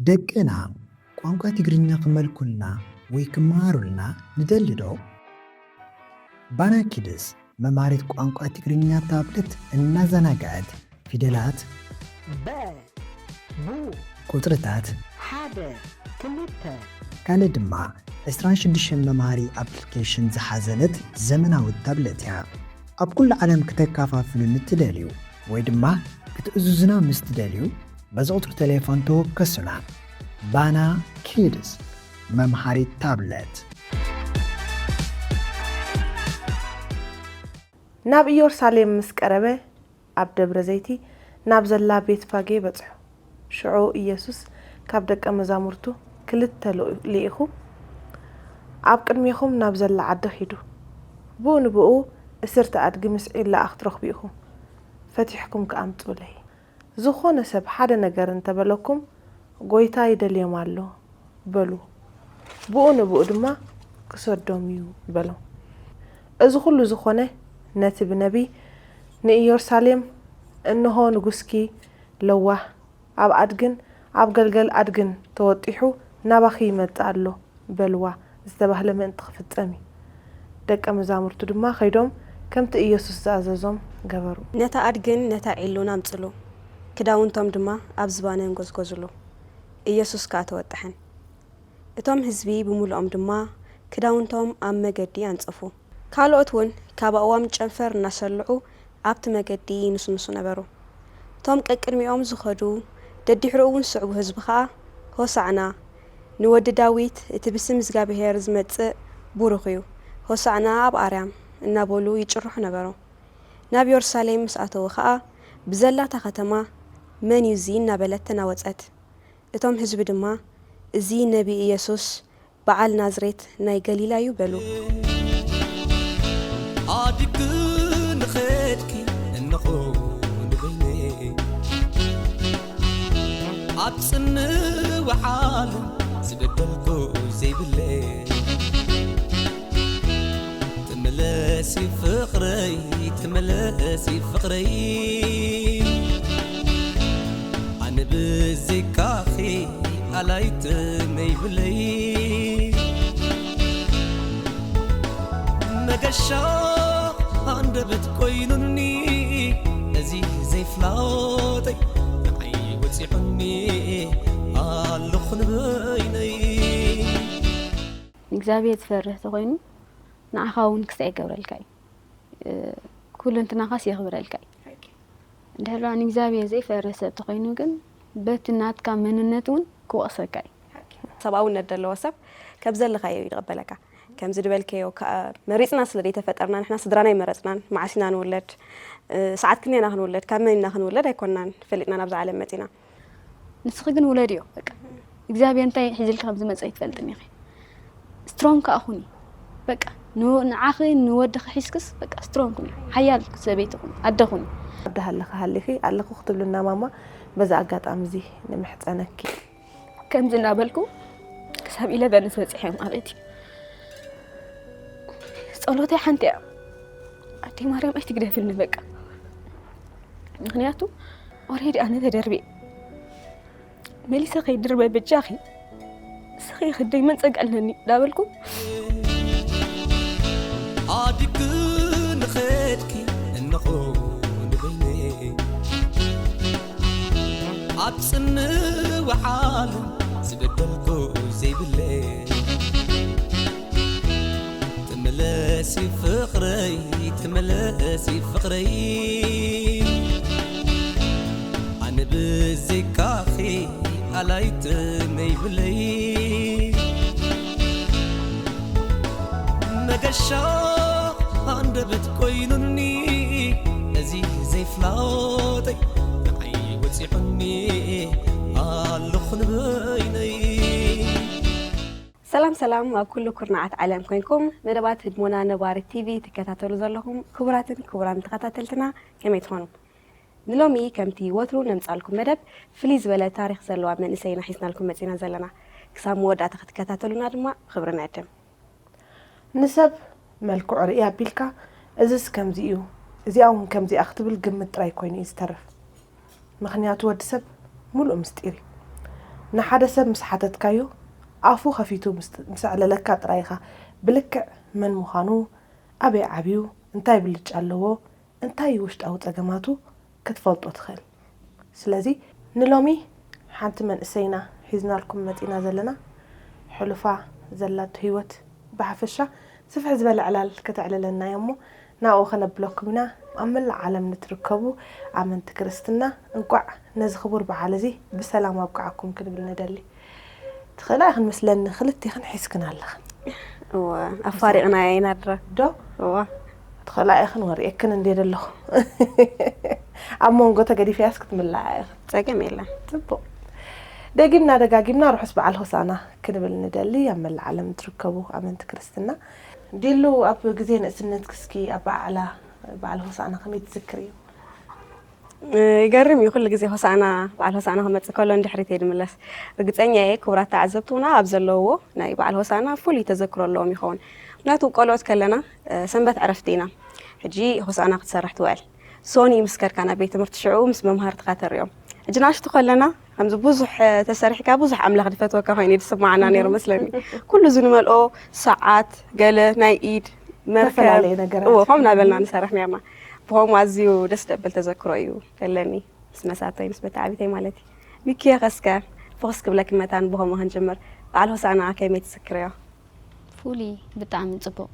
ደቅና ቋንቋ ትግርኛ ክመልኩልና ወይ ክመሃሩልና ንደሊ ዶ? ባና ኪድስ መምሃሪት ቋንቋ ትግርኛ ታብለት እናዘናግዐት ፊደላት፣ በ፣ ቡ፣ ቁጽርታት፣ ሓደ፣ ክልተ፣ ካልእ ድማ ዕስራን ሽዱሽተን መምሃሪ ኣፕሊኬሽን ዝሓዘለት ዘመናዊት ታብለት እያ። ኣብ ኩሉ ዓለም ክተከፋፍሉ ንትደልዩ ወይ ድማ ክትእዝዙና ምስ ትደልዩ፣ በዚ ቁጽሪ ቴሌፎን ተወከሱና። ባና ኪድስ መምሃሪት ታብለት። ናብ ኢየሩሳሌም ምስ ቀረበ፣ ኣብ ደብረ ዘይቲ ናብ ዘላ ቤትፋጌ በጽሑ። ሽዑ ኢየሱስ ካብ ደቀ መዛሙርቱ ክልተ ልኡ-፣ ልኢኹ፣ ኣብ ቅድሜኹም ናብ ዘላ ዓዲ ኺዱ። ብኡ ንብኡ እስርቲ ኣድጊ ምስ ዒላኣ ክትረኽቡ ኢኹም። ፈቲሕኩም ከኣ ኣምጽኡለይ። ዝኾነ ሰብ ሓደ ነገር እንተ በለኩም፣ ጎይታ ይደልዮም ኣሎ በሉ። ብኡ ንብኡ ድማ ክሰዶም እዩ በሎም። እዚ ኹሉ ዝኾነ ነቲ ብነቢይ ንኢየሩሳሌም፣ እንሆ ንጉስኪ ለዋህ ኣብ ኣድግን ኣብ ገልገል ኣድግን ተወጢሑ ናባኺ ይመጽእ ኣሎ በልዋ ዝተባህለ ምእንቲ ክፍጸም እዩ። ደቀ መዛሙርቱ ድማ ከይዶም ከምቲ ኢየሱስ ዝኣዘዞም ገበሩ። ነታ ኣድግን ነታ ዒሉን ኣምጽሉ፣ ክዳውንቶም ድማ ኣብ ዝባነን ጎዝጎዝሉ። ኢየሱስ ከኣ ተወጥሐን። እቶም ህዝቢ ብምሉኦም ድማ ክዳውንቶም ኣብ መገዲ ኣንጸፉ። ካልኦት እውን ካብ ኣእዋም ጨንፈር እናሰልዑ ኣብቲ መገዲ ይንስንሱ ነበሩ። እቶም ቀቅድሚኦም ዝኸዱ፣ ደድሕሪኡ እውን ዝስዕቡ ህዝቢ ኸኣ፣ ሆሳዕና፣ ንወዲ ዳዊት፣ እቲ ብስም እግዚኣብሄር ዝመጽእ ቡሩኽ እዩ፣ ሆሳዕና ኣብ ኣርያም፣ እናበሉ ይጭርሑ ነበሩ። ናብ የሩሳሌም ምስ ኣተዉ ኸኣ፣ ብዘላ እታ ኸተማ፣ መን እዩ እዚ? እናበለት ተናወጸት። እቶም ህዝቢ ድማ፣ እዚ ነቢይ ኢየሱስ በዓል ናዝሬት ናይ ገሊላ እዩ በሉ። ኣድግ ንኸድኪ እንኾ ንበይነይ፣ ኣብ ጽንዕ ወዓል ዝበደልኩ ዘይብለይ። ተመለሲ ፍቕረይ፣ ተመለሲ ፍቕረይ፣ ኣነ ብዘይካኺ ኣላይት ነይብለይ። መገሻ ኣንደበት ኮይኑኒ እዚ ዘይፍላጠይ፣ ንዓይ ወፂዑኒ ኣለኹ ንበይነይ። እግዚኣብሔር ዝፈርህ ተኾይኑ ንዓኻ እውን ክስታይ ይገብረልካ እዩ። እ፣ ኩሉ እንትናኻስ የኽብረልካ እዩ። ሓቂ። እንድሕር ደኣ ንእግዚኣብሔር ዘይፈርህ ሰብ ተኾይኑ ግን በቲ ናትካ መንነት እውን ክወቕሰካ እዩ። ሓቂ። ሰብኣውነት ዘለዎ ሰብ ከም ዘለኻዮ እዩ ዝቕበለካ። ከምዚ ዝበልከዮ ከኣ መሪጽና ስለ ዘይተፈጠርና ንሕና ስድራና ኣይመረጽናን። መዓስ ኢና ንውለድ፣ እ፣ ሰዓት ክንደይ ኢና ክንውለድ፣ ካብ መን ኢና ክንውለድ ኣይኮንናን ፈሊጥና ናብዛ ዓለም መጺና። ንስኺ ግን ውለድዮ፣ በቃ እግዚኣብሔር እንታይ ሒዝልኪ ከም ዝመጸ ኣይትፈልጥን ኢኺ። ስትሮንግ ከኣ ኩኒ፣ በቃ ን-፣ ንዓኺ ንወድኺ ሒዝክስ በቃ ስትሮንግ ኩኒ፣ ሓያል ሰበይቲ ኩኒ፣ ኣደ ኩኒ። ኣብ ደሃለኺ ሃሊኺ ኣለኹ ክትብልና ማማ በዚ ኣጋጣሚ እዚ ንምሕጸነኪ። ከምዚ እናበልኩ ክሳብ ኢለቨንስ በጺሐ ማለት እዩ። ጸሎተይ ሓንቲ እያ፣ ኣደይ ማርያም ኣይትግደፍኒ በቃ። ምኽንያቱ ኦሬዲ ኣነ ተደርብየ። መሊሰ ከይድርበ በጃኺ፣ ንስኺ ክደይ መን ጸግዐለኒ እንዳበልኩ። ኣድግ ንኸድኪ እንኾ ንበይነይ፣ ኣብ ጽንዕ ወዓል ዝበደልኩ ዘይብለይ። ተመለሲ ፍቕረይ፣ ተመለሲ ፍቕረይ፣ ኣነ ብዘይካኺ ኣላይት ነይብለይ። መገሻ ኣንደበት ኮይኑኒ እዚ ዘይፍላጠይ፣ ንዓይ ወፂዑኒ ኣለኹ ንበይነይ። ሰላም ሰላም፣ ኣብ ኩሉ ኩርናዓት ዓለም ኮይንኩም መደባት ህድሞና ነባሪ ቲቪ ትከታተሉ ዘለኹም ክቡራትን ክቡራን ተኸታተልትና ከመይ ትኾኑ? ንሎሚ ከምቲ ወትሩ ነምጻልኩም መደብ ፍልይ ዝበለ ታሪኽ ዘለዋ መንእሰይ ኢና ሒዝናልኩም መጺና ዘለና። ክሳብ መወዳእታ ክትከታተሉና ድማ ብኽብሪ ንዕድም። ንሰብ መልክዑ ርኢ ኣቢልካ፣ እዝስ ከምዚ እዩ፣ እዚኣ እውን ከምዚኣ ክትብል ግምት ጥራይ ኮይኑ እዩ ዝተርፍ። ምኽንያቱ ወዲ ሰብ ምሉእ ምስጢር እዩ። ንሓደ ሰብ ምስ ሓተትካዮ፣ ኣፉ ከፊቱ ምስ፣ ምስ ኣዕለለካ ጥራይ ኢኻ ብልክዕ መን ምዃኑ፣ ኣበይ ዓብዩ፣ እንታይ ብልጫ ኣለዎ፣ እንታይ እዩ ውሽጣዊ ጸገማቱ ክትፈልጦ ትኽእል። ስለዚ ንሎሚ ሓንቲ መንእሰይና ሒዝናልኩም መጺና ዘለና፣ ሕሉፋ ዘላቶ ህይወት ብሓፈሻ ስፍሕ ዝበለ ዕላል ከተዕልለና እያ እሞ፣ ናብኡ ከነብለኩም ኢና። ኣብ መላእ ዓለም ንትርከቡ ኣመንቲ ክርስትና፣ እንቋዕ ነዚ ክቡር በዓል እዚ ብሰላም ኣብቅዓኩም ክንብል ንደሊ። ትኽእላ ኢኽን ምስለኒ፣ ክልቴኽን ሒዝክን ኣለኽን። እወ፣ ኣፋሪቕና ኢና ድረ። ዶ? እወ። ትኽእላ ኢኽን፣ ወሪኤክን እንዴ ዘለኹ። ኣብ መንጎ ተገዲፍያስ ክትምላዓ ኢኽን። ጸገም የለን። ጽቡቕ። ደጊምና ደጋጊምና ርሑስ በዓል ሆሳና ክንብል ንደሊ፣ ኣብ መላእ ዓለም ትርከቡ ኣመንቲ ክርስትና። ዲሉ፣ ኣብ ግዜ ንእስነትኪ እስኪ ኣብ በዓላ፣ በዓል ሆሳና ከመይ ትዝክርዮ? እ፣ ይገርም እዩ፣ ኩሉ ግዜ ሆሳና፣ በዓል ሆሳና ክመጽእ ከሎ ንድሕሪት እየ ዝምለስ። ርግጸኛ እየ፣ ክቡራት ተዓዘብቲ እውን ኣብ ዘለውዎ ናይ በዓል ሆሳና ፍሉይ ተዘክሮ ኣለዎም ይኸውን። ምኽንያቱ ቆልዑት ከለና፣ እ፣ ሰንበት ዕረፍቲ ኢና። ሕጂ ሆሳና ክትሰርሕ ትውዕል። ሶኒ ምስ ከድካ ናብ ቤት ትምህርቲ ሽዑ ምስ መምሃርትኻ ተሪኦም። ሕጂ ናሽቱ ከለና ከምዚ ብዙሕ፣ እ፣ ተሰሪሕካ ብዙሕ ኣምላኽ ዝፈትወካ ኮይኑ እዩ ዝስምዓና ነይሩ መስለኒ። ኩሉ እዚ ንመልኦ ሰዓት፣ ገለ ናይ ኢድ፣ መርከብ፣ ተፈላለየ ነገራት። እዎ፣ ከምኡ እናበልና ንሰርሕ ነርና። ብኸምኡ ኣዝዩ ደስ ደብል ተዘክሮ እዩ ዘለኒ፣ ምስ መሳርተይ፣ ምስ መተዓቢተይ ማለት እዩ። ሚኪ፣ ከስከ ፍኹስ ክብለኪ መታን ብኸምኡ ክንጅምር። በዓል ሆሳና ከመይ ትዝክርዮ? ፍሉይ፣ ብጣዕሚ ጽቡቕ።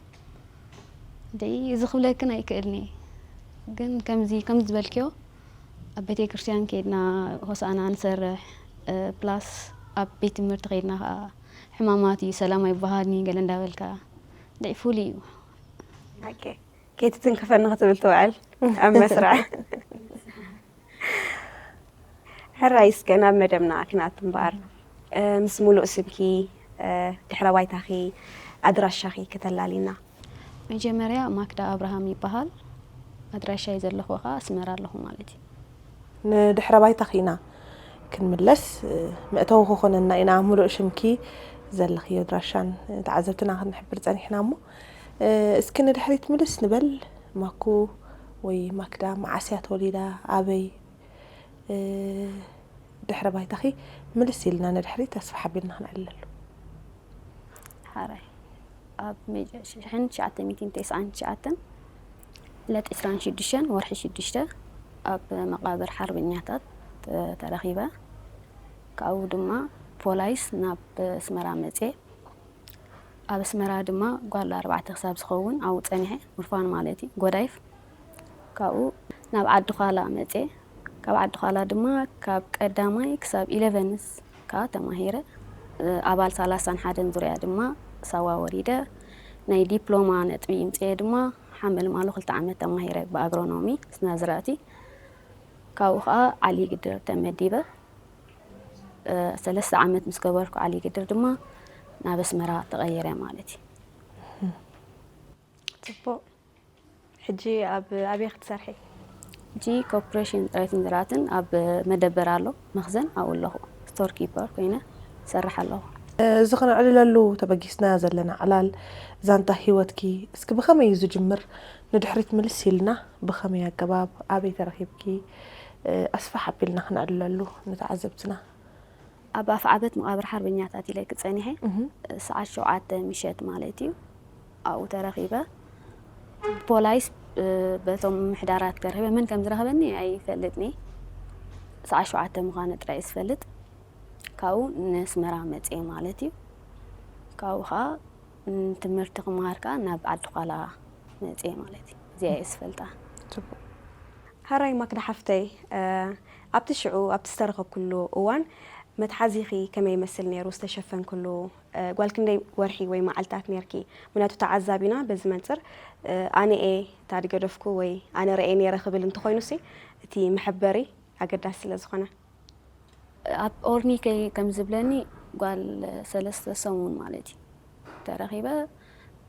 ደይ፣ እዚ ክብለክን ኣይክእልን እየ። ግን ከምዚ፣ ከምዚ ዝበልክዮ፣ ኣብ ቤተ ክርስቲያን ከይድና ሆሳና ንሰርሕ፣ እ፣ ፕላስ ኣብ ቤት ትምህርቲ ከይድና ከኣ ሕማማት እዩ፣ ሰላም ኣይበሃልኒ ገለ እንዳበልካ። ደይ፣ ፍሉይ እዩ። ኦኬ። ከይትትንክፈኒ ክትብል ትውዕል ኣብ መስርዕ። ሕራይ እስከ ናብ መደብና ክናት እምበኣር፣ እ፣ ምስ ሙሉእ ስምኪ፣ እ፣ ድሕረ ባይታኺ፣ ኣድራሻኺ ከተላሊና። መጀመርያ ማክዳ ኣብርሃም ይበሃል። ኣድራሻይ ዘለኹ ኸዓ ኣስመራ ኣለኹ ማለት እዩ። ንድሕረ ባይታኺ ኢና ክንምለስ፣ እ፣ መእተዊ ክኾነና ኢና ሙሉእ ሽምኪ፣ ዘለኽዮ ኣድራሻን፣ እ፣ ተዓዘብትና ክንሕብር ጸኒሕና እሞ፣ እ፣ እስኪ ንድሕሪት ምልስ ንበል። ማኩ ወይ ማክዳ መዓስ እያ ተወሊዳ? ኣበይ? እ፣ ድሕረ ባይታኺ ምልስ ኢልና ንድሕሪት ኣስፍሕ ኣቢልና ክንዕልለሉ። ሓራይ ኣብ መጀ-፣ ሽሕን ትሽዓተ ሚእትን ተስዓን ትሽዓተን ዕለት ዕስራን ሽዱሽተን ወርሒ ሽዱሽተ ኣብ መቓብር ሓርበኛታት ተ-፣ ተረኺበ። ካብኡ ድማ ፖላይስ ናብ ኣስመራ መጽየ። ኣብ ኣስመራ ድማ ጓል ኣርባዕተ ክሳብ ዝኸውን ኣብኡ ጸኒሐ፣ ኡርፋን ማለት እዩ፣ ጎዳይፍ። ካብኡ ናብ ዓዲ ዃላ መጽየ። ካብ ዓዲ ዃላ ድማ ካብ ቀዳማይ ክሳብ ኢለቨንስ ከኣ ተማሂረ። ኣባል ሰላሳን ሓደን ዙርያ ድማ ሳዋ ወሪደ። ናይ ዲፕሎማ ነጥቢ ይምጽኤ ድማ ሓመልማሎ ክልተ ዓመት ተማሂረ ብኣግሮኖሚ ስነዝራእቲ። ካብኡ ከኣ ዓሊ ግድር ተመዲበ። እ፣ ሰለስተ ዓመት ምስ ገበርኩ ዓሊ ግድር ድማ ናብ ኣስመራ ተቐይረ ማለት እዩ። ጽቡቕ። ሕጂ ኣብ ኣበይ ክትሰርሒ? ሕጂ ኮርፖሬሽን ጥራይትን ዝራእትን ኣብ መደበር ኣሎ፣ መኽዘን ኣብኡ ኣለኹ። ስቶር ኪፐር ኮይነ እሰርሕ ኣለኹ። እዚ ክነዕልለሉ ተበጊስና ዘለና ዕላል ዛንታ ህይወትኪ እስኪ ብኸመይ እዩ ዝጅምር? ንድሕሪት ምልስ ኢልና ብኸመይ ኣገባብ፣ ኣበይ ተረኺብኪ? ኣስፍሕ ኣቢልና ክነዕልለሉ ንተዓዘብትና። ኣብ ኣፍዓበት መቓብር ሓርበኛታት ኢለ ክጸኒሐ፣ እህ። ሰዓት ሸውዓተ ምሸት ማለት እዩ። ኣብኡ ተረኺበ። ፖላይስ፣ እ፣ በቶም ምሕዳራት ተረኺበ። መን ከም ዝረኸበኒ ኣይፈልጥኒ። ሰዓት ሸውዓተ ምዃኑ ጥራይ ዝፈልጥ። ካብኡ ንስመራ መጽየ ማለት እዩ። ካብኡ ኸዓ ንትምህርቲ ክመሃር ከኣ ናብ ዓዲ ዃላ መጽየ ማለት እዩ። እዚኣ እየ ዝፈልጣ። ጽቡቕ። ሕራይ ማክዳ ሓፍተይ፣ እ፣ ኣብቲ ሽዑ ኣብቲ ዝተረኸብኩሉ እዋን መትሓዚኺ ከመይ ይመስል ነይሩ ዝተሸፈንክሉ? እ፣ ጓል ክንደይ ወርሒ ወይ መዓልታት ነይርኪ? ምክንያቱ ተዓዛቢና በዚ መንጽር፣ እ፣ ኣነ እየ እታ ዝገደፍኩ ወይ ኣነ ረእየ ነይረ ክብል እንተኾይኑሲ እቲ መሐበሪ ኣገዳሲ ስለ ዝኾነ። ኣብ ኦርኒከይ ከም ዝብለኒ ጓል ሰለስተ ሰሙን ማለት እዩ ተረኺበ።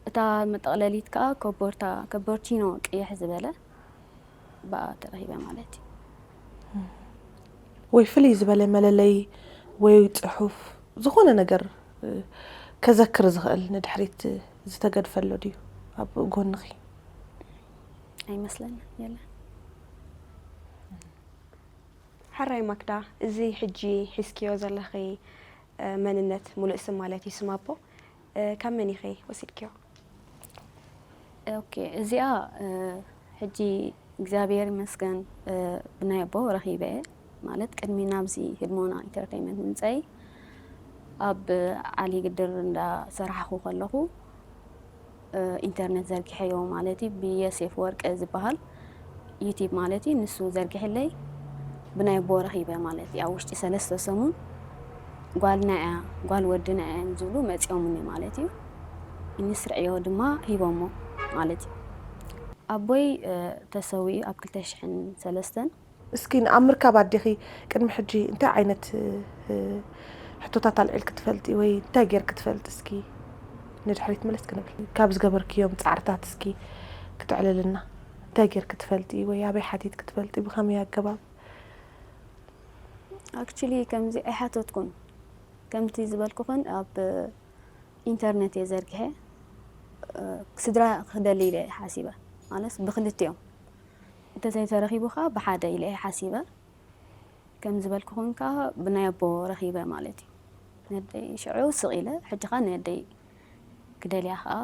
እታ መጠቕለሊት ከኣ ኮቦርታ፣ ኮቦርቲኖ ቅይሕ ዝበለ ብኣ ተረኺበ ማለት እዩ። ወይ ፍልይ ዝበለ መለለይ ወይ ጽሑፍ፣ ዝኾነ ነገር፣ እ፣ ከዘክር ዝኽእል ንድሕሪት ዝተገድፈሎ ድዩ ኣብ ጎንኺ? ኣይመስለንን፣ የለን። ሕራይ ማክዳ፣ እዚ ሕጂ ሒዝክዮ ዘለኺ መንነት፣ ሙሉእ ስም ማለት እዩ፣ ስም ኣቦ። ካብ መን ኢኺ ወሲድክዮ? ኦኬ፣ እዚኣ ሕጂ እግዚኣብሔር ይመስገን ብናይ ኣቦ ረኺበ እየ። ማለት ቅድሚ ናብዚ ህድሞና ኢንተርተይመንት ምምፀይ ኣብ ዓሊ ግድር እንዳሰራሕኹ ከለኹ ኢንተርነት ዘርጊሐዮ ማለት እዩ። ብየሴፍ ወርቀ ዝበሃል ዩቲብ ማለት እዩ፣ ንሱ ዘርጊሕለይ ብናይ ኣቦ ረኺበ ማለት እዩ። ኣብ ውሽጢ ሰለስተ ሰሙን ጓልና እያ ጓል ወድና እያ እዮም ዝብሉ መፂኦምኒ ማለት እዩ። ኢንስርዕዮ ድማ ሂቦሞ ማለት እዩ። ኣቦይ ተሰዊኡ ኣብ ክልተ ሽሕን ሰለስተን። እስኪ ኣብ ምርካብ ኣዴኺ ቅድሚ ሕጂ እንታይ ዓይነት ሕቶታት ኣልዒልኪ ትፈልጢ ወይ እንታይ ጌርኪ ትፈልጢ? እስኪ ንድሕሪት መለስ ክንብል፣ ካብ ዝገበርክዮም ፃዕርታት እስኪ ክተዕልልና። እንታይ ጌርኪ ትፈልጢ ወይ ኣበይ ሓቲትኪ ትፈልጢ? ብኸመይ ኣገባብ? ኣክቹሊ ከምዚ ኣይሓተትኩን። ከምቲ ዝበልኩኽን ኣብ ኢንተርነት እየ ዘርጊሐ። ስድራ ክደሊ ኢለ ሓሲበ። ማለት ብክልቲኦም እንተዘይተረኺቡ ከዓ ብሓደ ኢለ እየ ሓሲበ። ከም ዝበልኩኽን ከዓ ብናይ ኣቦ ረኺበ ማለት እዩ። ነደይ ሽዑ ስቕ ኢለ፣ ሕጂ ከዓ ነደይ ክደልያ ከዓ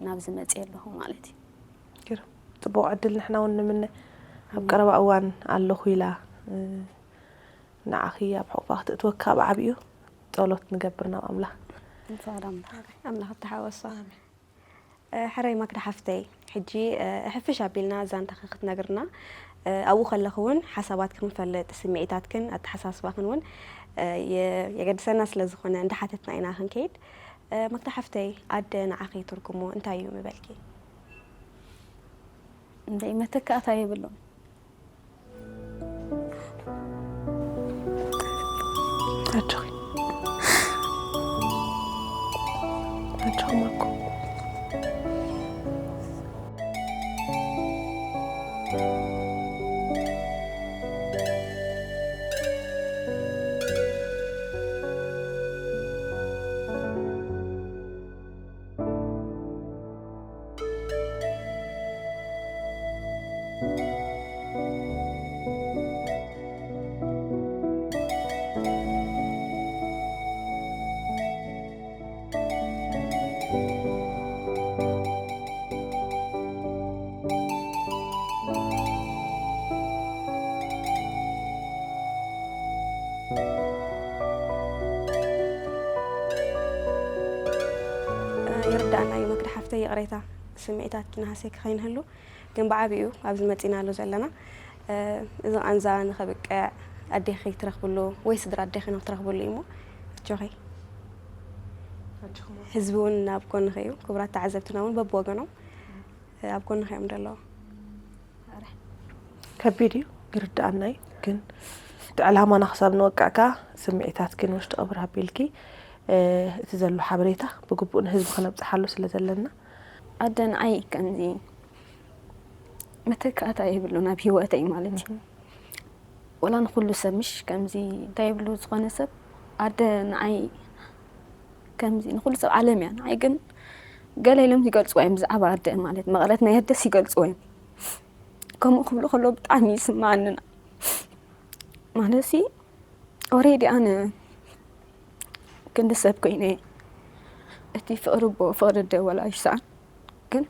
ናብዚ መፅየ ኣለኹ ማለት እዩ። ግርም። ፅቡቕ ዕድል ንሕና እውን ንምነ። ኣብ ቀረባ እዋን ኣለኹ ኢላ ንዓኺ ኣብ ሕቑፋ ክተእትወካ ኣብ ዓብዩ ጸሎት ንገብር ናብ ኣምላኽ። ንፍቓድ ኣምላኽ። ኣምላኽ እተሓወሶ። ሕረይ ማክዳ ሓፍተይ፣ ሕጂ ሕፍሽ ኣቢልና ዛንታኺ ክትነግርና፣ ኣብኡ ከለኺ እውን ሓሳባትኪ ክንፈልጥ፣ ስምዒታትክን ኣተሓሳስባኽን እውን የገድሰና ስለ ዝኾነ እንዳሓተትና ኢና ክንከይድ። ማክዳ ሓፍተይ፣ ኣደ ንዓኺ ትርጉሙ እንታይ እዩ ምበልኪ? እንተይ መተካእታ የብሉን። ኣጆኺ። ኣጆኺ ማኮ። ይርዳእና እዩ መክዳ ሓፍተይ፣ ይቕሬታ ስምዒታትኪ ንሃሴኪ ከይንህሉ፣ ግን ብዓቢኡ ኣብዚ መፂናሉ ዘለና እዚ ቃንዛ ንኸብቅዕ ኣዴኺ ትረኽብሉ ወይ ስድራ ኣዴኺ ንክትረኽብሉ እዩ እሞ ኣጆኺ። ህዝቢ እውን ኣብ ጎንኺ እዩ። ክቡራት ተዓዘብትና እውን በብወገኖም ኣብ ጎንኺ እዮም ዘለዉ። ከቢድ እዩ፣ ይርድኣና እዩ። ግን እቲ ዕላማና ክሳብ ንወቅዕ ከኣ ስምዒታትኪን ውሽጢ ቀብሪ ኣቢልኪ እቲ ዘሎ ሓበሬታ ብግቡእ ንህዝቢ ክነብፅሓሉ ስለ ዘለና። ኣደ ንዓይ ከምዚ መተካእታ የብሉን ኣብ ህይወተይ ማለት እዩ። ወላ ንኩሉ ሰብ ምሽ ከምዚ እንታይ የብሉ ዝኾነ ሰብ ኣደ ንዓይ ከምዚ ንኩሉ ሰብ ዓለም እያ። ንዓይ ግን ገለ ኢሎም ይገልፅዋ እዮም ብዛዕባ ኣደ ማለት መቐረት ናይ ኣደስ ይገልፅዋ እዮም። ከምኡ ክብሉ ከሎ ብጣዕሚ ይስምዓኒ። ማለት ሲ ኦሬዲ ኣነ ክንዲ ሰብ ኮይነ እቲ ፍቕሪ ኣቦ ፍቕሪ ኣደ ወላ ይስኣን ግን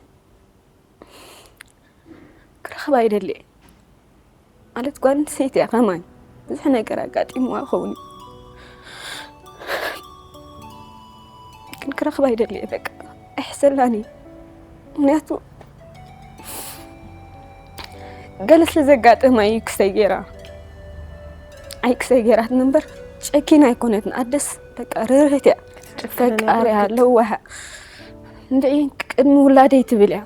ክረኽባ ይደሊ እየ። ማለት ጓል ኣንስተይቲ እያ ከማይ ብዙሕ ነገር ኣጋጢምዋ ይኸውን እዩ። ግን ክረኽባ ይደሊ እየ በቃ ኣይሕሰላን እዩ። ምክንያቱ ገለ ስለ ዘጋጠማ እዩ ክሰይ ገይራ ኣይክሰይ ገይራትና እምበር ጨኪና ኣይኮነትን። ኣደስ በቃ ርህርህት እያ ፈቃር እያ ለዋህ እንድዒ ቅድሚ ውላደይ ትብል እያ።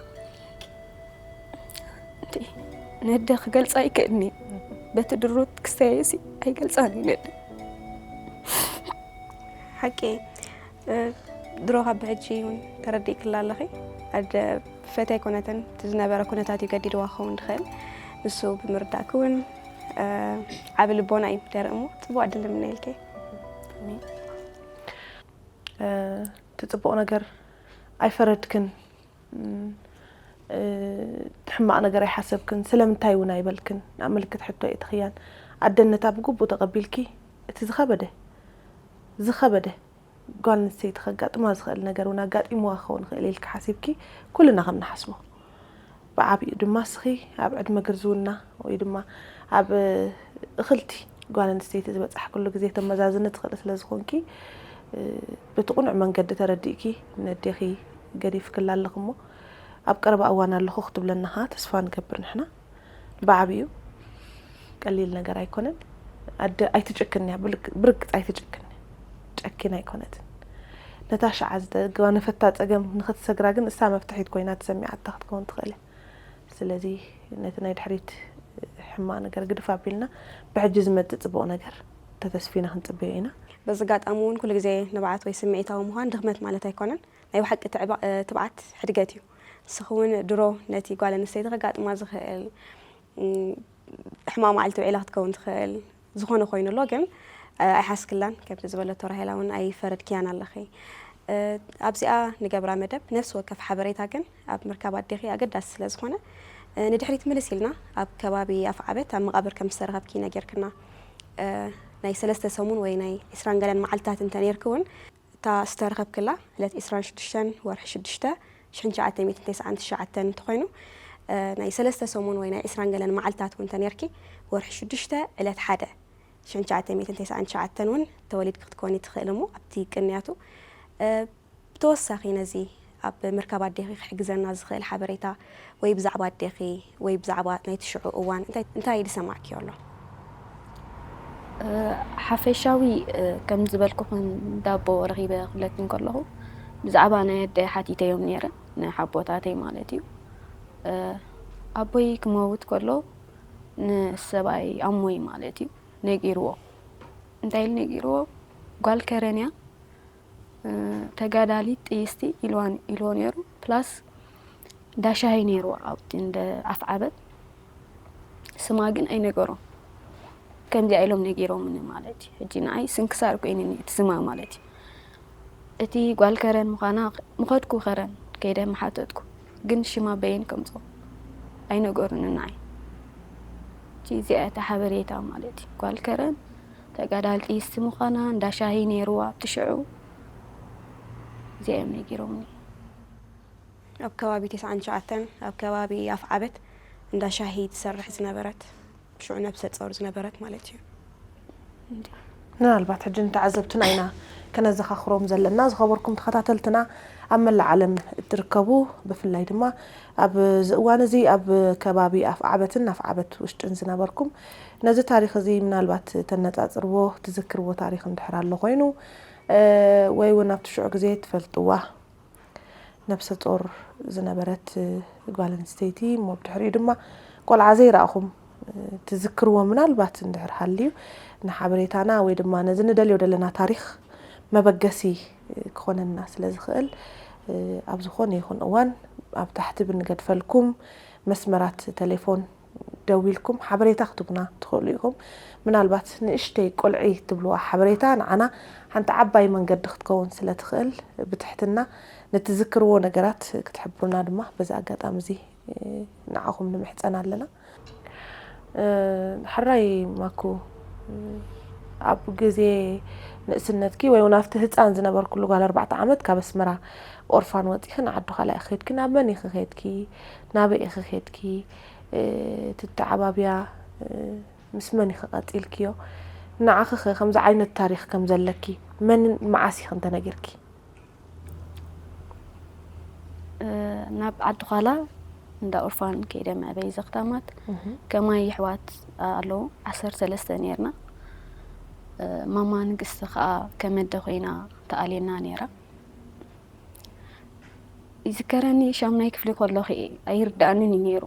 ነደ ክገልፃ ኣይክእልኒ በቲ ድሩት ክስተየሲ ኣይገልፃን እዩ ነደ። ሓቂ ድሮ ካብ ብሕጂ እውን ተረዲእክላ ኣለኺ። ኣደ ፈትያ ኣይኮነትን፣ እቲ ዝነበረ ኩነታት እዩ ገዲድዋ ክኸውን ዝኽእል። ንሱ ብምርዳእኪ እውን ዓቢ ልቦና እዩ ደርኢ እሞ ፅቡቅ ዕድል ንምነየልኪ። እቲ ፅቡቕ ነገር ኣይፈረድክን፣ እቲ ሕማቕ ነገር ኣይሓሰብክን፣ ስለምንታይ እውን ኣይበልክን። ናብ ምልክት ሕቶ የእትኽያን። ኣደነታ ብግቡእ ተቐቢልኪ፣ እቲ ዝኸበደ ዝኸበደ ጓል ኣንስተይቲ ከጋጥማ ዝኽእል ነገር እውን ኣጋጢምዋ ክኸውን ይኽእል ኢልኪ ሓሲብኪ፣ ኩልና ከም ንሓስቦ። ብዓቢኡ ድማ እስኺ ኣብ ዕድመ ግርዝውና ወይ ድማ ኣብ እኽልቲ ጓል ኣንስተይቲ ዝበጻሕክሉ ግዜ ተመዛዝኒ ትኽእሊ ስለ ዝኾንኪ፣ በቲ ቅኑዕ መንገዲ ተረዲእኪ ነዴኺ ገዲፍክላ ኣለኺ እሞ፣ ኣብ ቀረባ እዋን ኣለኹ ክትብለና ኸዓ ተስፋ ንገብር ንሕና። ብዓቢኡ ቀሊል ነገር ኣይኮነን። ኣደ ኣይትጭክን እያ፣ ብልክ-፣ ብርግጽ ኣይትጭክን እያ። ጨኪን ኣይኮነትን። ነታ ሸዓ ዝተገዋነፈታ ጸገም ንኽትሰግራ ግን እሳ መፍትሒት ኮይና ተሰሚዓታ ክትከውን ትኽእል እያ። ስለዚ ነቲ ናይ ድሕሪት ሕማቕ ነገር ግድፍ ኣቢልና ብሕጂ ዝመጽእ ጽቡቕ ነገር ተተስፊና ክንጽበዮ ኢና። በዚ ኣጋጣሚ እውን ኩሉ ግዜ ንብዓት ወይ ስምዒታዊ ምዃን ድኽመት ማለት ኣይኮነን። ናይ ብሓቂ ትዕባ-፣ ትብዓት ሕድገት እዩ። ንስኺ እውን ድሮ ነቲ ጓል ኣንስተይቲ ከጋጥማ ዝኽእል፣ እም፣ ሕማቕ መዓልቲ ውዒላ ክትከውን ትኽእል፣ ዝኾነ ኮይኑ ኣሎ፣ ግን፣ እ፣ ኣይሓስክላን። ከምቲ ዝበለቶ ራሄላ እውን ኣይፈረድክያን ኣለኺ። እ፣ ኣብዚኣ ንገብራ መደብ ነፍሲ ወከፍ ሓበሬታ ግን ኣብ ምርካብ ኣዴኺ ኣገዳሲ ስለ ዝኾነ፣ እ፣ ንድሕሪት ምልስ ኢልና ኣብ ከባቢ ኣፍዓበት ኣብ መቓብር ከም ዝተረኸብኪ ነጊርክና። እ፣ ናይ ሰለስተ ሰሙን ወይ ናይ ዕስራን ገለን መዓልትታት እንተ ነይርኪ እውን፣ እታ ዝተረኸብክላ ዕለት ዕስራን ሽዱሽተን ወርሒ ሽዱሽተ ሽሕን ትሽዓተ ሚእትን ተስዓን ትሽዓተን እንተኾይኑ፣ እ፣ ናይ ሰለስተ ሰሙን ወይ ናይ ዕስራን ገለን መዓልትታት እውን እንተ ነይርኪ፣ ወርሒ ሽዱሽተ ዕለት ሓደ ሽሕን ትሽዓተ ሚእትን ተስዓን ትሽዓተን እውን ተወሊድኪ ክትኮኒ ትኽእሊ እሞ፣ ኣብቲ ቅንያቱ፣ እ፣ ብተወሳኺ ነዚ ኣብ ምርካብ ኣዴኺ ክሕግዘና ዝኽእል ሓበሬታ ወይ ብዛዕባ ኣዴኺ ወይ ብዛዕባ ናይቲ ሽዑ እዋን እንታይ፣ እንታይ ዝሰማዕክዮ ኣሎ? እ፣ ሓፈሻዊ፣ እ፣ ከም ዝበልኩኽን ዳቦ ረኺበ ክብለክን ከለኹ፣ ብዛዕባ ናይ ኣደ ሓቲተዮም ነይረ፣ ንሓቦታተይ ማለት እዩ። እ፣ ኣቦይ ክመውት ከሎ፣ ንሰብኣይ ኣሞይ ማለት እዩ፣ ነጊርዎ። እንታይ ኢሉ ነጊርዎ? ጓል ከረን እያ፣ እ፣ ተጋዳሊት ጥይስቲ ኢልዋን-፣ ኢልዎ ነይሩ። ፕላስ እንዳ ሻሂ ነይርዋ ኣብቲ እንደ ኣፍዓበት። ስማ ግን ኣይነገሮም። ከምዚኣ ኢሎም ነጊሮምኒ ማለት እዩ። ሕጂ ንዓይ ስንክሳር ኮይኑኒ እቲ ስማ ማለት እዩ። እቲ ጓል ከረን ምዃና ምኸድኩ ከረን ከይደ ምሓተትኩ። ግን ሽማ በየን ከምጾ ኣይነገሩኒ ንዓይ። እቲ እዚኣ እታ ሓበሬታ ማለት እዩ። ጓል ከረን ተጋዳልቲ ጥይስቲ ምዃና፣ እንዳ ሻሂ ነይርዋ ኣብቲ ሽዑ። እዚኣ እዮም ነጊሮምኒ። ኣብ ከባቢ ተስዓን ትሽዓተን ኣብ ከባቢ ኣፍዓበት እንዳ ሻሂ ትሰርሕ ዝነበረት፣ ሽዑ ነብሰ ጾር ዝነበረት ማለት እዩ። እንዲ። ምናልባት ሕጂ ንተዓዘብትና ኢና ከነዘኻኽሮም ዘለና። ዝኸበርኩም ተኸታተልትና ኣብ መላእ ዓለም እትርከቡ፣ ብፍላይ ድማ ኣብዚ እዋን እዚ ኣብ ከባቢ ኣፍዓበትን ኣፍዓበት ውሽጥን ዝነበርኩም፣ ነዚ ታሪኽ እዚ ምናልባት ተነጻጽርዎ፣ ትዝክርዎ ታሪኽ እንድሕር ኣሎ ኮይኑ፣ እ፣ ወይ እውን ኣብቲ ሽዑ ግዜ ትፈልጥዋ ነብሰ ጾር ዝነበረት ጓል ኣንስተይቲ፣ እሞ ብድሕሪኡ ድማ ቆልዓ ዘይረኣኹም ትዝክርዎ ምናልባት እንድሕር ሃልዩ፣ ንሓበሬታና ወይ ድማ ነዚ ንደልዮ ዘለና ታሪኽ መበገሲ ክኾነና ስለ ዝኽእል፣ ኣብ ዝኾነ ይኹን እዋን ኣብ ታሕቲ ብንገድፈልኩም መስመራት ቴሌፎን ደዊልኩም ሓበሬታ ክትቡና ትኽእሉ ኢኹም። ምናልባት ንእሽተይ ቁልዒ ትብልዋ ሓበሬታ ንዓና ሓንቲ ዓባይ መንገዲ ክትከውን ስለ ትኽእል፣ ብትሕትና ንትዝክርዎ ነገራት ክትሕብሩና ድማ በዚ ኣጋጣሚ እዚ ንዓኹም ንምሕጸን ኣለና። እ፣ ሕራይ ማኩ፣ ኣብ ግዜ ንእስነትኪ ወይ እውን ኣብቲ ህጻን ዝነበርኩሉ ጓል ኣርባዕተ ዓመት ካብ ኣስመራ ኦርፋን ወጺኺ ንዓዲ ካልእ ኢኺ ኬድኪ፣ ናብ መን ኢኺ ኬድኪ? ናበይ ኢኺ ኬድኪ? እ፣ ትተዓባብያ፣ እ፣ ምስ መን ኢኺ ቀጺልክዮ? ንዓኺ ኸ ከምዚ ዓይነት ታሪኽ ከም ዘለኪ መንን መዓስ ኢኺ እንተነጊርኪ? እ፣ ናብ ዓዲ ዃላ እንዳ ኦርፋን ከይደ መዕበዪ ዘኽታማት። እህ። ከማይ የሕዋት ኣለዉ፣ ዓሰርተ ሰለስተ ኔርና። እ፣ ማማ ንግስቲ ኸኣ ከም ኣደ ኮይና ተኣልየና ኔራ። ይዝከረኒ ሻምናይ ክፍሊ ከለኹ እየ፣ ኣይርድኣንን እዩ ኔሩ።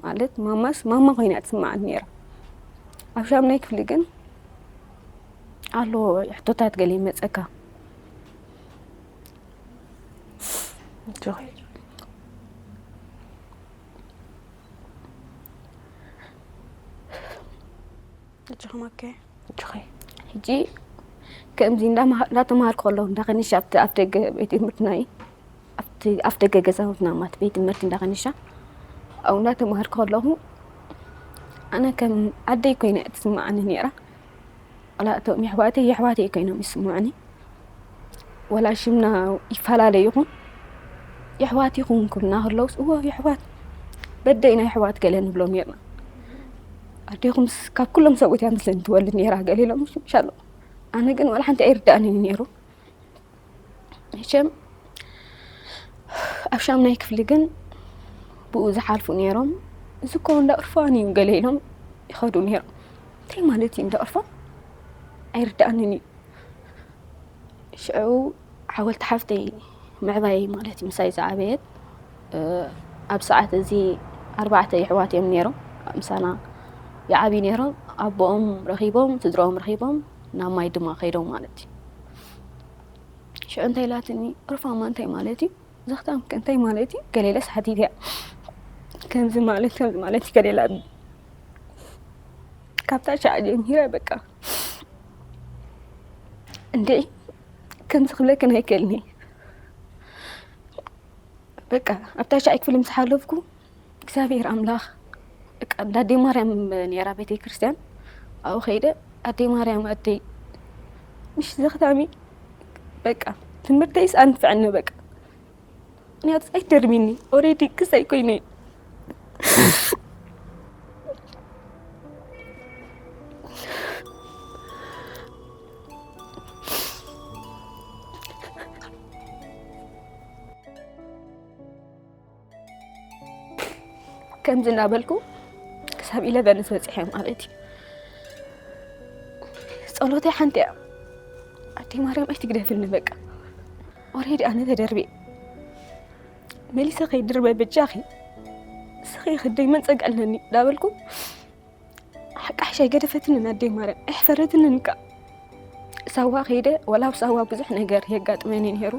ማለት ማማስ ማማ ኮይና ትስምዓኒ ኔራ። ኣብ ሻምናይ ክፍሊ ግን ኣሎ ሕቶታት ገለ ይመጸካ። ኣጆኺ። ኣጆኺ ማከ። ኣጆኺ። ሕጂ ከምዚ እንዳማ-፣ እንዳተማሃርኩ ከለኹ እንዳኸንሻ ኣብቲ ኣፍ ደገ ቤት ትምህርትና እዩ። ኣብቲ ኣፍ ደገ ገዛውትና ማለት ቤት ትምህርቲ እንዳኸንሻ ኣብኡ እንዳተማሃርኩ ከለኹ ኣነ ከም ዓደይ ኮይና እያ ትስምዓኒ ነይራ። ዋላ እቶም የሕዋተይ የሕዋተይ ኮይኖም ይስምዑኒ። ዋላ ሽምና ይፈላለ ይኹን፣ የሕዋት ይኹን ክብልና ከለውስ፣ እወ የሕዋት፣ በደይ ናይ የሕዋት ገለ ንብሎም ነርና። ኣዴኹምስ ካብ ኩሎም ሰብኡት እያ ምስለን ትወልድ ነይራ ገለ ኢሎም ይሻሎ። ኣነ ግን ዋላ ሓንቲ ኣይርዳእንን ነይሩ። መቸም ኣብ ሻምናይ ክፍሊ ግን ብኡ ዝሓልፉ ነይሮም። እዚ እኮ እንዳ ኡርፋን እዩ ገለ ኢሎም ይኸዱ ነይሮም። እንታይ ማለት እዩ እንዳ ኡርፋን? ኣይርዳእንን እዩ። ሽዑ ሓወልቲ ሓፍተይ ምዕባይ ማለት እዩ፣ ምሳይ ዝዓበየት። ኣብ ሰዓት እዚ ኣርባዕተ የሕዋት እዮም ነይሮም፣ ምሳና ይዓብዩ ነይሮም። ኣቦኦም ረኺቦም፣ ስድራኦም ረኺቦም ናብ ማይ ድማ ከይዶም ማለት እዩ። ሽዑ እንታይ ኢላትኒ፣ ሩፋማ እንታይ ማለት እዩ? ዘኽታም ከ እንታይ ማለት እዩ? ገለ ኢለ ሰሓቲት እያ። ከምዚ ማለት፣ ከምዚ ማለት እዩ ገለ ኢላ። ካብታ ሻዕ ጀሚረ በቃ እንድዒ ከምዚ ክብለክን ኣይክእልኒ። በቃ ኣብታ ሻዕ ክፍል ምስ ሓለፍኩ እግዚኣብሔር ኣምላኽ በቃ እንዳ ኣደይ ማርያም ነይራ ቤተ ክርስቲያን፣ ኣብኡ ከይደ ኣደይ ማርያም ኣደይ ምሽ ዘኽታሚ በቃ ትምህርተይስ ኣንፍዐኒ በቃ ምክንያቱ ኣይትደርሚኒ ኦሬዲ ክሳይ ኮይነ ከምዚ እናበልኩ ክሳብ ኢለቨንስ በፂሐ ማለት እዩ። ጸሎተይ ሓንቲ እያ። ኣደይ ማርያም ኣይትግደፍኒ በቃ። ኦሬዲ ኣነ ተደርቤ መሊሰ ከይድርበ በጃኺ ስኺ ክደይ መንጸግ ኣለኒ እንዳበልኩ ሓቃሕሽ ኣይገደፈትንን ኣደይ ማርያም ኣይሕፈረትንን እካ። ሳዋ ከይደ ወላ ኣብ ሳዋ ብዙሕ ነገር የጋጥመኒ ነይሩ።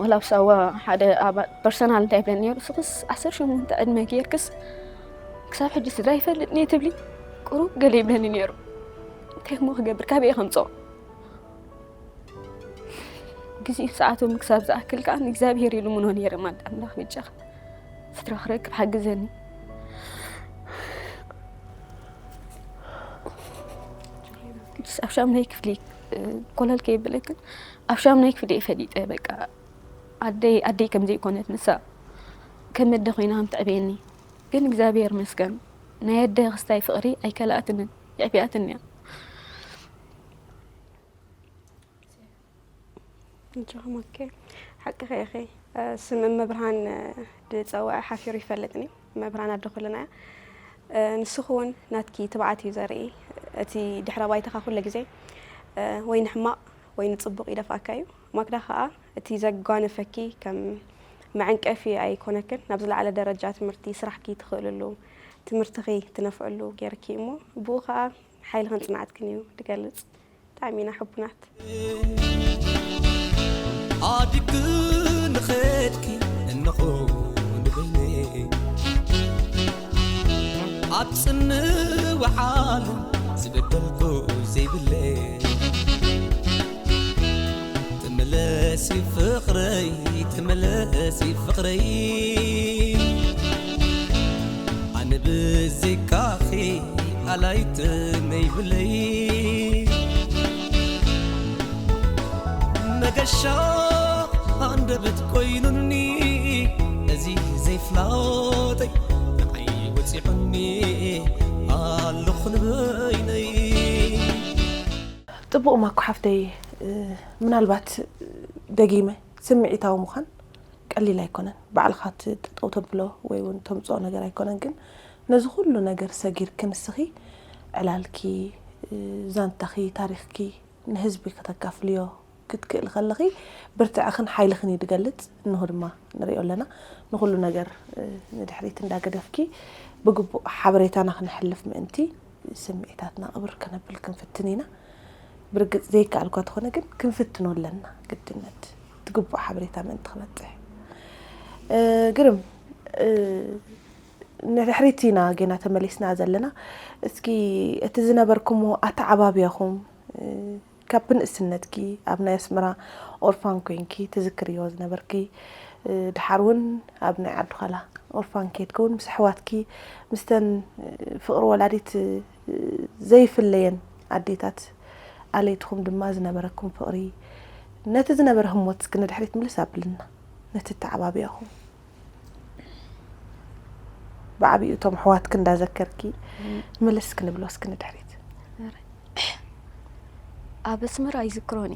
ወላ ኣብ ሳዋ ሓደ ኣባ ፐርሰናል እንታይ ይብለኒ ነይሩ፣ ስኽስ ዓሰርተ ሸሞንተ ዕድመ ገይርክስ ክሳብ ሕጂ ስድራ ይፈልጥ እየ ትብሊ ቁሩብ ገለ ይብለኒ ነይሩ። እንታይ እሞ ክገብር ካበይ ከምፅኦ ግዜ ሰዓቶም ክሳብ ዝኣክል ከዓ ንእግዚኣብሔር ይልምኖ ነይረ ማለት ኣምላኽ በጃኻ ስድራ ክረክብ ሓግዘኒ። ኣብ ሻምናይ ክፍሊ ኮለል ከይብለክን ኣብ ሻምናይ ክፍሊ ፈሊጠ በቃ ኣደይ ኣደይ ከም ዘይኮነት ንሳ ከም ኣደ ኮይና ከም ትዕበየኒ ግን እግዚኣብሔር ይመስገን ናይ ኣደ ክስታይ ፍቕሪ ኣይከልኣትንን የዕቢያትኒ እያ። እጆኹም ኦኬ ሓቅኺ ኢኺ። ስም እመብርሃን ዝፀውዐ ሓፊሩ ይፈልጥን እዩ። እመብርሃን ኣደ ኩልና እያ። ንስኺ እውን ናትኪ ትብዓት እዩ ዘርኢ። እቲ ድሕረ ባይታኻ ኩሉ ግዜ ወይ ንሕማቕ ወይ ንፅቡቕ ይደፍኣካ እዩ። ማክዳ ከዓ እቲ ዘጓነፈኪ ከም መዐንቀፊ ኣይኮነክን። ናብ ዝለዓለ ደረጃ ትምህርቲ ስራሕኪ ትኽእልሉ ትምህርትኺ ትነፍዕሉ ገይርኪ እሞ ብኡ ከዓ ሓይልኽን ፅንዓትክን እዩ ዝገልፅ። ብጣዕሚ ኢና ሕቡናት። ኣድግን ኸድኪ እንኾ ንበይነይ ኣብ ጽንው ዓለም ዝበደልኩ ዘይብለይ ተመለሲ ፍቕረይ ተመለሲ ፍቕረይ ኣነ ብዘይካኺ ኣላይት ነይብለይ መገሻ ኣንደበት ኮይኑኒ እዚ ዘይፍላወጠይ ንዓይ ወፂዑኒ ኣለኹ ንበይነይ። ፅቡቕ ማኩ ሓፍተይ፣ ምናልባት ደጊመ ስምዒታዊ ምዃን ቀሊል ኣይኮነን። ባዕልኻ ትጠው ተብሎ ወይ እውን ተምፅኦ ነገር ኣይኮነን። ግን ነዚ ኩሉ ነገር ሰጊርኪ ንስኺ ዕላልኪ፣ ዛንታኺ፣ ታሪኽኪ ንህዝቢ ከተካፍልዮ ክትክእሊ ከለኺ ብርትዕኽን ሓይልኽን እዩ ዝገልፅ። እንሆ ድማ ንሪኦ ኣለና። ንኹሉ ነገር ንድሕሪት እንዳገደፍኪ ብግቡእ ሓበሬታና ክነሕልፍ ምእንቲ ስምዒታትና ቅብር ከነብል ክንፍትን ኢና። ብርግፅ ዘይከኣል እኳ ተኾነ ግን ክንፍትኖ ኣለና ግድነት እቲ ግቡእ ሓበሬታ ምእንቲ ክበፅሕ። ግርም ንድሕሪት ኢና ጌና ተመሊስና ዘለና። እስኪ እቲ ዝነበርኩሞ ኣተዓባብያኹም ካብ ብንእስነትኪ ኣብ ናይ ኣስመራ ኦርፋን ኮይንኪ ትዝክርዮ ዝነበርኪ ድሓር እውን ኣብ ናይ ዓዲ ዃላ ኦርፋን ከድኪ እውን ምስ ኣሕዋትኪ ምስተን ፍቕሪ ወላዲት ዘይፍለየን ኣዴታት ኣለይትኹም ድማ ዝነበረኩም ፍቕሪ፣ ነቲ ዝነበረ ህሞት እስኪ ንድሕሪት ምልስ ኣብልና፣ ነቲ ኣተዓባብያኹም። ብዓቢኡ እቶም ኣሕዋትኪ እንዳዘከርኪ ምልስ ክንብሎ እስኪ ንድሕሪት። ኣብ ኣስመራ ይዝክሮኒ።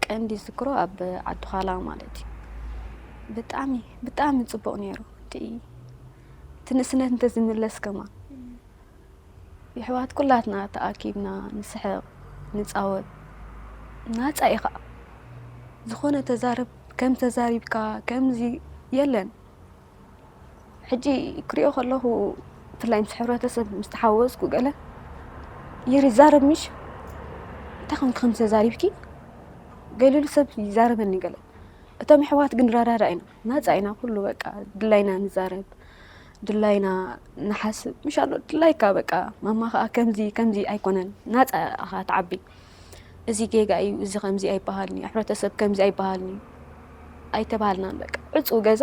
ቀንዲ ዝክሮ ኣብ ዓዲ ዃላ ማለት እዩ። ብጣዕሚ ብጣዕሚ ጽቡቕ ነይሩ። እቲ እቲ ንእስነት እንተዝምለስ ከማን የሕዋት ኩላትና ተኣኪብና ንስሕቕ ንጻወት። ናጻ ኢኻ። ዝኾነ ተዛረብ ከም ተዛሪብካ ከምዚ የለን። ሕጂ ክሪኦ ከለኹ ብፍላይ ምስ ሕብረተሰብ ምስ ተሓወስኩ ገለ ይር ይዛረብ ምሽ እንታይ ከምቲ ከምዚ ተዛሪብኪ ገሊሉ ሰብ ይዛረበኒ ገለ እቶም ኣሕዋት ግን ረዳዳ ኢና ናፃ ኢና ኩሉ በቃ ድላይና ንዛረብ ድላይና ንሓስብ ምሽ ኣሎ ድላይካ በቃ ማማ ከዓ ከምዚ ከምዚ ኣይኮነን ናፃ ኣኻ ትዓቢ እዚ ጌጋ እዩ እዚ ከምዚ ኣይበሃልን እዩ ሕብረተሰብ ከምዚ ኣይበሃልን እዩ ኣይተባሃልናን በቃ ዕፁ ገዛ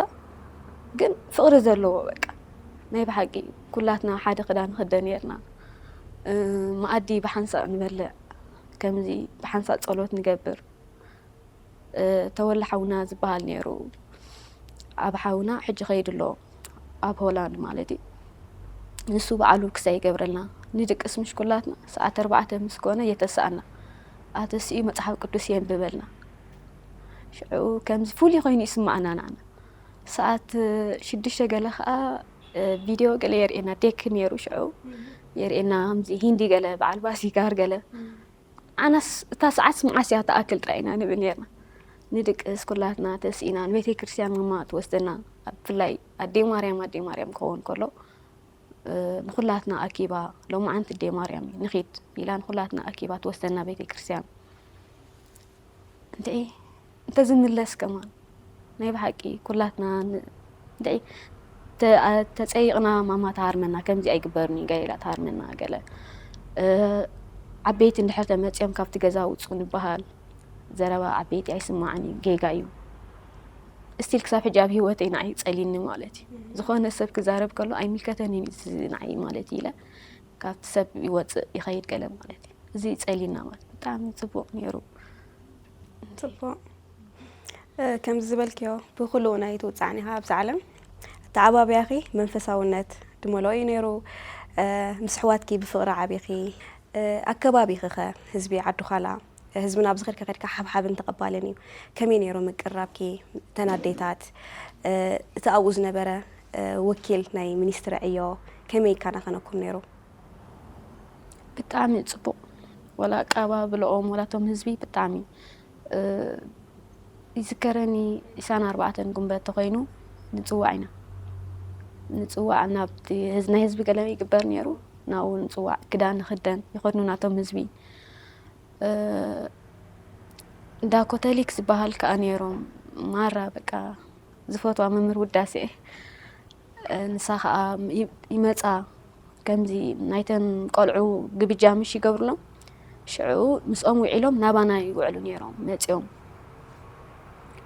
ግን ፍቕሪ ዘለዎ በቃ ናይ ብሓቂ ኩላትና ሓደ ክዳን ንኽደን ነርና መኣዲ ብሓንሳእ ንበልዕ ከምዚ ብሓንሳእ ፀሎት ንገብር ተወላ ሓውና ዝበሃል ነይሩ ኣብ ሓውና ሕጂ ኸይዱ ኣሎ ኣብ ሆላንድ ማለት እዩ ንሱ በዓሉ ክሳይ ይገብረልና ንድቅስ ምሽ ኩላትና ሰዓት ኣርባዕተ ምስ ኮነ የተሰኣና ኣተሲኡ መፅሓፍ ቅዱስ የንብበልና ሽዑ ከምዚ ፍሉይ ኮይኑ ይስማዓና ንዓና ሰዓት ሽዱሽተ ገለ ከዓ ቪድዮ ገለ የርእየና ዴክ ነይሩ ሽዑ የርእየና ከምዚ ሂንዲ ገለ በዓል ባሲጋር ገለ ኣነስ እታ ሰዓት መዓስ እያ ትኣክል ጥራይ ኢና ንብል ነርና ንድቅስ ኩላትና ተስኢና ንቤተ ክርስቲያን ማማ ትወስደና ብፍላይ ኣዴ ማርያም ኣዴ ማርያም ክኸውን ከሎ ንኹላትና ኣኪባ ሎማዓንቲ ኣዴ ማርያም ንኺድ ኢላ ንኹላትና ኣኪባ ትወስደና ቤተ ክርስቲያን እንተ እንተዝምለስ ከማን ናይ ብሓቂ ኩላትና እንተ ተፀይቕና ማማ ተሃርመና ከምዚ ኣይግበርን እዩ ገለ ኢላ ተሃርመና ገለ ዓበይቲ እንድሕር ተመፅኦም ካብቲ ገዛ ውፁ ንበሃል ዘረባ ዓበይቲ ኣይስማዕን እዩ ጌጋ እዩ ስቲል ክሳብ ሕጂ ኣብ ህይወተይ ንዓይ ጸሊኒ ማለት እዩ ዝኾነ ሰብ ክዛረብ ከሎ ኣይምልከተንን እዩ ንዓይ ማለት እዩ ኢለ ካብቲ ሰብ ይወፅእ ይኸይድ ገለ ማለት እዩ እዚ ጸሊና ማለት ብጣዕሚ ፅቡቅ ነይሩ ፅቡቅ ከምዚ ዝበልክዮ ብኩሉ ናይ ትውፃዕን ኢኻ ኣብዚ ዓለም ኣተዓባብያኺ መንፈሳውነት ድመልኦ እዩ ነይሩ ምስ ኣሕዋትኪ ብፍቕሪ ዓቢኺ ኣከባቢኺ ኸ ህዝቢ ዓዲ ዃላ ህዝብና ኣብዚ ከድካ ከድካ ሓብሓብን ተቐባልን እዩ ከመይ ነይሩ ምቅራብኪ ተን ኣዴታት እቲ ኣብኡ ዝነበረ ወኪል ናይ ሚኒስትሪ ዕዮ ከመይ ይከናኸነኩም ነይሩ ብጣዕሚ እዩ ፅቡቕ ወላ ኣቀባብልኦም ወላ እቶም ህዝቢ ብጣዕሚ ይዝከረኒ ዕስራን ኣርባዕተን ጉንበት ተኾይኑ ንፅዋዕ ኢና ንፅዋዕ ናብቲ ናይ ህዝቢ ገለ ይግበር ነይሩ ናብኡ ንፅዋዕ ክዳን ንክደን ይኸድኑ ናቶም ህዝቢ እንዳ ኮተሊክ ዝበሃል ከዓ ነይሮም ማራ በቃ ዝፈትዋ መምህር ውዳሴ ንሳ ከዓ ይመፃ ከምዚ ናይተን ቆልዑ ግብጃ ምሽ ይገብርሎም ሽዑ ምስኦም ውዒሎም ናባና ይውዕሉ ነይሮም መፂኦም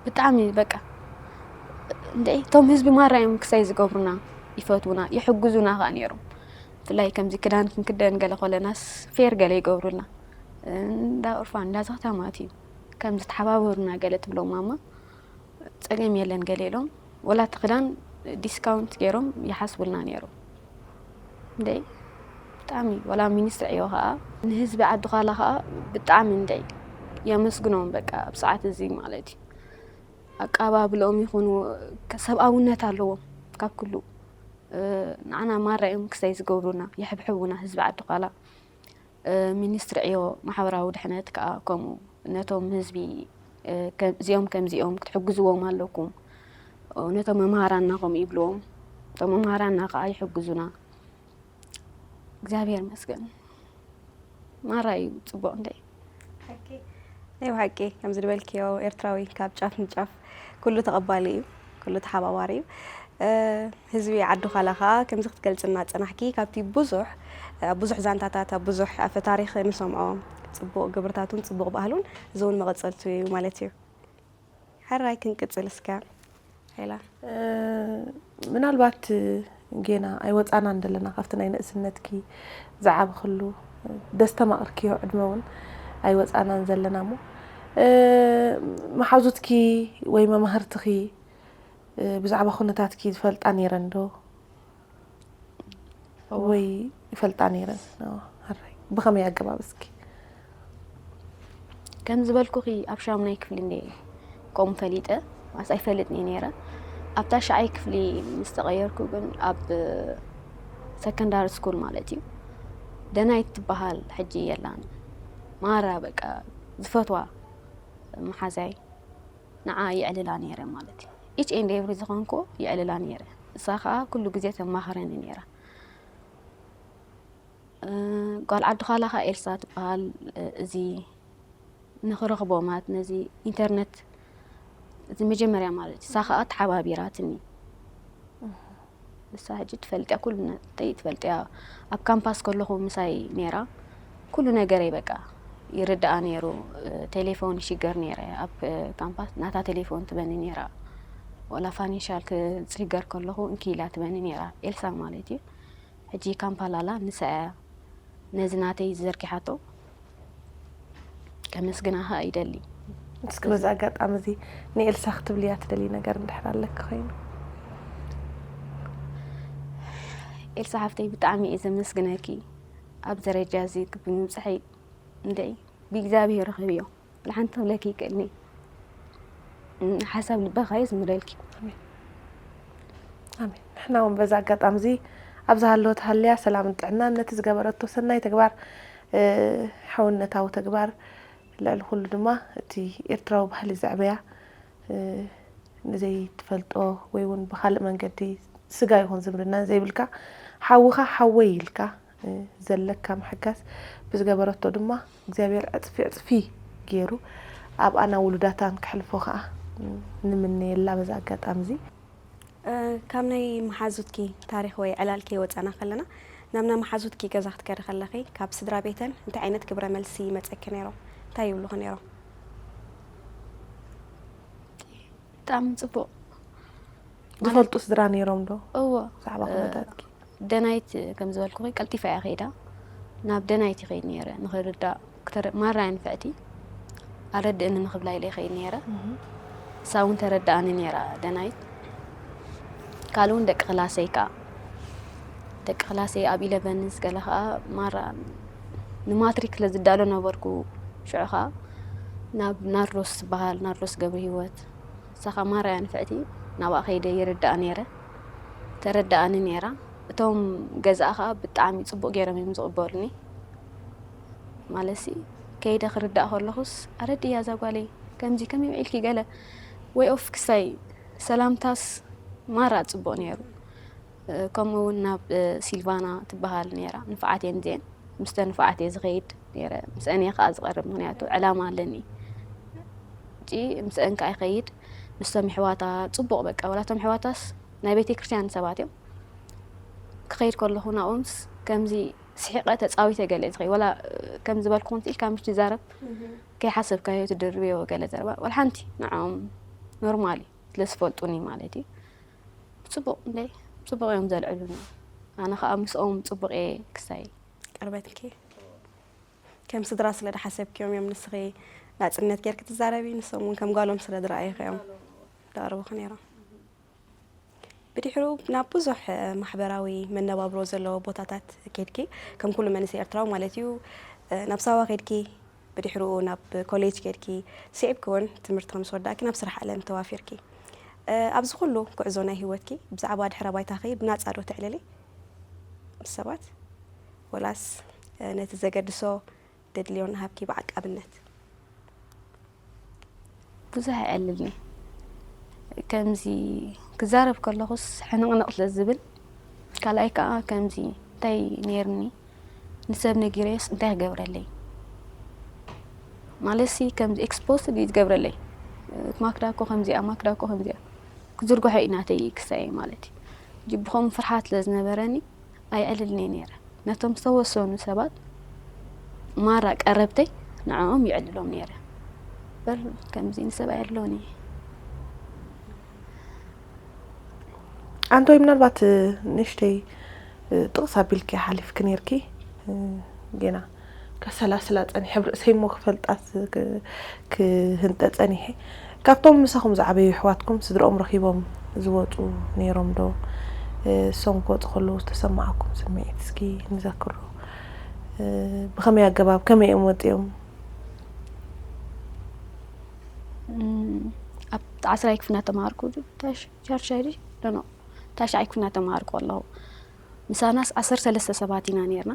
ብጣዕሚ በቃ እንደ እቶም ህዝቢ ማራ እዮም ክሳይ ዝገብሩና ይፈትውና ይሕግዙና ከዓ ነይሮም ብፍላይ ከምዚ ክዳን ክንክደን ገለ ኮለናስ ፌር ገለ ይገብሩልና እንዳ ኦርፋን እንዳ ዘኽታማት እዩ ከምዚ ተሓባበሩና ገለ ትብሎም ማማ ጸገም የለን ገለ ኢሎም ወላ እቲ ክዳን ዲስካውንት ገይሮም ይሓስቡልና ነይሮም እንደይ ብጣዕሚ ወላ ሚኒስትሪ ዕዮ ከዓ ንህዝቢ ዓዲ ኳላ ከዓ ብጣዕሚ እንደይ የመስግኖም በቃ ኣብ ሰዓት እዚ ማለት እዩ ኣቀባብልኦም ይኹኑ ሰብኣውነት ኣለዎም ካብ ኩሉ ንዓና ማራ እዮም ክሳይ ዝገብሩና የሕብሕቡና ህዝቢ ዓዲ ኳላ ሚኒስትሪ ዕዮ ማሕበራዊ ድሕነት ከዓ ከምኡ ነቶም ህዝቢ እዚኦም ከምዚኦም ክትሕግዝዎም ኣለኩም ነቶም መምሃራና ከምኡ ይብልዎም እቶም መምሃራና ከዓ ይሕግዙና እግዚኣብሔር መስገን ማራ እዩ ፅቡቅ እንደ ናይ ብሓቂ ከምዚ ዝበልክዮ ኤርትራዊ ካብ ጫፍ ንጫፍ ኩሉ ተቐባሊ እዩ ኩሉ ተሓባባሪ እዩ ህዝቢ ዓዲ ዃላ ከዓ ከምዚ ክትገልፅና ፀናሕኪ ካብቲ ብዙሕ ኣብ ብዙሕ ዛንታታት ኣብ ብዙሕ ኣፈ ታሪክ ንሰምዖ ፅቡቅ ግብርታቱን ፅቡቅ ባህሉን እዚ እውን መቐፀልቱ እዩ ማለት እዩ ሕራይ ክንቅፅል እስከ ሄላ ምናልባት ጌና ኣይወፃናን ዘለና ካብቲ ናይ ንእስነትኪ ዝዓብክሉ ደስተማቕርክዮ ዕድመ እውን ኣይወፃእናን ዘለና እሞ፣ እ፣ መሓዙትኪ ወይ መማህርትኺ፣ እ፣ ብዛዕባ ኩነታትኪ ዝፈልጣ ነይረን ዶ? እወ። ወይ ይፈልጣ ነይረን? እወ፣ ሕራይ። ብኸመይ ኣገባብ እስኪ? ከም ዝበልኩኺ ኣብ ሻሙናይ ክፍሊ እንደ ከምኡ ፈሊጠ፣ ማስ ኣይፈልጥን እየ ነይረ። ኣብ ታሽዓይ ክፍሊ ምስ ተቐየርኩ ግን ኣብ ሰከንዳሪ ስኩል ማለት እዩ፣ ደናይት ትበሃል ሕጂ የላን። ማራ በቃ ዝፈትዋ መሓዛይ ንዓ የዕልላ ነይረ ማለት እዩ። ኢች ኤንድ ኤቭሪ ዝኾንኩ የዕልላ ነይረ። እሳ ኸዓ ኩሉ ግዜ ተማኽረኒ ነይራ። እ፣ ጓል ዓዲ ኻላ ኸዓ ኤልሳ ትበሃል። እ፣ እዚ ንኽረኽቦ ማለት ነዚ ኢንተርነት እዚ መጀመርያ ማለት እዩ። እሳ ኸዓ ተሓባቢራትኒ። እሳ ሕጂ ትፈልጥያ፣ ኩሉ ነተይ ትፈልጥያ። ኣብ ካምፓስ ከለኹ ምሳይ ነይራ። ኩሉ ነገረይ በቃ ይርድኣ ነይሩ። እ፣ ቴሌፎን ይሽገር ነይረ። ኣብ፣ እ፣ ካምፓስ ናታ ቴሌፎን ትበኒ ነይራ። ወላ ፋይናንሻል ክጽገር ከለኹ እንኪ ኢላ ትበኒ ነይራ። ኤልሳ ማለት እዩ። ሕጂ ካምፓላላ ንሳ እያ ነዚ ናተይ ዘርጊሓቶ። ከመስግና ኸኣ ይደሊ። እስኪ በዚ ኣጋጣሚ እዚ ንኤልሳ ክትብልያ ትደልዪ ነገር እንድሕር ኣለኪ ኮይኑ? ኤልሳ ሓፍተይ ብጣዕሚ እየ ዘመስግነኪ። ኣብ ደረጃ እዚ ብምብጽሐይ እንደይ ብእግዚኣብሄር ረኸብዮ። ወላ ሓንቲ ክብለኪ ይክእልኒ። ሓሳብ ልበኻ የስምረልኪ። ኣሜን። ኣሜን። ንሕና እውን በዚ ኣጋጣሚ እዚ ኣብ ዝሃለወት ሃልያ ሰላምን ጥዕናን ነቲ ዝገበረቶ ሰናይ ተግባር፣ እ፣ ሕውነታዊ ተግባር፣ ልዕሊ ኩሉ ድማ እቲ ኤርትራዊ ባህሊ ዘዕበያ፣ እ፣ ንዘይትፈልጦ ወይ እውን ብኻልእ መንገዲ ስጋ ይኹን ዝምድና ዘይብልካ ሓውኻ ሓወይ ኢልካ፣ እ፣ ዘለካ ምሕጋዝ ብዝገበረቶ ድማ እግዚኣብሔር ዕጽፊ ዕጽፊ ገይሩ ኣብኣና ውሉዳታን ከሕልፎ ከኣ ንምነየላ በዚ ኣጋጣሚ እዚ። እ፣ ካብ ናይ መሓዙትኪ ታሪኽ ወይ ዕላል ከይወጻና ከለና፣ ናብ ናይ መሓዙትኪ ገዛ ክትከዲ ከለኺ ካብ ስድራ ቤተን እንታይ ዓይነት ግብረ መልሲ ይመጸኪ ነይሮም? እንታይ ይብሉኺ ነይሮም? ብጣዕሚ ጽቡቕ። ዝፈልጡ ስድራ ነይሮም ዶ? እዎ። ብዛዕባ እ፣ ኩነታትኪ? ደናይት ከም ዝበልኩኺ ቀልጢፋ እያ ከይዳ። ናብ ደናይት ይኸይድ ነይረ ንኽርዳእ፣ ክተረ-፣ ማራ እያ ንፍዕቲ። ኣረድእኒ ንኽብላ ኢለ ይኸይድ ነይረ። እህ። እሳ እውን ተረድኣኒ ነይራ ደናይት። ካልእ እውን ደቂ ክላሰይ ከኣ፣ ደቂ ክላሰይ ኣብ ኢለቨን ምስ ገለ ከኣ ማራ ንማትሪክ ስለ ዝዳሎ ነበርኩ። ሽዑ ከኣ ናብ ናርዶስ ትበሃል፣ ናርዶስ ገብረሂወት፣ እሳ ከኣ ማራ እያ ንፍዕቲ፣ ናብኣ ከይደ ይርዳእ ነይረ። ተረድኣኒ ነይራ። እቶም ገዛኣ ከኣ ብጣዕሚ ጽቡቕ ገይሮም እዮም ዝቕበሉኒ። ማለትሲ ከይደ ክርዳእ ከለኹስ፣ ኣረድእያ እዛ ጓለይ፣ ከምዚ ከመይ ውዒልኪ ገለ፣ ወይ ኦፍ ክሳይ ሰላምታስ ማራ ጽቡቕ ነይሩ። እ፣ ከምኡ እውን ናብ፣ እ፣ ሲልቫና ትበሃል ነይራ። ንፉዓት እየን እዚአን። ምስተን ንፉዓት እየ ዝኸይድ ነይረ። ምስአን እየ ከኣ ዝቐርብ፣ ምኽንያቱ ዕላማ ኣለኒ። ሕጂ ምስአን ከኣ ይኸይድ። ምስቶም ኣሕዋታ ጽቡቕ በቃ፣ ዋላ እቶም ኣሕዋታስ ናይ ቤተ ክርስቲያን ሰባት እዮም። ክኸይድ ከለኹ ናብኦምስ ከምዚ ስሒቐ ተጻዊተ ገለ እየ ዝኸይድ። ዋላ፣ እ፣ ከም ዝበልኩኹም ኢልካ ምሽ ትዛረብ፣ እህ። ከይሓሰብካዮ ትድርብዮ ገለ ዘረባ። ዋላ ሓንቲ ንዕኦም ኖርማል እዩ፣ ስለ ዝፈልጡኒ ማለት እዩ። ጽቡቕ እንደ ጽቡቕ እዮም ዘልዕሉኒ። ኣነ ኸኣ ምስኦም ጽቡቕ እየ ክሳይ። ቀርበትኪ ከም ስድራ ስለ ዝሓሰብክዮም እዮም ንስኺ ናጽነት ጌርኪ ትዛረቢ፣ ንሶም እውን ከም ጓሎም ስለ ዝረኣዩኺ እዮም ደቕርቡኺ ነይሮም። ብድሕሩ ናብ ብዙሕ ማሕበራዊ መነባብሮ ዘለዎ ቦታታት ኬድኪ፣ ከም ኩሉ መንእሰይ ኤርትራዊ ማለት እዩ። ናብ ሳዋ ኬድኪ፣ ብድሕርኡ ናብ ኮሌጅ ኬድኪ፣ ስዒብኪ እውን ትምህርቲ ምስ ወዳእኪ ናብ ስራሕ ዓለም ተዋፊርኪ። እ፣ ኣብዚ ኩሉ ጉዕዞ ናይ ህይወትኪ ብዛዕባ ድሕረ ባይታኺ ብናጻ ዶ ተዕልሊ ምስ ሰባት? ወላስ፣ እ፣ ነቲ ዘገድሶ ደድልዮ እናሃብኪ ብዓቃብነት? ብዙሕ ኣየዕልልኒ። ከምዚ ክዛረብ ከለኹስ ሕንቕንቕ ስለ ዝብል፣ ካልኣይ ከኣ ከምዚ እንታይ ነይርኒ ንሰብ ነጊረዮስ እንታይ ክገብረለይ? ማለትሲ ከምዚ ኤክስፖዝድ እዩ ዝገብረለይ። ማክዳ እኮ ከምዚኣ፣ ማክዳ እኮ ከምዚኣ። ክዝርግሖ እዩ ናተይ ክሳየ ማለት እዩ። ሕጂ ብኸምኡ ፍርሓት ስለ ዝነበረኒ ኣይዕልልን እየ ነይረ። ነቶም ዝተወሰኑ ሰባት ማራ ቀረብተይ ንዕኦም ይዕልሎም ነይረ። እምበር ከምዚ ንሰብ ኣየዕልሎን እየ። ኣንቶይ ምናልባት ንእሽተይ ጥቕስ ኣቢልኪ ሓሊፍኪ ነይርኪ፣ ጌና ከሰላስላ ጸኒሐ፣ ኣብ ርእሰይ እሞ ክፈልጣ ክ-፣ ክህንጠ ጸኒሐ። ካብቶም ምሳኹም ዝዓበዩ ኣሕዋትኩም ስድርኦም ረኺቦም ዝወጹ ነይሮም ዶ? እ፣ እሶም ክወጹ ከለዉ ዝተሰማዓኩም ስምዒት እስኪ ንዘክሮ። እ፣ ብኸመይ ኣገባብ፣ ከመይ እዮም ወጺኦም? እም፣ ኣብ ዓስራይ ክፍሊ እናተማሃርኩ፣ ታሽ-፣ ሻድሻይ ድዩ? ኖ፣ ኖ፣ ታሽዓይ ክፍሊ እናተማሃርኩ ከለኹ፣ ምሳናስ ዓሰርተ ሰለስተ ሰባት ኢና ነይርና፣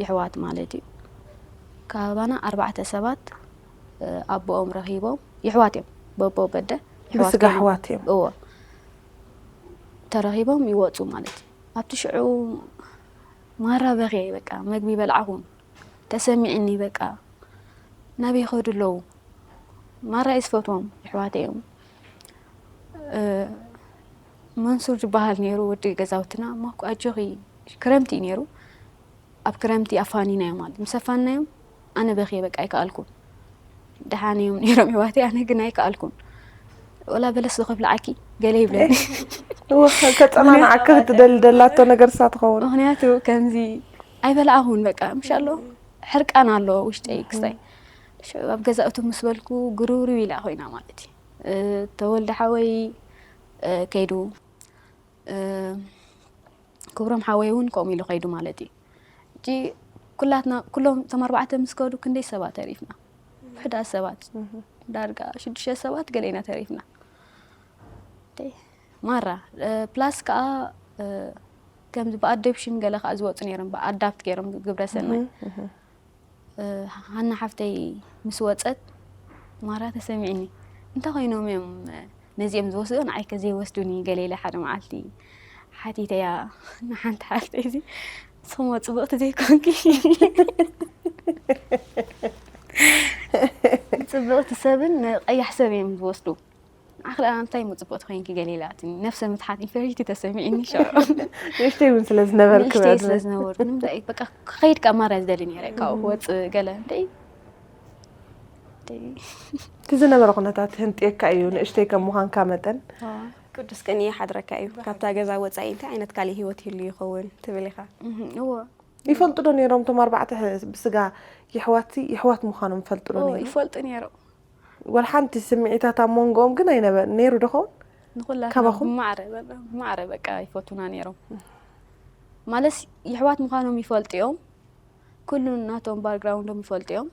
የሕዋት ማለት እዩ። ካባና ኣርባዕተ ሰባት፣ እ፣ ኣቦኦም ረኺቦም፣ የሕዋት እዮም፣ በቦ በደ፣ የሕዋት ብስጋ ኮይኖም፣ ኣሕዋት እዮም። እዎ፣ ተረኺቦም ይወጹ ማለት እዩ። ኣብቲ ሽዑ ማራ በኽየ፣ በቃ፣ መግቢ በላዕኹ፣ ተሰሚዕኒ፣ በቃ፣ ናበይ ይኸዱ ኣለዉ? ማራ እየ ዝፈትዎም፣ የሕዋተይ እዮም። እ፣ መንሱር ዝበሃል ነይሩ፣ ወዲ ገዛውትና፣ እሞ፣ ኣጆኺ፣ ክረምቲ እዩ ነይሩ። ኣብ ክረምቲ ኣፋኒናዮም ማለት። ምስ ኣፋንናዮም፣ ኣነ በኽየ፣ በቃ፣ ኣይከኣልኩን። ደሓን እዮም ነይሮም፣ የሕዋተይ፣ ኣነ ግን ኣይከኣልኩን። ወላ በለስ ዶ ከብልዓኪ? ገለ ይብለኒ። እወ፣ ከጸናንዓካ ክትደሊ ደላቶ ነገር እሳ ትኸውን። ምኽንያቱ፣ ከምዚ ኣይበላዕኹን፣ በቃ፣ ምሻሎ፣ ሕርቃን ኣሎ ውሽጠይ ክስታይ። ሽዑ ኣብ ገዛ እቱ ምስ በልኩ፣ ግርብርብ ኢላ ኮይና ማለት እዩ። እ፣ ተወልደ ሓወይ፣ እ፣ ከይዱ፣ እ፣ ክብሮም ሓወይ እውን ከምኡ ኢሉ ከይዱ ማለት እዩ። ሕጂ ኩላትና፣ ኩሎም እቶም ኣርባዕተ ምስ ከዱ ክንደይ ሰባት ተሪፍና? ውሑዳት ሰባት። እህ። ዳርጋ ሽዱሽተ ሰባት ገለ ኢና ተሪፍና። ደይ-፣ ማራ፣ እ፣ ፕላስ ከኣ፣ እ፣ ከምዚ ብኣዶፕሽን ገለ ከኣ ዝወጹ ነይሮም፣ ብኣዳፕት ገይሮም ግብረ ሰናይ። እህ፣ እህ። እ፣ ሃና ሓፍተይ ምስ ወጸት ማራ ተሰሚዕኒ። እንታይ ኮይኖም እዮም ነዚኦም ዝወስዱ፣ ንዓይ ከ ዘይወስዱኒ? ገለ ኢለ ሓደ መዓልቲ ሓቲተያ ንሓንቲ ሓፍተይ፣ እዚ ንስኹም ጽብቕቲ ዘይኮንኪ፣ ጽብቕቲ ሰብን ንቐያሕ ሰብ እዮም ዝወስዱ። ንዓኺ ደኣ እንታይ እሞ ጽብቕቲ ኮይንኪ ገለ ኢላትኒ። ነፍሰ ምትሓት፣ ኢንፌሪቲ ተሰሚዕኒ ሽዑ። ንእሽተይ እውን ስለ ዝነበርክ ንእሽተይ በእድመ። ስለ ዝነበርኩ፣ ንምንታይ በቃ ክኸይድ ከኣ ማራ ዝደሊ ነይረ፣ ካብኡ እም። ክወጽእ ገለ እንተይ፣ እንተይ። እቲ ዝነበረ ኩነታት ህንጥየካ እዩ፣ ንእሽተይ ከም ምዃንካ መጠን። ኣዎ። ቅዱስ ቅንኢ ይሓድረካ እዩ። ካብታ ገዛ ወጻኢ እንታይ ዓይነት ካልእ ህይወት ይህሉ ይኸውን ትብል ኢኻ? እህ፣ እዎ። ይፈልጡ ዶ ነይሮም እቶም ኣርባዕተ ሕ-፣ ብስጋ የሕዋትሲ፣ የሕዋት ምዃኖም ይፈልጡ ዶ ኦ፣ ነይሮም? ይፈልጡ ነይሮም። ወላ ሓንቲ ስምዒታት ኣብ መንጎኦም ግን ኣይነበ-፣ ነይሩ ዶ ኸውን? ንኹላትና ካባኹም? ብማዕረ፣ ብማዕረ በቃ ይፈቱና ነይሮም። ማለትስ የሕዋት ምዃኖም ይፈልጡ እዮም። ኩሉ ናቶም ባክግራውንዶም ይፈልጡ እዮም።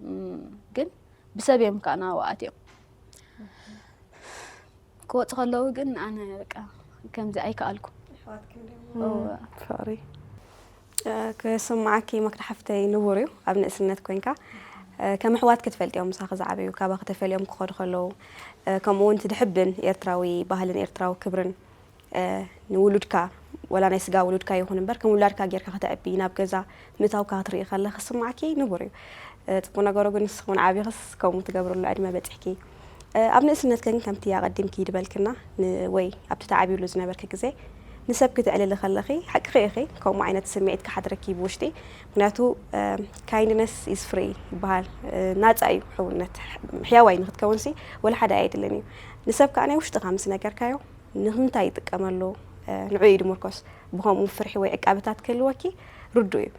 እም፣ ግን ብሰብ እዮም ከኣ ናብኡ ኣትዮም። ክወጹ ከለዉ ግን ኣነ በቃ ከምዚ ኣይከኣልኩ። የሕዋትኪ እንድዮም። እወ። ፍቕሪ። እ፣ ክስምዓኪ ማክዳ ሓፍተይ ንቡር እዩ፣ ኣብ ንእስነት ኮንካ፣ እ፣ ከም ኣሕዋት ክትፈልጥዮም ምሳኺ ዝዓበዩ፣ ካባኺ ተፈልዮም ክኸዱ ከለዉ፣ እ፣ ከምኡ እውን እቲ ድሕብን ኤርትራዊ ባህልን ኤርትራዊ ክብርን፣ እ፣ ንውሉድካ፣ ወላ ናይ ስጋ ውሉድካ ይኹን እምበር፣ ከም ውላድካ ጌርካ ከተዕቢ፣ ናብ ገዛ ምእታውካ ክትርኢ ከለኺ ክስምዓኪ ንቡር እዩ። እ፣ ጽቡቕ ነገሩ ግን ንስኺ እውን ዓቢኽስ ከምኡ ትገብርሉ ዕድመ በጺሕኪ። እ፣ ኣብ ንእስነትኪ ግን ከምቲ ኣቐዲምኪ ድበልክና ን-፣ ወይ ኣብቲ ተዓብዩሉ ዝነበርኪ ግዜ ንሰብ ክትዕልሊ ከለኺ ሓቅኺ ኢኺ፣ ከምኡ ዓይነት ስምዒት ክሓድረኪ ብውሽጢ። ምኽንያቱ፣ እ፣ kindness is free ይበሃል። እ፣ ናጻ እዩ ሕውነት። ሕያዋይ ንኽትከውንሲ ወላ ሓደ ኣየድልን እዩ። ንሰብ ከኣ ናይ ውሽጥኻ ምስ ነገርካዮ ንምንታይ ይጥቀመሉ፣ እ፣ ንዕኡ እዩ ድምርኮስ። ብኸምኡ ፍርሒ ወይ ዕቃበታት ክህልወኪ ርዱእ እዩ።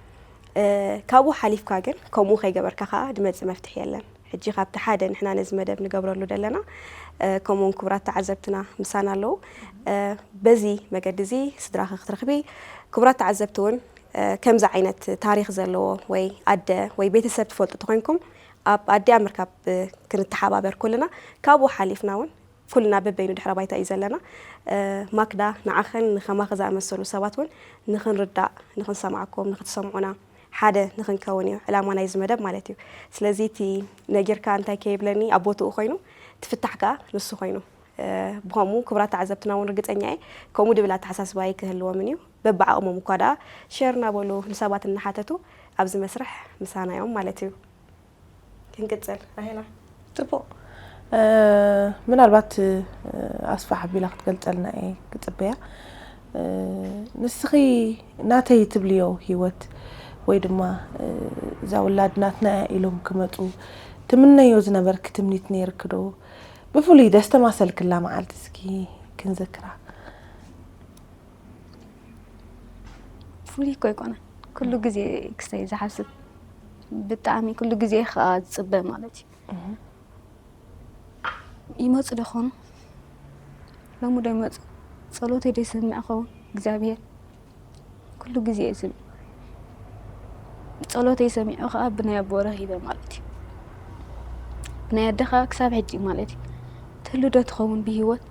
እ፣ ካብኡ ሓሊፍካ ግን ከምኡ ከይገበርካ ከኣ ድመጽእ መፍትሒ የለን። ሕጂ ካብቲ ሓደ ንሕና ነዚ መደብ ንገብረሉ ደለና፣ እ፣ ከምኡውን ክቡራት ተዓዘብትና ምሳና ኣለዉ። እ፣ በዚ መገዲ እዚ ስድራኺ ክትረኽቢ፣ ክቡራት ተዓዘብቲ እውን፣ እ፣ ከምዚ ዓይነት ታሪኽ ዘለዎ ወይ ኣደ ወይ ቤተሰብ ትፈልጡ ተኾይንኩም፣ ኣብ ኣዲኣ ምርካብ፣ እ፣ ክንተሓባበር ኩልና፣ ካብኡ ሓሊፍና እውን ኩልና በበይኑ ድሕረ ባይታ እዩ ዘለና። እ፣ ማክዳ፣ ንዓኽን ንኸማኺ ዝኣመሰሉ ሰባት እውን ንኽንርዳእ፣ ንኽንሰምዓኩም፣ ንኽትሰምዑና፣ ሓደ ንኽንከውን እዩ ዕላማ ናይዚ መደብ ማለት እዩ። ስለዚ እቲ ነጊርካ እንታይ ከይብለኒ ኣብ ቦትኡ ኮይኑ፣ እቲ ፍታሕ ከኣ ንሱ ኮይኑ። እ፣ ብኸምኡ ክቡራት ተዓዘብትና እውን ርግጸኛ እየ ከምኡ ድብል ኣተሓሳስባ ኣይክህልዎምን እዩ። በብዓቕሞም እኳ ደኣ ሸር እናበሉ ንሰባት እናሓተቱ ኣብዚ መስርሕ ምሳና እዮም ማለት እዩ። ክንቅጽል ራሄላ። ጽቡቕ። እ፣ ምናልባት፣ እ፣ ኣስፋሕ ኣቢላ ክትገልጸልና እየ ክጽበያ። እ፣ ንስኺ ናተይ ትብልዮ ህይወት ወይ ድማ፣ እ፣ እዛ ውላድ ናትና እያ ኢሎም ክመጹ ትምነዮ ዝነበርኪ ትምኒት ነይርኪ ዶ? ብፍሉይ ደስተማሰልክላ መዓልቲ እስኪ ክንዘክራ። ፍሉይ እኮ ኣይኮነን። ኩሉ ግዜ ክስተይ ዝሓስብ ብጣዕሚ ኩሉ ግዜ ከዓ ዝፅበ ማለት እዩ። ይመፁ ዶ ኾኑ? ሎሚ ዶ ይመፁ? ጸሎተይ ዶ ይሰምዕ ኸውን እግዚኣብሔር? ኩሉ ግዜ እዩ ዝብል። ጸሎተይ ሰሚዑ ኸዓ ብናይ ኣቦ ረኺበ ማለት እዩ። ብናይ ኣደ ኸዓ ክሳብ ሕጂ ማለት እዩ። ትህሉ ዶ ትኸውን ብህይወት?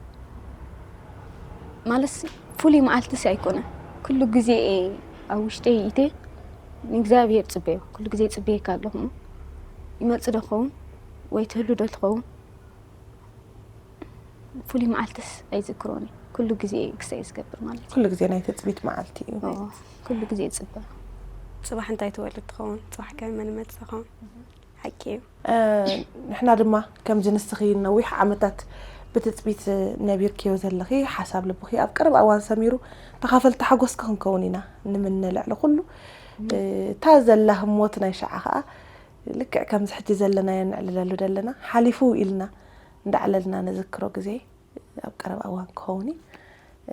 ማለትሲ ፍሉይ መዓልትሲ ኣይኮነን። ኩሉ ግዜ እየ ኣብ ውሽጠይ ኢተ ንእግዚኣብሔር ጽበዮ። ኩሉ ግዜ ጽበየካ ኣለኹ እሞ ይመጽእ ዶ ክኸውን ወይ ትህሉ ዶ ትኸውን? ፍሉይ መዓልትስ ኣይዝክሮን እየ። ኩሉ ግዜ እየ ክሳይ ዝገብር ማለት እዩ። ኩሉ ግዜ ናይ ትጽቢት መዓልቲ እዩ። ኦ፣ ኩሉ ግዜ ይጽበ። ጽባሕ እንታይ ትወልድ ትኸውን? ጽባሕ ከ መን ይመጽእ ይኸውን? ሓቂ እዩ። እ፣ ንሕና ድማ ከምዚ ንስኺ ነዊሕ ዓመታት ብትጽቢት ነቢርክዮ ዘለኺ ሓሳብ ልብኺ ኣብ ቀረባ እዋን ሰሚሩ ተኻፈልቲ ሓጎስኪ ክንከውን ኢና ንምነ። ልዕሊ ኩሉ፣ እ፣ እታ ዘላ ህሞት ናይ ሸዓ ኸኣ ልክዕ ከምዚ ሕጂ ዘለናዮ ነዕልለሉ ዘለና ሓሊፉ ኢልና እንዳዕለልና ንዝክሮ ግዜ ኣብ ቀረባ እዋን ክኸውን እዩ።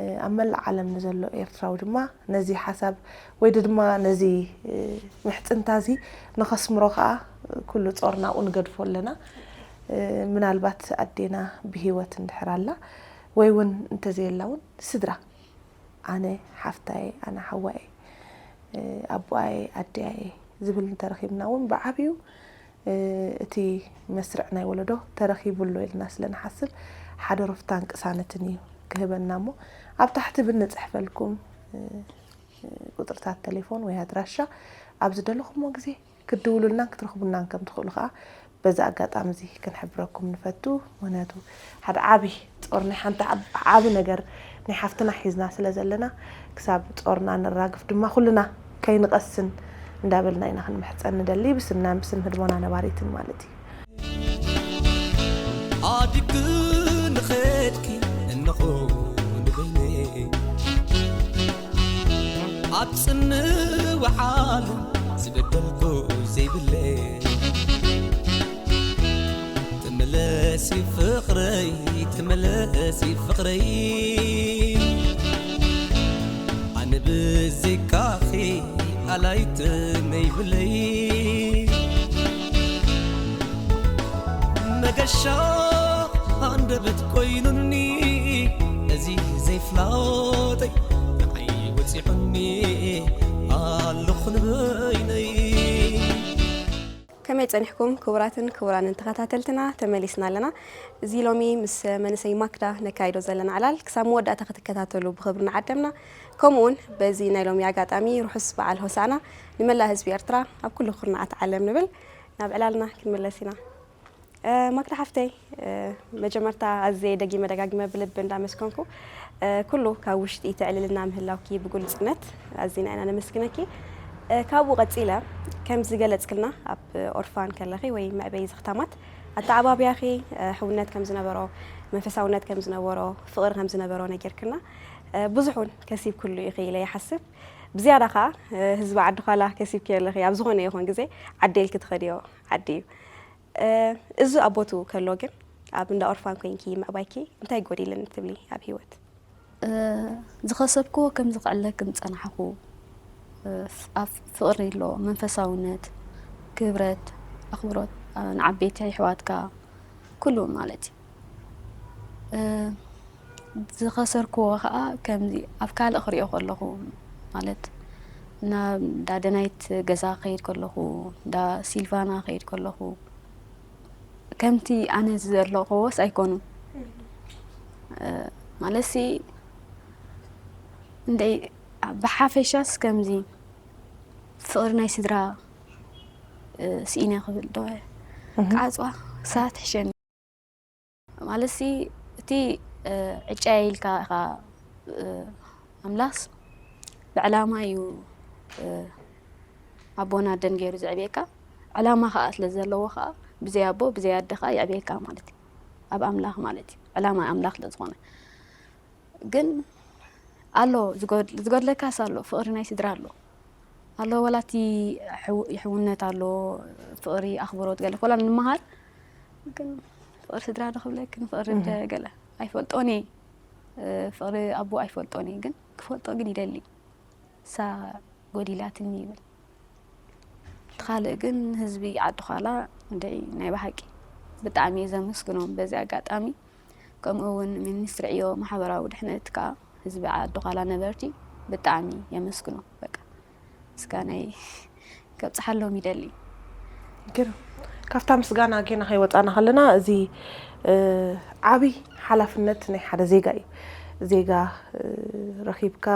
እ፣ ኣብ መላእ ዓለም ንዘሎ ኤርትራዊ ድማ ነዚ ሓሳብ ወይ ድማ ነዚ፣ እ፣ ምሕጽንታ እዚ ንኸስምሮ ኸኣ ኩሉ ጾር ናብኡ ንገድፎ ኣለና። እ፣ ምናልባት ኣዴና ብህይወት እንድሕር ኣላ ወይ እውን እንተዘየላ እውን ስድራ፣ ኣነ ሓፍታየ፣ ኣነ ሓዋየ፣ እ፣ ኣቦኣየ፣ ኣዲያየ ዝብል እንተረኺብና እውን ብዓብዩ፣ እ፣ እቲ መስርዕ ናይ ወለዶ ተረኺቡ ኣሎ ኢልና ስለ ንሓስብ ሓደሮፍታን ቅሳነትን እዩ ክህበና እሞ ኣብ ታሕቲ ብንጽሕፈልኩም፣ እ፣ ቁጽርታት ቴሌፎን ወይ ኣድራሻ ኣብ ዝደለኹሞ ግዜ ክትድውሉልናን ክትረኽቡናን ከም ትኽእሉ ከኣ በዚ ኣጋጣሚ እዚ ክንሕብረኩም ንፈቱ። ምኽንያቱ ሓደ ዓቢ ጾር ናይ ሓንቲ ዓብ-፣ ዓቢ ነገር ናይ ሓፍትና ሒዝና ስለ ዘለና ክሳብ ጾርና ነራግፍ ድማ ኩልና ከይንቐስን እንዳበልና ኢና ክንምሕጸን ንደሊ ብስምናን ብስም ህድሞና ነባሪትን ማለት እዩ። ኣድግ ንኸድኪ እንኾ ንበይነይ ኣብ ጽንዋዓሉ ዝበደልኩ ዘይብለይ ተመለሲ ፍቕረይ ተመለሲ ፍቕረይ ኣነ ብዘይካኺ ኣላይት ነይብለይ መገሻ ኣንደበት ኮይኑኒ እዚ ዘይፍላወጠይ ንዓይ ወፂዑኒ ኣለኹ ንበይነይ። ከመይ ጸኒሕኩም ክቡራትን ክቡራንን ተኸታተልትና? ተመሊስና ኣለና። እዚ ሎሚ ምስ መንእሰይ ማክዳ ነካይዶ ዘለና ዕላል ክሳብ መወዳእታ ክትከታተሉ ብኽብሪ ንዓደምና። ከምኡውን በዚ ናይ ሎሚ ኣጋጣሚ ርሑስ በዓል ሆሳዕና ንመላእ ህዝቢ ኤርትራ ኣብ ኩሉ ኩርናዓት ዓለም ንብል። ናብ ዕላልና ክንምለስ ኢና። እ፣ ማክዳ ሓፍተይ፣ እ፣ መጀመርታ ኣዝየ ደጊመ ደጋጊመ ብልቢ እንዳመስከንኩ፣ እ፣ ኩሉ ካብ ውሽጢ ተዕልልና ምህላውኪ ብግሉጽነት ኣዚና ኢና ነመስግነኪ። እ፣ ካብኡ ቀጺለ ከም ዝገለጽክልና ኣብ ኦርፋን ከለኺ ወይ መዕበዪ ዘኽታማት ኣተዓባብያኺ፣ እ፣ ሕውነት ከም ዝነበሮ፣ መንፈሳውነት ከም ዝነበሮ፣ ፍቕሪ ከም ዝነበሮ ነጊርክና። እ፣ ብዙሕ እውን ከሲብክሉ ኢኺ ኢለ ይሓስብ። ብዝያዳ ኸኣ፣ እ፣ ህዝቢ ዓዲ ዃላ ከሲብክዮ ኣለኺ። ኣብ ዝኾነ ይኹን ግዜ ዓዲ ኢልኪ ትኸድዮ ዓዲ እዩ። እ፣ እዚ ኣብ ቦትኡ ከሎ ግን ኣብ እንዳ ኦርፋን ኮይንኪ ምዕባይኪ እንታይ ጎዲልኒ ትብሊ ኣብ ህይወት? እ፣ ዝኸሰብክዎ ከምዚ ክዕለክን ዝጸናሕኩ፣ እ፣ ፍ-፣ ኣብ ፍቕሪ ኣሎ፣ መንፈሳውነት፣ ክብረት፣ ኣኽብሮት፣ እ፣ ንዓበይቲ ኣሕዋትካ፣ ኩሉ ማለት እዩ። እ፣ ዝኸሰርክዎ ኸኣ ከምዚ ኣብ ካልእ ክሪኦ ከለኹ፣ ማለት ናብ እንዳ ደናይት ገዛ ክኸይድ ከለኹ፣ እንዳ ሲልቫና ክኸይድ ከለኹ፣ ከምቲ ኣነ ዝዘለኽዎስ ኣይኮኑን። እ፣ ማለትሲ እንደይ ብሓፈሻስ ከምዚ ፍቕሪ ናይ ስድራ፣ እ፣ ስኢነ ክብል ዶ እህ። ክዓጽዋ ክሳብ ትሕሸኒ። ማለትሲ እቲ፣ እ፣ ዕጫየ ኢልካ ኢኻ፣ እ፣ ኣምላኽስ ብዕላማ እዩ፣ እ፣ ኣቦን ኣደን ገይሩ ዘዕብየካ። ዕላማ ኸኣ ስለ ዘለዎ ኸኣ ብዘይ ኣቦ ብዘይ ኣደ ኸኣ የዕብየካ ማለት እዩ። ኣብ ኣምላኽ ማለት እዩ። ዕላማ ኣምላኽ ስለ ዝኾነ። ግን ኣሎ ዝጎድ-፣ ዝጎድለካስ ኣሎ፣ ፍቕሪ ናይ ስድራ ኣሎ። ኣሎ ወላ እቲ ሕው-፣ ይሕውነት ኣሎ፣ ፍቕሪ፣ ኣኽብሮት ገለ ኮላ ንምሃር። ግን ፍቕሪ ስድራ ዶ ክብለክን ፍቕሪ እንደ እህ። ገለ ኣይፈልጦን እየ። እ፣ ፍቕሪ ኣቦ ኣይፈልጦን እየ፣ ግን ክፈልጦ ግን ይደሊ። እሳ ጎዲላትኒ ይብል። እቲ ካልእ ግን ህዝቢ ዓዲ ዃላ እንደይ ናይ ብሓቂ ብጣዕሚ እየ ዘመስግኖም በዚ ኣጋጣሚ። ከምኡ እውን ሚኒስትሪ ዕዮ ማሕበራዊ ድሕነት ከዓ ህዝቢ ዓዲ ዃላ ነበርቲ ብጣዕሚ የመስግኖም። በቃ ምስጋናይ ከብፅሓሎም ይደሊ። ግርም። ካብታ ምስጋና ጌና ከይወፃና ከለና፣ እዚ እ፣ ዓብይ ሓላፍነት ናይ ሓደ ዜጋ እዩ። ዜጋ እ፣ ረኺብካ፣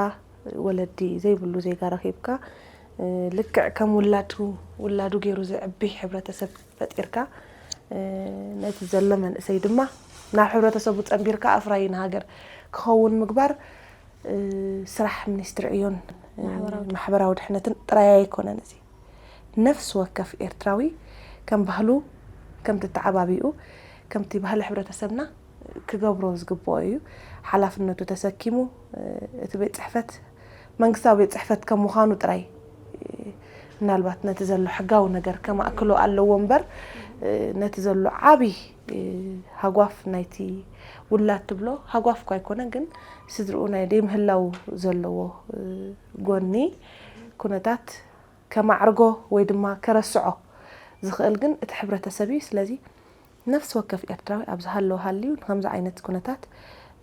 ወለዲ ዘይብሉ ዜጋ ረኺብካ፣ እ፣ ልክዕ ከም ውላዱ ውላዱ ገይሩ ዘዕቢ ሕብረተሰብ ፈጢርካ፣ እ፣ ነቲ ዘሎ መንእሰይ ድማ ናብ ሕብረተሰቡ ፀንቢርካ ኣፍራዪ ንሃገር ክኸውን ምግባር እ፣ ስራሕ ሚኒስትሪ ዕዮን እ፣ ማሕበራዊ ድሕነት። ማሕበራዊ ድሕነትን ጥራይ ኣይኮነን። እዚ ነፍሲ ወከፍ ኤርትራዊ ከም ባህሉ፣ ከምቲ ተዓባቢኡ፣ ከምቲ ባህሊ ሕብረተሰብና ክገብሮ ዝግብኦ እዩ። ሓላፍነቱ ተሰኪሙ እ፣ እቲ ቤት ፅሕፈት መንግስታዊ ቤት ፅሕፈት ከም ምዃኑ ጥራይ እ፣ ምናልባት ነቲ ዘሎ ሕጋዊ ነገር ከማእክሎ ኣለዎ እምበር እ፣ ነቲ ዘሎ ዓብይ እ፣ ሃጓፍ ናይቲ ውላድ ትብሎ ሃጓፍ እኳ ኣይኮነን፣ ግን ስድርኡ ናይ ደይምህላው ዘለዎ እ፣ ጎኒ ኩነታት ከማዕርጎ ወይ ድማ ከረስዖ ዝኽእል ግን እቲ ሕብረተሰብ እዩ። ስለዚ ነፍሲ ወከፍ ኤርትራዊ ኣብ ዝሃለወ ሃልዩ ንከምዚ ዓይነት ኩነታት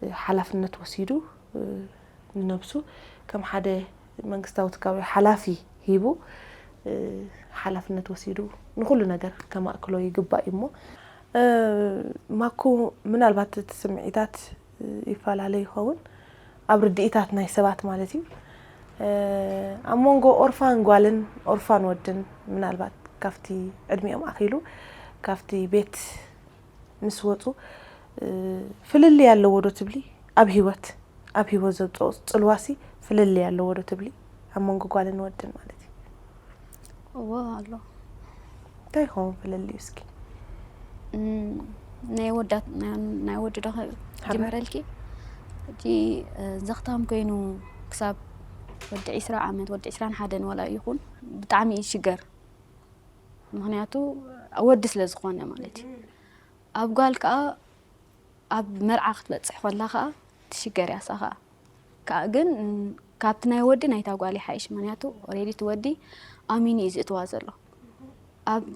እ፣ ሓላፍነት ወሲዱ እ፣ ንነብሱ ከም ሓደ መንግስታዊ ትካል ወይ ሓላፊ ሂቡ እ፣ ሓላፍነት ወሲዱ ንኹሉ ነገር ከማእክሎ ይግባእ እዩ እሞ እ፣ ማኩ ምናልባት እቲ ስምዒታት እ፣ ይፈላለ ይኸውን ኣብ ርድኢታት ናይ ሰባት ማለት እዩ። እ፣ ኣብ መንጎ ኦርፋን ጓልን ኦርፋን ወድን ምናልባት ካብቲ ዕድሚኦም ኣኺሉ ካብቲ ቤት ምስ ወፁ እ፣ ፍልልይ ኣለዎ ዶ ትብሊ? ኣብ ህይወት ኣብ ህይወት ዘምፅኦ ፅልዋሲ ፍልልይ ኣለዎ ዶ ትብሊ? ኣብ መንጎ ጓልን ወድን ማለት እዩ። እዎ ኣሎ። እንታይ ይኸውን ፍልልዩ እስኪ? እም፣ ናይ ወዳት ናይ- ናይ ወዲ ዶ ኸ- ሓራይ። ጅምረልኪ? ሕጂ እ፣ ዘኽታም ኮይኑ ክሳብ ወዲ ዒስራ ዓመት ወዲ ዒስራን ሓደን ዋላ ይኹን ብጣዕሚ እዩ ሽገር። ምክንያቱ ወዲ ስለ ዝኾነ ማለት እዩ። ኣብ ጓል ከዓ ኣብ መርዓ ክትበፅሕ ከላ ከዓ ትሽገር እያ እሳ ከዓ። ከዓ ግን ካብቲ ናይ ወዲ ናይታ ጓል ይሓይሽ። ምክንያቱ ኦሬዲ እቲ ወዲ ኣሚኑ እዩ ዝእትዋ ዘሎ። ኣብ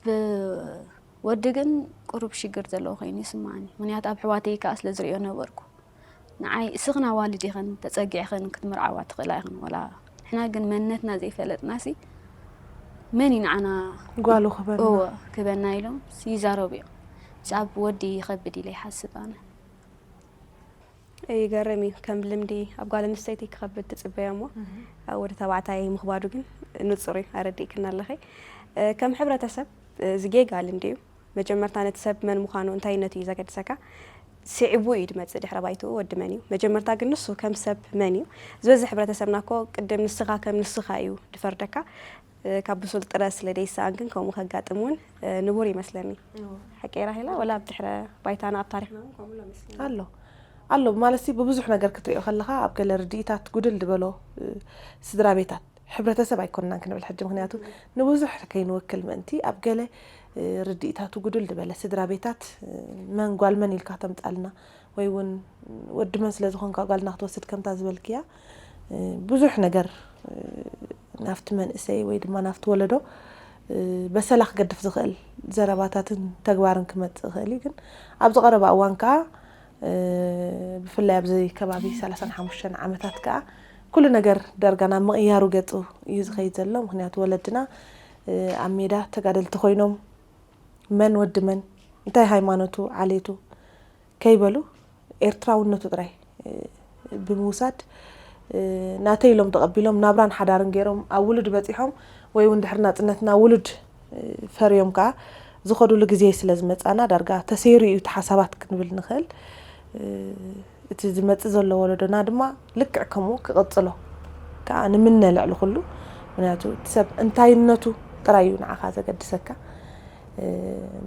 ወዲ ግን ቁሩብ ሽግር ዘለዎ ኮይኑ ይስማዓኒ። ምክንያቱ ኣብ ኣሕዋተይ ከዓ ስለ ዝሪኦ ነበርኩ። ንዓይ እስኽን ኣዋልድ ኢኽን ተፀጊዕኽን ክትምርዓዋ ትኽእላ ኢኽን ዋላ ንሕና ግን መንነትና ዘይፈለጥናሲ መን እዩ ንዓና ጓሉ ክበና እወ ክበና ኢሎም ይዛረቡ እዮም። ምስ ኣብ ወዲ ይኸብድ ኢለ ይሓስብ ኣነ። ይገርም እዩ ከም ልምዲ ኣብ ጓል ኣንስተይቲ ክኸብድ ትፅበዮ እሞ ኣብ ወዲ ተባዕታይ ምኽባዱ ግን ንፁር እዩ ኣረዲእክና ኣለኸ። ከም ሕብረተሰብ እዚ ጌጋ ልምዲ እዩ። መጀመርታ ነቲ ሰብ መን ምዃኑ እንታይነቱ እዩ ዘገድሰካ። ስዒቡ እዩ ድመፅእ ድሕረ ባይትኡ ወዲ መን እዩ መጀመርታ ግን ንሱ ከም ሰብ መን እዩ። ዝበዝሕ ሕብረተሰብና እኮ ቅድም ንስኻ ከም ንስኻ እዩ ድፈርደካ። ካብ ብሱል ጥረ ስለ ደይሰኣን ግን ከምኡ ከጋጥም እውን ንቡር ይመስለኒ። ሓቂ ራሄላ ወላ ኣብ ድሕረ ባይታና ኣብ ታሪክና እውን ከምኡ ኣሎ መስለኒ። ኣሎ ኣሎ ማለት ብብዙሕ ነገር ክትሪኦ ከለኻ ኣብ ገለ ርድኢታት ጉድል ዝበሎ ስድራ ቤታት ሕብረተሰብ ኣይኮንናን ክንብል ሕጂ ምክንያቱ ንብዙሕ ከይንወክል ምእንቲ ኣብ ገለ ርድኢታቱ ጉድል ዝበለ ስድራ ቤታት መን ጓል መን ኢልካ ተምፃልና ወይ እውን ወዲ መን ስለ ዝኾንካ ጓልና ክትወስድ ከምታ ዝበልክያ ብዙሕ ነገር ናፍቲ መንእሰይ ወይ ድማ ናፍቲ ወለዶ በሰላ ክገድፍ ዝኽእል ዘረባታትን ተግባርን ክመፅእ ይኽእል እዩ ግን ኣብዚ ቀረባ እዋን ከዓ ብፍላይ ኣብዚ ከባቢ ሰላሳን ሓሙሽተን ዓመታት ከዓ ኩሉ ነገር ዳርጋ ናብ ምቕያሩ ገፁ እዩ ዝኸይድ ዘሎ ምክንያቱ ወለድና ኣብ ሜዳ ተጋደልቲ ኮይኖም መን ወዲ መን እንታይ ሃይማኖቱ ዓሌቱ ከይበሉ ኤርትራውነቱ ጥራይ ብምውሳድ ናተይ ኢሎም ተቐቢሎም ናብራን ሓዳርን ገይሮም ኣብ ውሉድ በፂሖም ወይ እውን ድሕሪ ናፅነትና ውሉድ ፈርዮም ከዓ ዝኸዱሉ ግዜ ስለ ዝመፃና ዳርጋ ተሰይሩ እዩ እቲ ሓሳባት ክንብል ንኽእል። እቲ ዝመፅእ ዘሎ ወለዶና ድማ ልክዕ ከምኡ ክቕፅሎ ከዓ ንምነ ልዕሊ ኩሉ ምክንያቱ እቲ ሰብ እንታይነቱ ጥራይ እዩ ንዓኻ ዘገድሰካ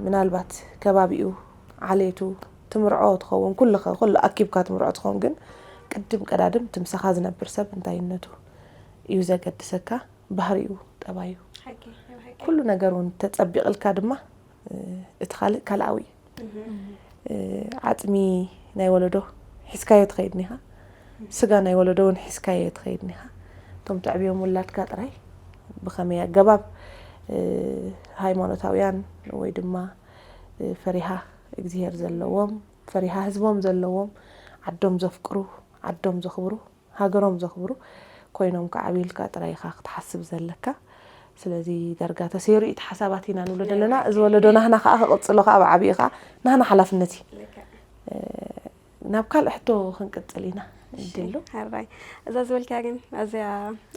ምናልባት ከባቢኡ ዓሌቱ ትምርዖ ትኸውን ኩሉ ኩሉ ኣኪብካ ትምርዖ ትኸውን ግን ቅድም ቀዳድም እቲ ምሳኻ ዝነብር ሰብ እንታይነቱ እዩ ዘገድሰካ ባህሪኡ ጠባዩ ኩሉ ነገር እውን ተፀቢቕልካ ድማ እቲ ካልእ ካልኣዊ እዩ ዓፅሚ ናይ ወለዶ ሒዝካዮ ትኸይድ ኒኻ ስጋ ናይ ወለዶ እውን ሒዝካዮ ትኸይድ ኒኻ እቶም ተዕብዮም ውላድካ ጥራይ ብኸመይ ኣገባብ ሃይማኖታውያን ወይ ድማ ፈሪሃ እግዚኣብሔር ዘለዎም፣ ፈሪሃ ህዝቦም ዘለዎም፣ ዓዶም ዘፍቅሩ፣ ዓዶም ዘኽብሩ፣ ሃገሮም ዘኽብሩ ኮይኖም ክዓብዩ ኢልካ ጥራይ ኢኻ ክትሓስብ ዘለካ። ስለዚ ዳርጋ ተሰይሩ እዩ እቲ ሓሳባት ኢና ንብሎ ዘለና። እዚ ወለዶ ናህና ከዓ ክቕጽሎ ከዓ ብዓቢኡ ከዓ ናህና ሓላፍነት እዩ። ናብ ካልእ ሕቶ ክንቅጽል ኢና። ድሉ። ሕራይ፣ እዛ ዝበልክያ ግን ኣዝያ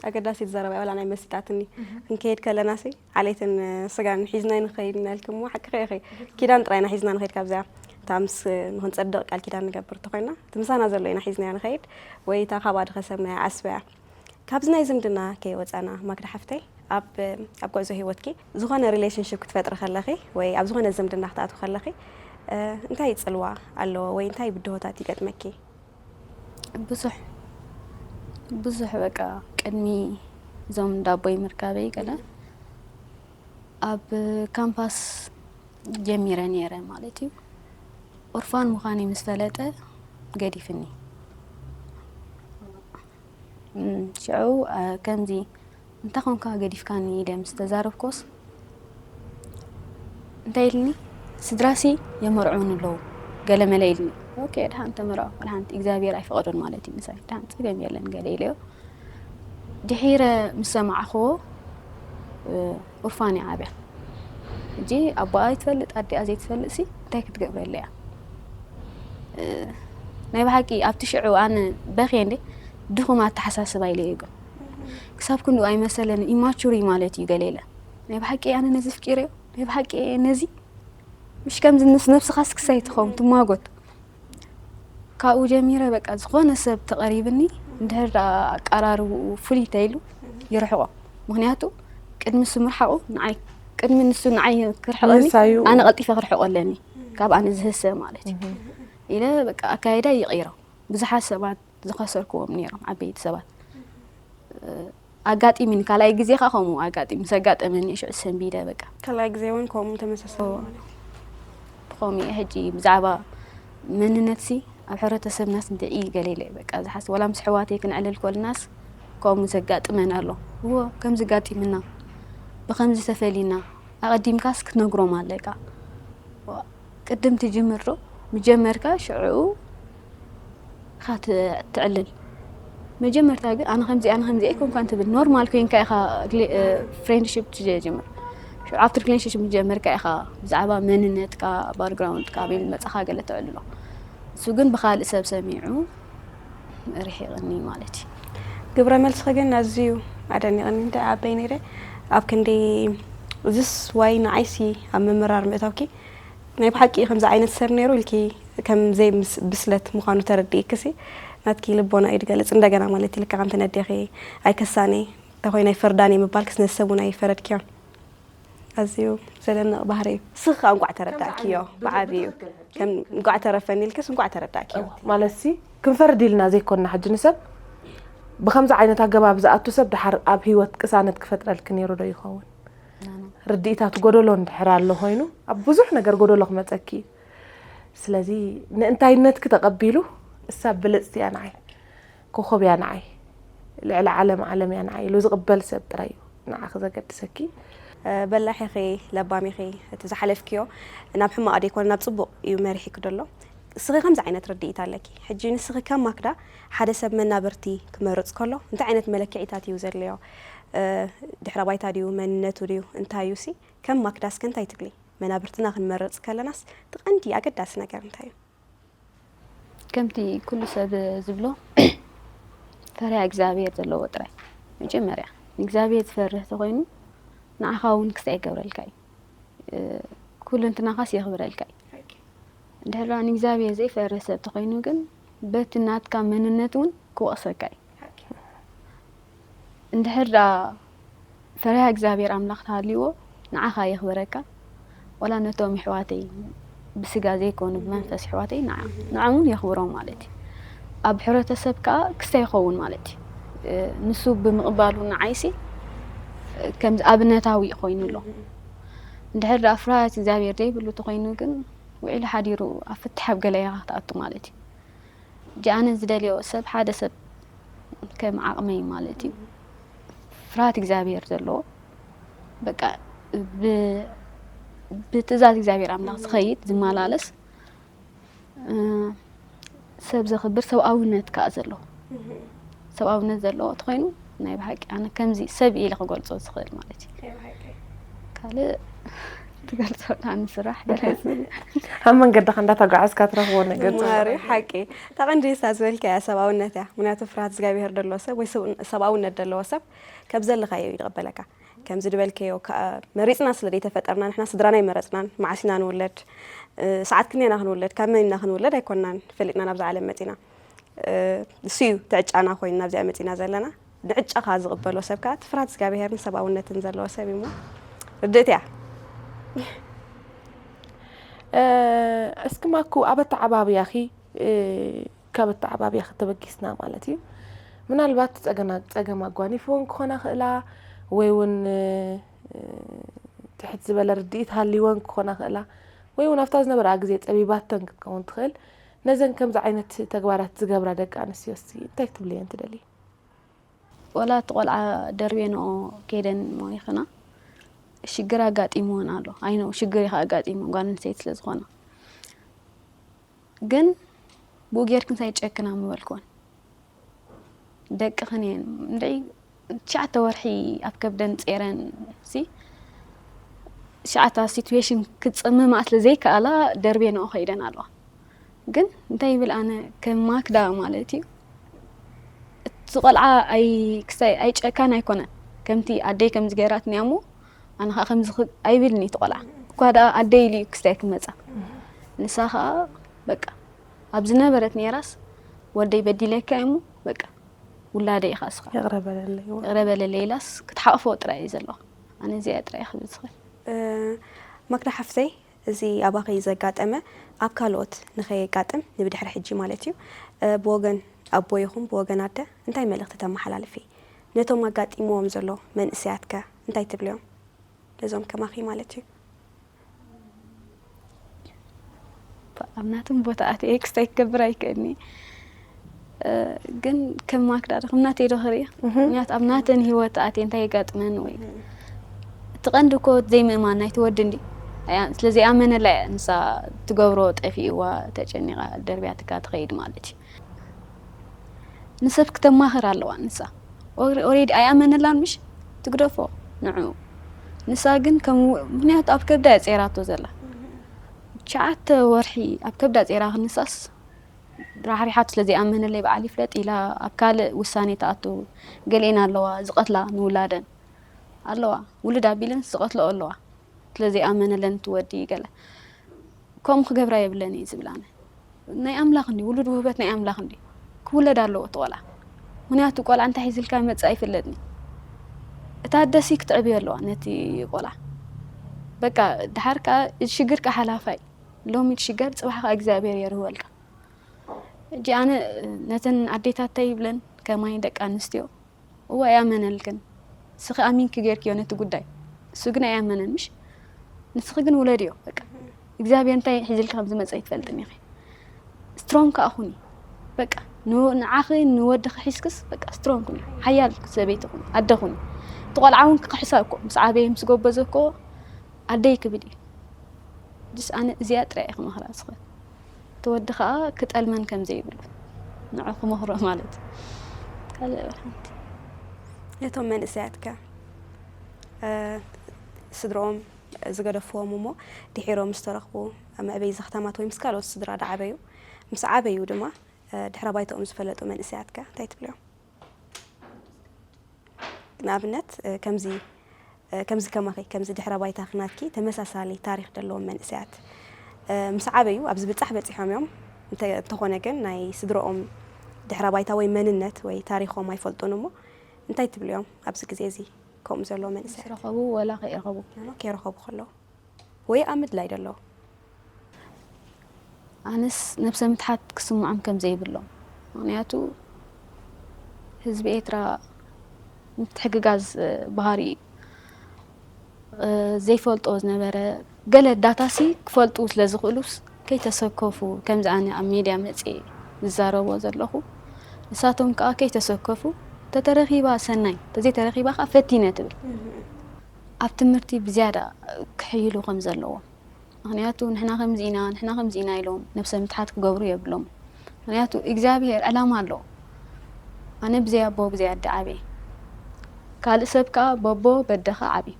ኣገዳሲት ዘረባ እያ፣ ዋላ ናይ መሲጣትኒ። ክንከይድ ከለና ሲ ዓሌትን ስጋን ሒዝና ንኸይድ እናልክሞ ሓቅኺ ኢኺ። ኪዳን ጥራይ ኢና ሒዝና ንኸይድ ካብዚኣ። እታ ምስ ንኽንጸድቕ ቃል ኪዳን ንገብር እንተኾይና እቲ ምሳና ዘሎ ኢና ሒዝና ንኸይድ፣ ወይ እታ ካብኣ ድኸሰብናያ ዓስበያ። ካብዚ ናይ ዝምድና ከይወጻና ማክዳ ሓፍተይ፣ ኣብ ኣብ ጉዕዞ ህይወትኪ ዝኾነ ሪሌሽንሽፕ ክትፈጥሪ ከለኺ ወይ ኣብ ዝኾነ ዝምድና ክትኣትዊ ከለኺ እንታይ ጽልዋ ኣለዎ ወይ እንታይ ብድሆታት ይገጥመኪ? ብዙሕ ብዙሕ በቃ ቅድሚ እዞም እንዳቦይ ምርካበይ ገለ ኣብ ካምፓስ ጀሚረ ነይረ ማለት እዩ። ኦርፋን ምዃነይ ምስ ፈለጠ ገዲፍኒ። ሽዑ ከምዚ እንታይ ኮንካ ገዲፍካኒ ኢለ ምስ ተዛረብኮስ እንታይ ኢልኒ፣ ስድራሲ የመርዑን ኣለዉ ገለመለ ኢልኒ። ኦኬ ድሓን ተመርዖ ድሓንቲ እግዚኣብሔር ኣይፈቐዶን ማለት እዩ ምሳይ ድሓን ፀገም የለን ገለ ኢለዮ። ድሒረ ምስ ሰማዕኽዎ ኡርፋን እያ ዓብያ። ሕጂ ኣቦኣ ኣይትፈልጥ ኣዲኣ ዘይትፈልጥ ሲ እንታይ ክትገብረሉ እያ? ናይ ብሓቂ ኣብቲ ሽዑ ኣነ በኽየ እንዴ ድኹም ኣተሓሳስባ ኢለ እየ ግን ክሳብ ክንድኡ ኣይመሰለኒ ኢማቹሪ ማለት እዩ ገለ ኢለ ናይ ብሓቂ ኣነ ነዚ ፍቂረዮ ናይ ብሓቂ ነዚ ምሽ ከምዚ ምስ ነብስኻስ ክሳይ ትኸውን ትማጎት ካብኡ ጀሚረ በቃ ዝኾነ ሰብ ተቐሪብኒ እንድሕር ደኣ ኣቀራርብኡ ፍሉይ ተይሉ ይርሕቖ ምኽንያቱ ቅድሚ እሱ ምርሓቑ ንዓይ ቅድሚ ንሱ ንዓይ ክርሕቐኒ ንሳዩ ኣነ ቀልጢፈ ክርሕቆ ኣለኒ ካብ ኣነ ዝህሰ ማለት እዩ ኢለ በቃ ኣካይዳ ይቕይሮ ብዙሓት ሰባት ዝኸሰርክዎም ነይሮም ዓበይቲ ሰባት ኣጋጢሙኒ ካልኣይ ግዜ ከዓ ከምኡ ኣጋጢሙ ምስ ኣጋጠመኒ ሽዑ ሰንቢደ በቃ ካልኣይ ግዜ እውን ከምኡ ተመሳሳሊ ማለት ብኸምኡ ሕጂ ብዛዕባ መንነትሲ ኣብ ሕብረተሰብናስ እንድዒ ገለ ኢለ በቃ ዝሓስ ወላ ምስ ኣሕዋተይ ክንዕልል ኮልናስ ከምኡ ዘጋጥመን ኣሎ እዎ ከምዚ ጋጢምና ብኸምዚ ተፈሊና ኣቐዲምካስ ክትነግሮም ኣለካ ቅድም ትጅምር ዶ ምጀመርካ ሽዑ ኢኻ ትዕልል መጀመርታ ግን ኣነ ከምዚ ኣነ ከምዚ ኣይኮንካን ትብል ኖርማል ኮይንካ ኢኻ ፍሬንድሽፕ ትጀምር ሽዑ ኣብቲ ሪሌሽንሽፕ ምጀመርካ ኢኻ ብዛዕባ መንነትካ ባክግራውንድካ ኣበይ መጻኻ ገለ ተዕልሎ እሱ ግን ብኻልእ ሰብ ሰሚዑ ርሒቕኒ ማለት እዩ ግብረ መልስኺ ግን ኣዝዩ ኣደኒቕኒ እንታይ ዓበይ ነይረ ኣብ ክንዲ እዝስ ዋይ ንዓይሲ ኣብ ምምራር ምእታውኪ ናይ ብሓቂ ከምዚ ዓይነት ሰብ ነይሩ ኢልኪ ከም ዘይ ብስለት ምዃኑ ተረዲእክሲ ናትኪ ልቦና እዩ ድገልጽ እንደገና ማለት ኢልካ ከምቲ ነዴኺ ኣይከሳኒ እንተኾይና ይፈርዳኒ ምባል ክስነሰብ እውን ኣይፈረድክዮን ኣዝዩ ዘደንቕ ባህሪ እዩ ስኻ እንቋዕ ተረዳእክዮ ብዓብዩ ከም እንቋዕ ተረፈኒ ኢልክስ እንቋዕ ተረዳእክዮ ማለት ሲ ክንፈርድ ኢልና ዘይኮንና ሕጂ ንሰብ ብከምዚ ዓይነት ኣገባብ ዝኣቱ ሰብ ድሓር ኣብ ህይወት ቅሳነት ክፈጥረልኪ ነይሩ ዶ ይኸውን ርድኢታት ጎደሎ እንድሕር ኣሎ ኮይኑ ኣብ ብዙሕ ነገር ጎደሎ ክመፀኪ እዩ ስለዚ ንእንታይነትኪ ተቐቢሉ እሳ ብልፅቲ እያ ንዓይ ኮኾብ እያ ንዓይ ልዕሊ ዓለም ዓለም እያ ንዓይ ኢሉ ዝቕበል ሰብ ጥራይ እዩ ንዓኺ ዘገድሰኪ በላሕ ኢኺ ለባም ኢኺ እቲ ዝሓለፍክዮ ናብ ሕማቕ ደይኮነ ናብ ፅቡቕ እዩ መሪሕኪ ደሎ እስኺ ከምዚ ዓይነት ርድኢት ኣለኪ ሕጂ ንስኺ ከም ማክዳ ሓደ ሰብ መናብርቲ ክመርፅ ከሎ እንታይ ዓይነት መለክዒታት እዩ ዘድልዮ ድሕረ ባይታ ድዩ መንነቱ ድዩ እንታይ እዩ ሲ ከም ማክዳ እስከ እንታይ ትብሊ መናብርትና ክንመርፅ ከለናስ እቲ ቀንዲ ኣገዳሲ ነገር እንታይ እዩ ከምቲ ኩሉ ሰብ ዝብሎ ፈሪሃ እግዚኣብሔር ዘለዎ ጥራይ መጀመርያ ንእግዚኣብሔር ዝፈርህ ተኮይኑ ንዓኻ እውን ክስታይ ይገብረልካ እዩ ኩልንትናኻስ የኽብረልካ እዩ እንድሕር ንእግዚኣብሔር ዘይፈርህ ሰብ ተኮይኑ ግን በቲ ናትካ መንነት እውን ክወቕሰካ እዩ እንድሕር ደኣ ፈሪሃ እግዚኣብሔር ኣምላኽ ተሃልይዎ ንዓኻ የኽብረካ ወላ ነቶም ይሕዋተይ ብስጋ ዘይኮኑ ብመንፈስ ይሕዋተይ ንዓም እውን የኽብሮም ማለት እዩ ኣብ ሕብረተሰብ ከዓ ክስታይ ይኸውን ማለት እዩ ንሱ ብምቕባሉ ንዓይሲ ከምዚ ኣብነታዊ ኮይኑ ኣሎ እንድሕር ደኣ ፍርሃት እግዚኣብሔር ዘይብሉ ተኮይኑ ግን ውዒሉ ሓዲሩ ኣብ ፍትሕ ኣብ ገለ ኢኻ ክትኣቱ ማለት እዩ ጃኣነ ዝደልዮ ሰብ ሓደ ሰብ ከም ዓቕመይ ማለት እዩ ፍርሃት እግዚኣብሔር ዘለዎ በቃ ብ- ብትእዛዝ እግዚኣብሔር ኣምላኽ ዝኸይድ ዝመላለስ፣ እ፣ ሰብ ዘኽብር ሰብኣውነት ከኣ ዘለዎ፣ ሰብኣውነት ዘለዎ ተኾይኑ፣ ናይ ብሓቂ ኣነ ከምዚ ሰብ ኢለ ክገልጾ ዝኽእል ማለት እዩ። ካልእ ትገልጾ ንስራሕ ገለ ኣብ መንገድኻ እንዳተጓዓዝካ ትረኽቦ ነገር ማሪ ሓቂ። እታ ቀንዲ ንሳ ዝበልካያ ሰብኣውነት እያ። ምክንያቱ ፍርሃት እግዚኣብሔር ደለዎ ሰብ ወይ ሰብ- ሰብኣውነት ደለዎ ሰብ ካብ ዘለኻዮ እዩ ዝቕበለካ። ከምዚ ዝበልካዮ ከኣ መሪፅና ስለ ዘይተፈጠርና፣ ንሕና ስድራና ኣይመረፅናን። መዓስ ኢና ንውለድ፣ እ፣ ሰዓት ክንደይ ኢና ክንውለድ፣ ካብ መን ኢና ክንውለድ ኣይኮንናን ፈሊጥና ናብዛ ዓለም መፂና። እ፣ ንሱ እዩ እቲ ዕጫና ኮይኑ ናብዚኣ መፂና ዘለና። ንዕጫኻ ዝቕበሎ ሰብ ከኣ እቲ ፍርሃት እግዚኣብሔርን ሰብኣውነትን ዘለዎ ሰብ እዩ እሞ ርድእቲ እያ። እ፣ እስኪ ማኩ ኣብ ኣተዓባብያኺ፣ እ፣ ካብ ኣተዓባብያኺ ተበጊስና ማለት እዩ። ምናልባት ጸገና- ጸገም ኣጓኒፍወን ክኾና ክእላ፣ ወይ እውን እ፣ ትሕት ዝበለ ርድኢት ሃልይወን ክኾና ክእላ፣ ወይ እውን ኣብታ ዝነበረኣ ግዜ ጸቢባተን ክትከውን ትኽእል። ነዘን ከምዚ ዓይነት ተግባራት ዝገብራ ደቂ ኣንስትዮ እስቲ እንታይ ክትብልየን ትደሊ? ወላ እቲ ቆልዓ ደርቤንኦ ከይደን እሞ ይኽና ሽግር ኣጋጢምወን ኣሎ። ኣይነው ሽግር ኢኻ ኣጋጢሙ ጓል ኣንስተይቲ ስለ ዝኾና። ግን ብኡ ጌርክንስ ኣይጨክና ምበልክወን። ደቅኽን እየን። እንድዒ ትሽዓተ ወርሒ ኣብ ከብደን ጼረን ሲ ትሽዓተ ሲትዌሽን ክጽምማ ስለ ዘይከኣላ ደርቤንኦ ከይደን ኣለዋ። ግን እንታይ ይብል ኣነ ከም ማክዳ ማለት እዩ እቲ ቆልዓ ኣይ ክስታይ ኣይጨካን ኣይኮነን ከምቲ ኣደይ ከምዚ ገይራትኒ እሞ ኣነ ከዓ ከምዚ ክ- ኣይብልኒ እቲ ቆልዓ እኳ ደኣ ኣደይ ኢሉ እዩ ክስታይ ክመፃ ንሳ ከዓ በቃ ኣብ ዝነበረት ነይራስ ወደይ በዲለካ እሞ በቃ ውላደይ ኢኻ እስኻ ይቕረ በለለይ። ይቕረ በለለይ ኢላስ ክትሓቕፎ ጥራይ እዩ ዘለዋ ኣነ እዚኣ ጥራይ ክብል ዝኽእል እ፣ ማክዳ ሓፍተይ፣ እዚ ኣባኺ ዘጋጠመ ኣብ ካልኦት ንኸየጋጥም ንብድሕሪ ሕጂ ማለት እዩ፣ እ፣ ብወገን ኣቦ ይኹን ብወገን ኣደ እንታይ መልእኽቲ ተመሓላልፊ? ነቶም ኣጋጢምዎም ዘሎ መንእሰያት ከ እንታይ ትብልዮም? ነዞም ከማኺ ማለት እዩ። ኣብ ናቶም ቦታ ኣትየ ክስታይ ክገብር ኣይክእልኒ። እ፣ ግን ከም ማክዳ ዶ ከም ናተይ ዶ ክርእያ? ምክንያቱ ኣብ ናተን ህይወት ኣትየ እንታይ የጋጥመን ወይ እቲ ቀንዲ እኮ ዘይምእማን ናይቲ ወዲ እንዲ እያ። ስለ ዘይኣመነላ እያ ንሳ ትገብሮ ጠፊእዋ ተጨኒቓ ደርብያ ትካ ትኸይድ ማለት እዩ። ንሰብ ክተማኽር ኣለዋ ንሳ። ኦረ- ኦሬዲ ኣይኣመነላን ምሽ ትግደፎ ንዑ። ንሳ ግን ከም ምክንያቱ ኣብ ከብዳ እያ ጼራቶ ዘላ። ትሽዓተ ወርሒ ኣብ ከብዳ ጼራ ክንሳስ ራሕሪሓቱ ስለ ዘይኣመነለይ በዓል ይፍለጥ ኢላ ኣብ ካልእ ውሳኔ ትኣቱ። ገሊኤን ኣለዋ ዝቐትላ ንውላደን ኣለዋ። ውልድ ኣቢለን ዝቐትለኦ ኣለዋ። ስለ ዘይኣመነለን ትወዲ ገለ ከምኡ ክገብራ የብለን እዩ ዝብል ኣነ። ናይ ኣምላኽ እንዲ ውሉድ ውህበት ናይ ኣምላኽ እንዲ ክውለድ ኣለዎ እቲ ቆልዓ። ምክንያቱ ቆልዓ እንታይ ሒዝልካ መፅእ ኣይፍለጥን እዩ። እታ ኣደሲ ክትዕብዮ ኣለዋ ነቲ ቆልዓ። በቃ ድሓር ከዓ እቲ ሽግር ከዓ ሓላፋይ ሎሚ ትሽገር ጽባሕ ከዓ እግዚኣብሔር የርህወልካ። ሕጂ ኣነ ነተን ኣዴታተይ ይብለን ከማይ ደቂ ኣንስትዮ እዋ ኣይኣመነልክን። ንስኺ ኣሚንኪ ጌርክዮ ነቲ ጉዳይ። እሱ ግን ኣይኣመነን ምሽ? ንስኺ ግን ውለድዮ በቃ። እግዚኣብሔር እንታይ ሒዝልኪ ከም ዝመጸ ኣይትፈልጥን ኢኺ። ስትሮንግ ከኣ ኩኒ። በቃ ን- ንዓኺ ንወድኺ ሒዝክስ በቃ ስትሮንግ ኩኒ። ሓያል ሰበይቲ ኩኒ። ኣደ ኩኒ። እቲ ቆልዓ እውን ክኽሕሳ እኮ ምስ ዓበየ ምስ ጎበዘ እኮ ኣደይ ክብል እዩ። ጅስ ኣነ እዚኣ ጥራይ እየ ክመኽራ ዝኽእል። እቲ ወዲ ከዓ ክጠልመን ከም ዘይብሉ ንዑ ክመኽሮ ማለት እዩ። ካልእ ሓንቲ ነቶም መንእሰያት ከ እ፣ ስድርኦም ዝገደፍዎም እሞ ድሒሮም ዝተረኽቡ ኣብ መዕበዪ ዘኽታማት ወይ ምስ ካልኦት ስድራ ዳዓበዩ ምስ ዓበዩ ድማ እ፣ ድሕረ ባይታኦም ዝፈለጡ መንእሰያት ከ እንታይ ትብልዮም? ንኣብነት እ፣ ከምዚ እ፣ ከምዚ ከማኺ ከምዚ ድሕረ ባይታ ክናትኪ ተመሳሳሊ ታሪኽ ዘለዎም መንእሰያት እ፣ ምስ ዓበዩ ኣብዚ ብጻሕ በጺሖም እዮም። እንተ- እንተኾነ ግን ናይ ስድርኦም ድሕረ ባይታ ወይ መንነት ወይ ታሪኾም ኣይፈልጡን እሞ እንታይ ትብልዮም ኣብዚ ግዜ እዚ ከምኡ ዘለዎ መንእሰያት? ዝረኸቡ ወላ ከይረኸቡ ኖ፣ ከይረኸቡ ከለዉ ወይ ኣብ ምድላይ ደለዉ ኣነስ ነብሰ ምትሓት ክስምዖም ከም ዘይብሎም ምክንያቱ ህዝቢ ኤርትራ ምትሕግጋዝ ባህሪ እዩ ዘይፈልጦ ዝነበረ ገለ ዳታሲ ክፈልጡ ስለ ዝኽእሉስ ከይተሰከፉ ከምዚ ኣነ ኣብ ሜድያ መፅየ ዝዛረቦ ዘለኹ ንሳቶም ከዓ ከይተሰከፉ ተተረኺባ ሰናይ ተዘይተረኺባ ከዓ ፈቲነ ትብል ኣብ ትምህርቲ ብዝያዳ ክሕይሉ ከም ዘለዎም። ምኽንያቱ ንሕና ከምዚ ኢና፣ ንሕና ከምዚ ኢና ኢሎም ነብሰ ምትሓት ክገብሩ የብሎም። ምኽንያቱ እግዚኣብሔር ዕላማ ኣለዎ። ኣነ ብዘይ ኣቦ ብዘይ ኣደ ዓብየ። ካልእ ሰብ ከኣ በቦ በደኻ ዓብዩ።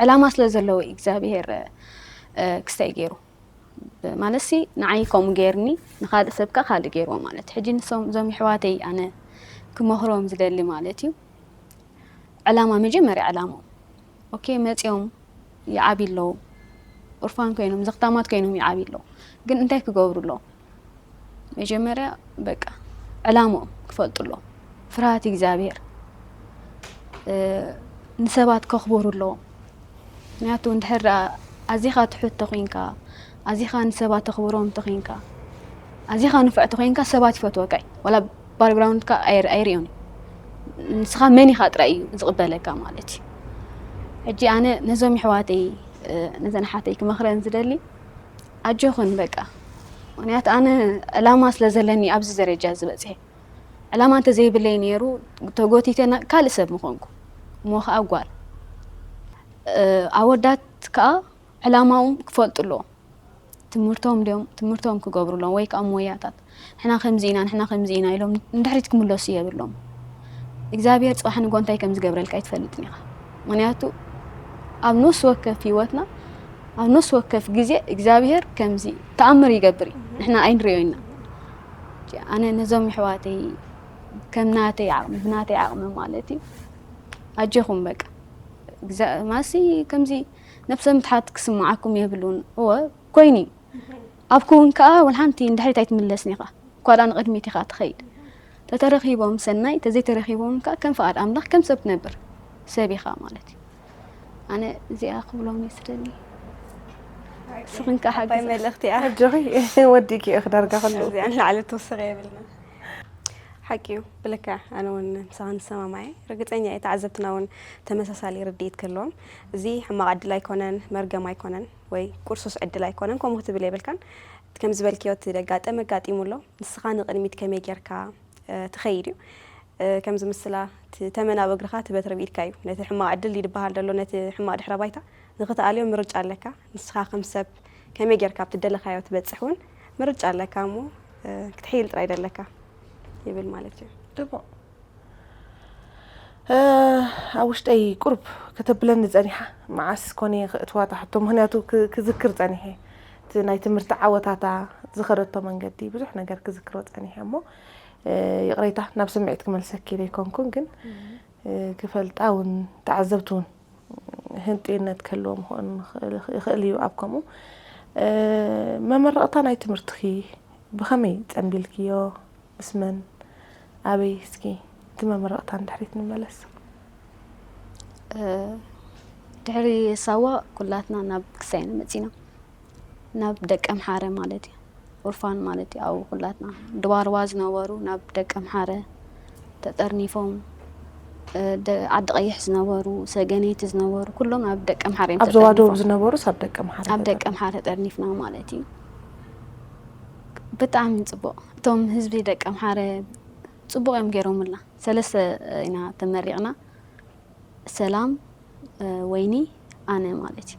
ዕላማ ስለ ዘለዎ እዩ እግዚኣብሔር፣ እ፣ ክስታይ ገይሩ። ማለትሲ ንዓይ ከምኡ ገይርኒ፣ ንኻልእ ሰብ ከኣ ካልእ ገይርዎ ማለት። ሕጂ ንሶም፣ እዞም የሕዋተይ ኣነ ክመኽሮም ዝደሊ ማለት እዩ። ዕላማ፣ መጀመርያ ዕላምኦም። ኦኬ፣ መጺኦም ይዓብዩ ኣለዉ። ኡርፋን ኮይኖም፣ ዘኽታማት ኮይኖም ይዓብዩ ኣለዉ። ግን እንታይ ክገብሩ ኣለዉ? መጀመርያ በቃ ዕላምኦም ክፈልጡ ኣለዎም። ፍርሃት እግዚኣብሔር፣ እ፣ ንሰባት ከኽብሩ ኣለዎም። ምኽንያቱ እንድሕር ደኣ ኣዚኻ ትሑት ተኾይንካ፣ ኣዚኻ ንሰባት ተኽብሮም ተኾይንካ፣ ኣዚኻ ንፉዕ ተኾይንካ ሰባት ይፈትወካ እዩ። ዋላ ባክግራውንድካ ኣይር-፣ ኣይርእዮን እዩ። ንስኻ መን ኢኻ ጥራይ እዩ ዝቕበለካ ማለት እዩ። ሕጂ ኣነ ነዞም የሕዋተይ፣ እ፣ ነዘን ኣሓተይ ክመኽረን ዝደሊ፣ ኣጆኽን በቃ። ምኽንያቱ ኣነ ዕላማ ስለ ዘለኒ ኣብዚ ደረጃ እዚ በጺሐ። ዕላማ እንተዘይብለይ ነይሩ፣ ተጎቲተ ና-፣ ካልእ ሰብ ምኾንኩ። እሞ ኸኣ ጓል። እ፣ ኣወዳት ከኣ ዕላማኦም ክፈልጡ ኣለዎም። ትምህርቶም ድዮም፣ ትምህርቶም ክገብሩ ኣለዎም፣ ወይ ከኣ ሞያታት። ንሕና ከምዚ ኢና፣ ንሕና ከምዚ ኢና ኢሎም ንድሕሪት ክምለሱ የብሎም። እግዚኣብሔር ጽባሕ ንግሆ እንታይ ከም ዝገብረልካ ኣይትፈልጥን ኢኻ። ምኽንያቱ ኣብ ነፍሲ ወከፍ ህይወትና፣ ኣብ ነፍሲ ወከፍ ግዜ እግዚኣብሔር ከምዚ ተኣምር ይገብር እዩ። ንሕና ኣይንርእዮ ኢና። ኣነ ነዞም የሕዋተይ ከም ናተይ ዓቕሚ፣ ብናተይ ዓቕሚ ማለት እዩ፣ ኣጆኹም በቃ። ግዛ-፣ ማሲ ከምዚ ነብሰ ምትሓት ክስምዓኩም የብሉን። እወ፣ ኮይኑ እዩ። ኣብ ክውን ከኣ ወላ ሓንቲ ንድሕሪት ኣይትምለስን ኢኻ። እኳ ደኣ ንቕድሚት ኢኻ ትኸይድ። ተተረኺቦም ሰናይ፣ ተዘይተረኺቦም ከኣ ከም ፍቓድ ኣምላኽ ከም ሰብ ትነብር ሰብ ኢኻ ማለት እዩ። ኣነ እዚኣ ክብሎም እየ ዝደሊ። ንስኽን ከኣ ዓባይ ሓግዛ። መልእኽቲ እያ። ኣጆኺ፣ ወዲእኪ ኢኺ ዳርጋ ከለዉ። እዚኣ ንላዕሊ ትውስኺ የብልና። ሓቂ እዩ። ብልክዕ ኣነ እውን ምሳኻ ንሰማማዕ እየ። ርግጸኛ እየ ተዓዘብትና እውን ተመሳሳሊ ርድኢት ክህልዎም። እዚ ሕማቕ ዕድል ኣይኮነን፣ መርገም ኣይኮነን፣ ወይ ቁርሱስ ዕድል ኣይኮነን፣ ከምኡ ክትብል የብልካን። እቲ ከም ዝበልክዮ እቲ ደጋጠም ኣጋጢሙ ኣሎ። ንስኻ ንቕድሚት ከመይ ጌርካ፣ እ፣ ትኸይድ እዩ። እ፣ ከም ዝምስላ እቲ ተመን ኣብ እግርኻ፣ እቲ በትሪ ኣብ ኢድካ እዩ። ነቲ ሕማቕ ዕድል ድዩ ዝበሃል ዘሎ፣ ነቲ ሕማቕ ድሕረ ባይታ ንኽትኣልዮ ምርጫ ኣለካ። ንስኻ ከም ሰብ ከመይ ጌርካ ኣብቲ ደለኻዮ ትበጽሕ እውን ምርጫ ኣለካ እሞ፣ እ፣ ክትሕይል ጥራይ ደለካ ይብል ማለት እዩ። ጽቡቕ። እ፣ ኣብ ውሽጠይ ቁሩብ ከተብለኒ ጸኒሓ። መዓስ ኮነ ክእትዋ እታ ሕቶ? ምኽንያቱ ክ-፣ ክዝክር ጸኒሐ። እቲ ናይ ትምህርቲ ዓወታታ፣ ዝኸደቶ መንገዲ፣ ብዙሕ ነገር ክዝክሮ ጸኒሐ እሞ፣ እ፣ ይቕሬታ፣ ናብ ስምዒት ክመልሰኪ ዘይኮንኩን፣ ግን፣ እ፣ ክፈልጣ እውን፣ ተዓዘብቲ እውን ህንጥዩነት ክህልዎም ክኾን ይኽእል፣ ይኽእል እዩ። ኣብ ከምኡ፣ እ፣ መመረቕታ ናይ ትምህርትኺ ብኸመይ ጸንቢልክዮ? ምስ መን? ኣበይ? እስኪ እቲ መመረቕታ ንድሕሪት ንመለስ። እ፣ ድሕሪ ሳዋ ኩላትና ናብ ክሳይና መጺና። ናብ ደቀምሓረ ማለት እዩ። ኡርፋን ማለት እዩ። ኣብኡ ኩላትና ድባርባ ዝነበሩ ናብ ደቀምሓረ ተጠርኒፎም፣ እ፣ ደ-፣ ዓዲ ቀይሕ ዝነበሩ፣ ሰገነይቲ ዝነበሩ፣ ኩሎም ኣብ ደቀምሓረ እዮም ኣብ ዞባ ደቡብ ተጠርኒፎም። ዝነበሩስ ኣብ ደቀምሓረ ኣብ ተጠርኒፎም? ደቀምሓረ ተጠርኒፍና ማለት እዩ። ብጣዕሚ ጽቡቕ። እቶም ህዝቢ ደቀምሓረ ጽቡቕ እዮም ገይሮምልና። ሰለስተ ኢና ተመሪቕና። ሰላም፣ እ፣ ወይኒ፣ ኣነ ማለት እዩ።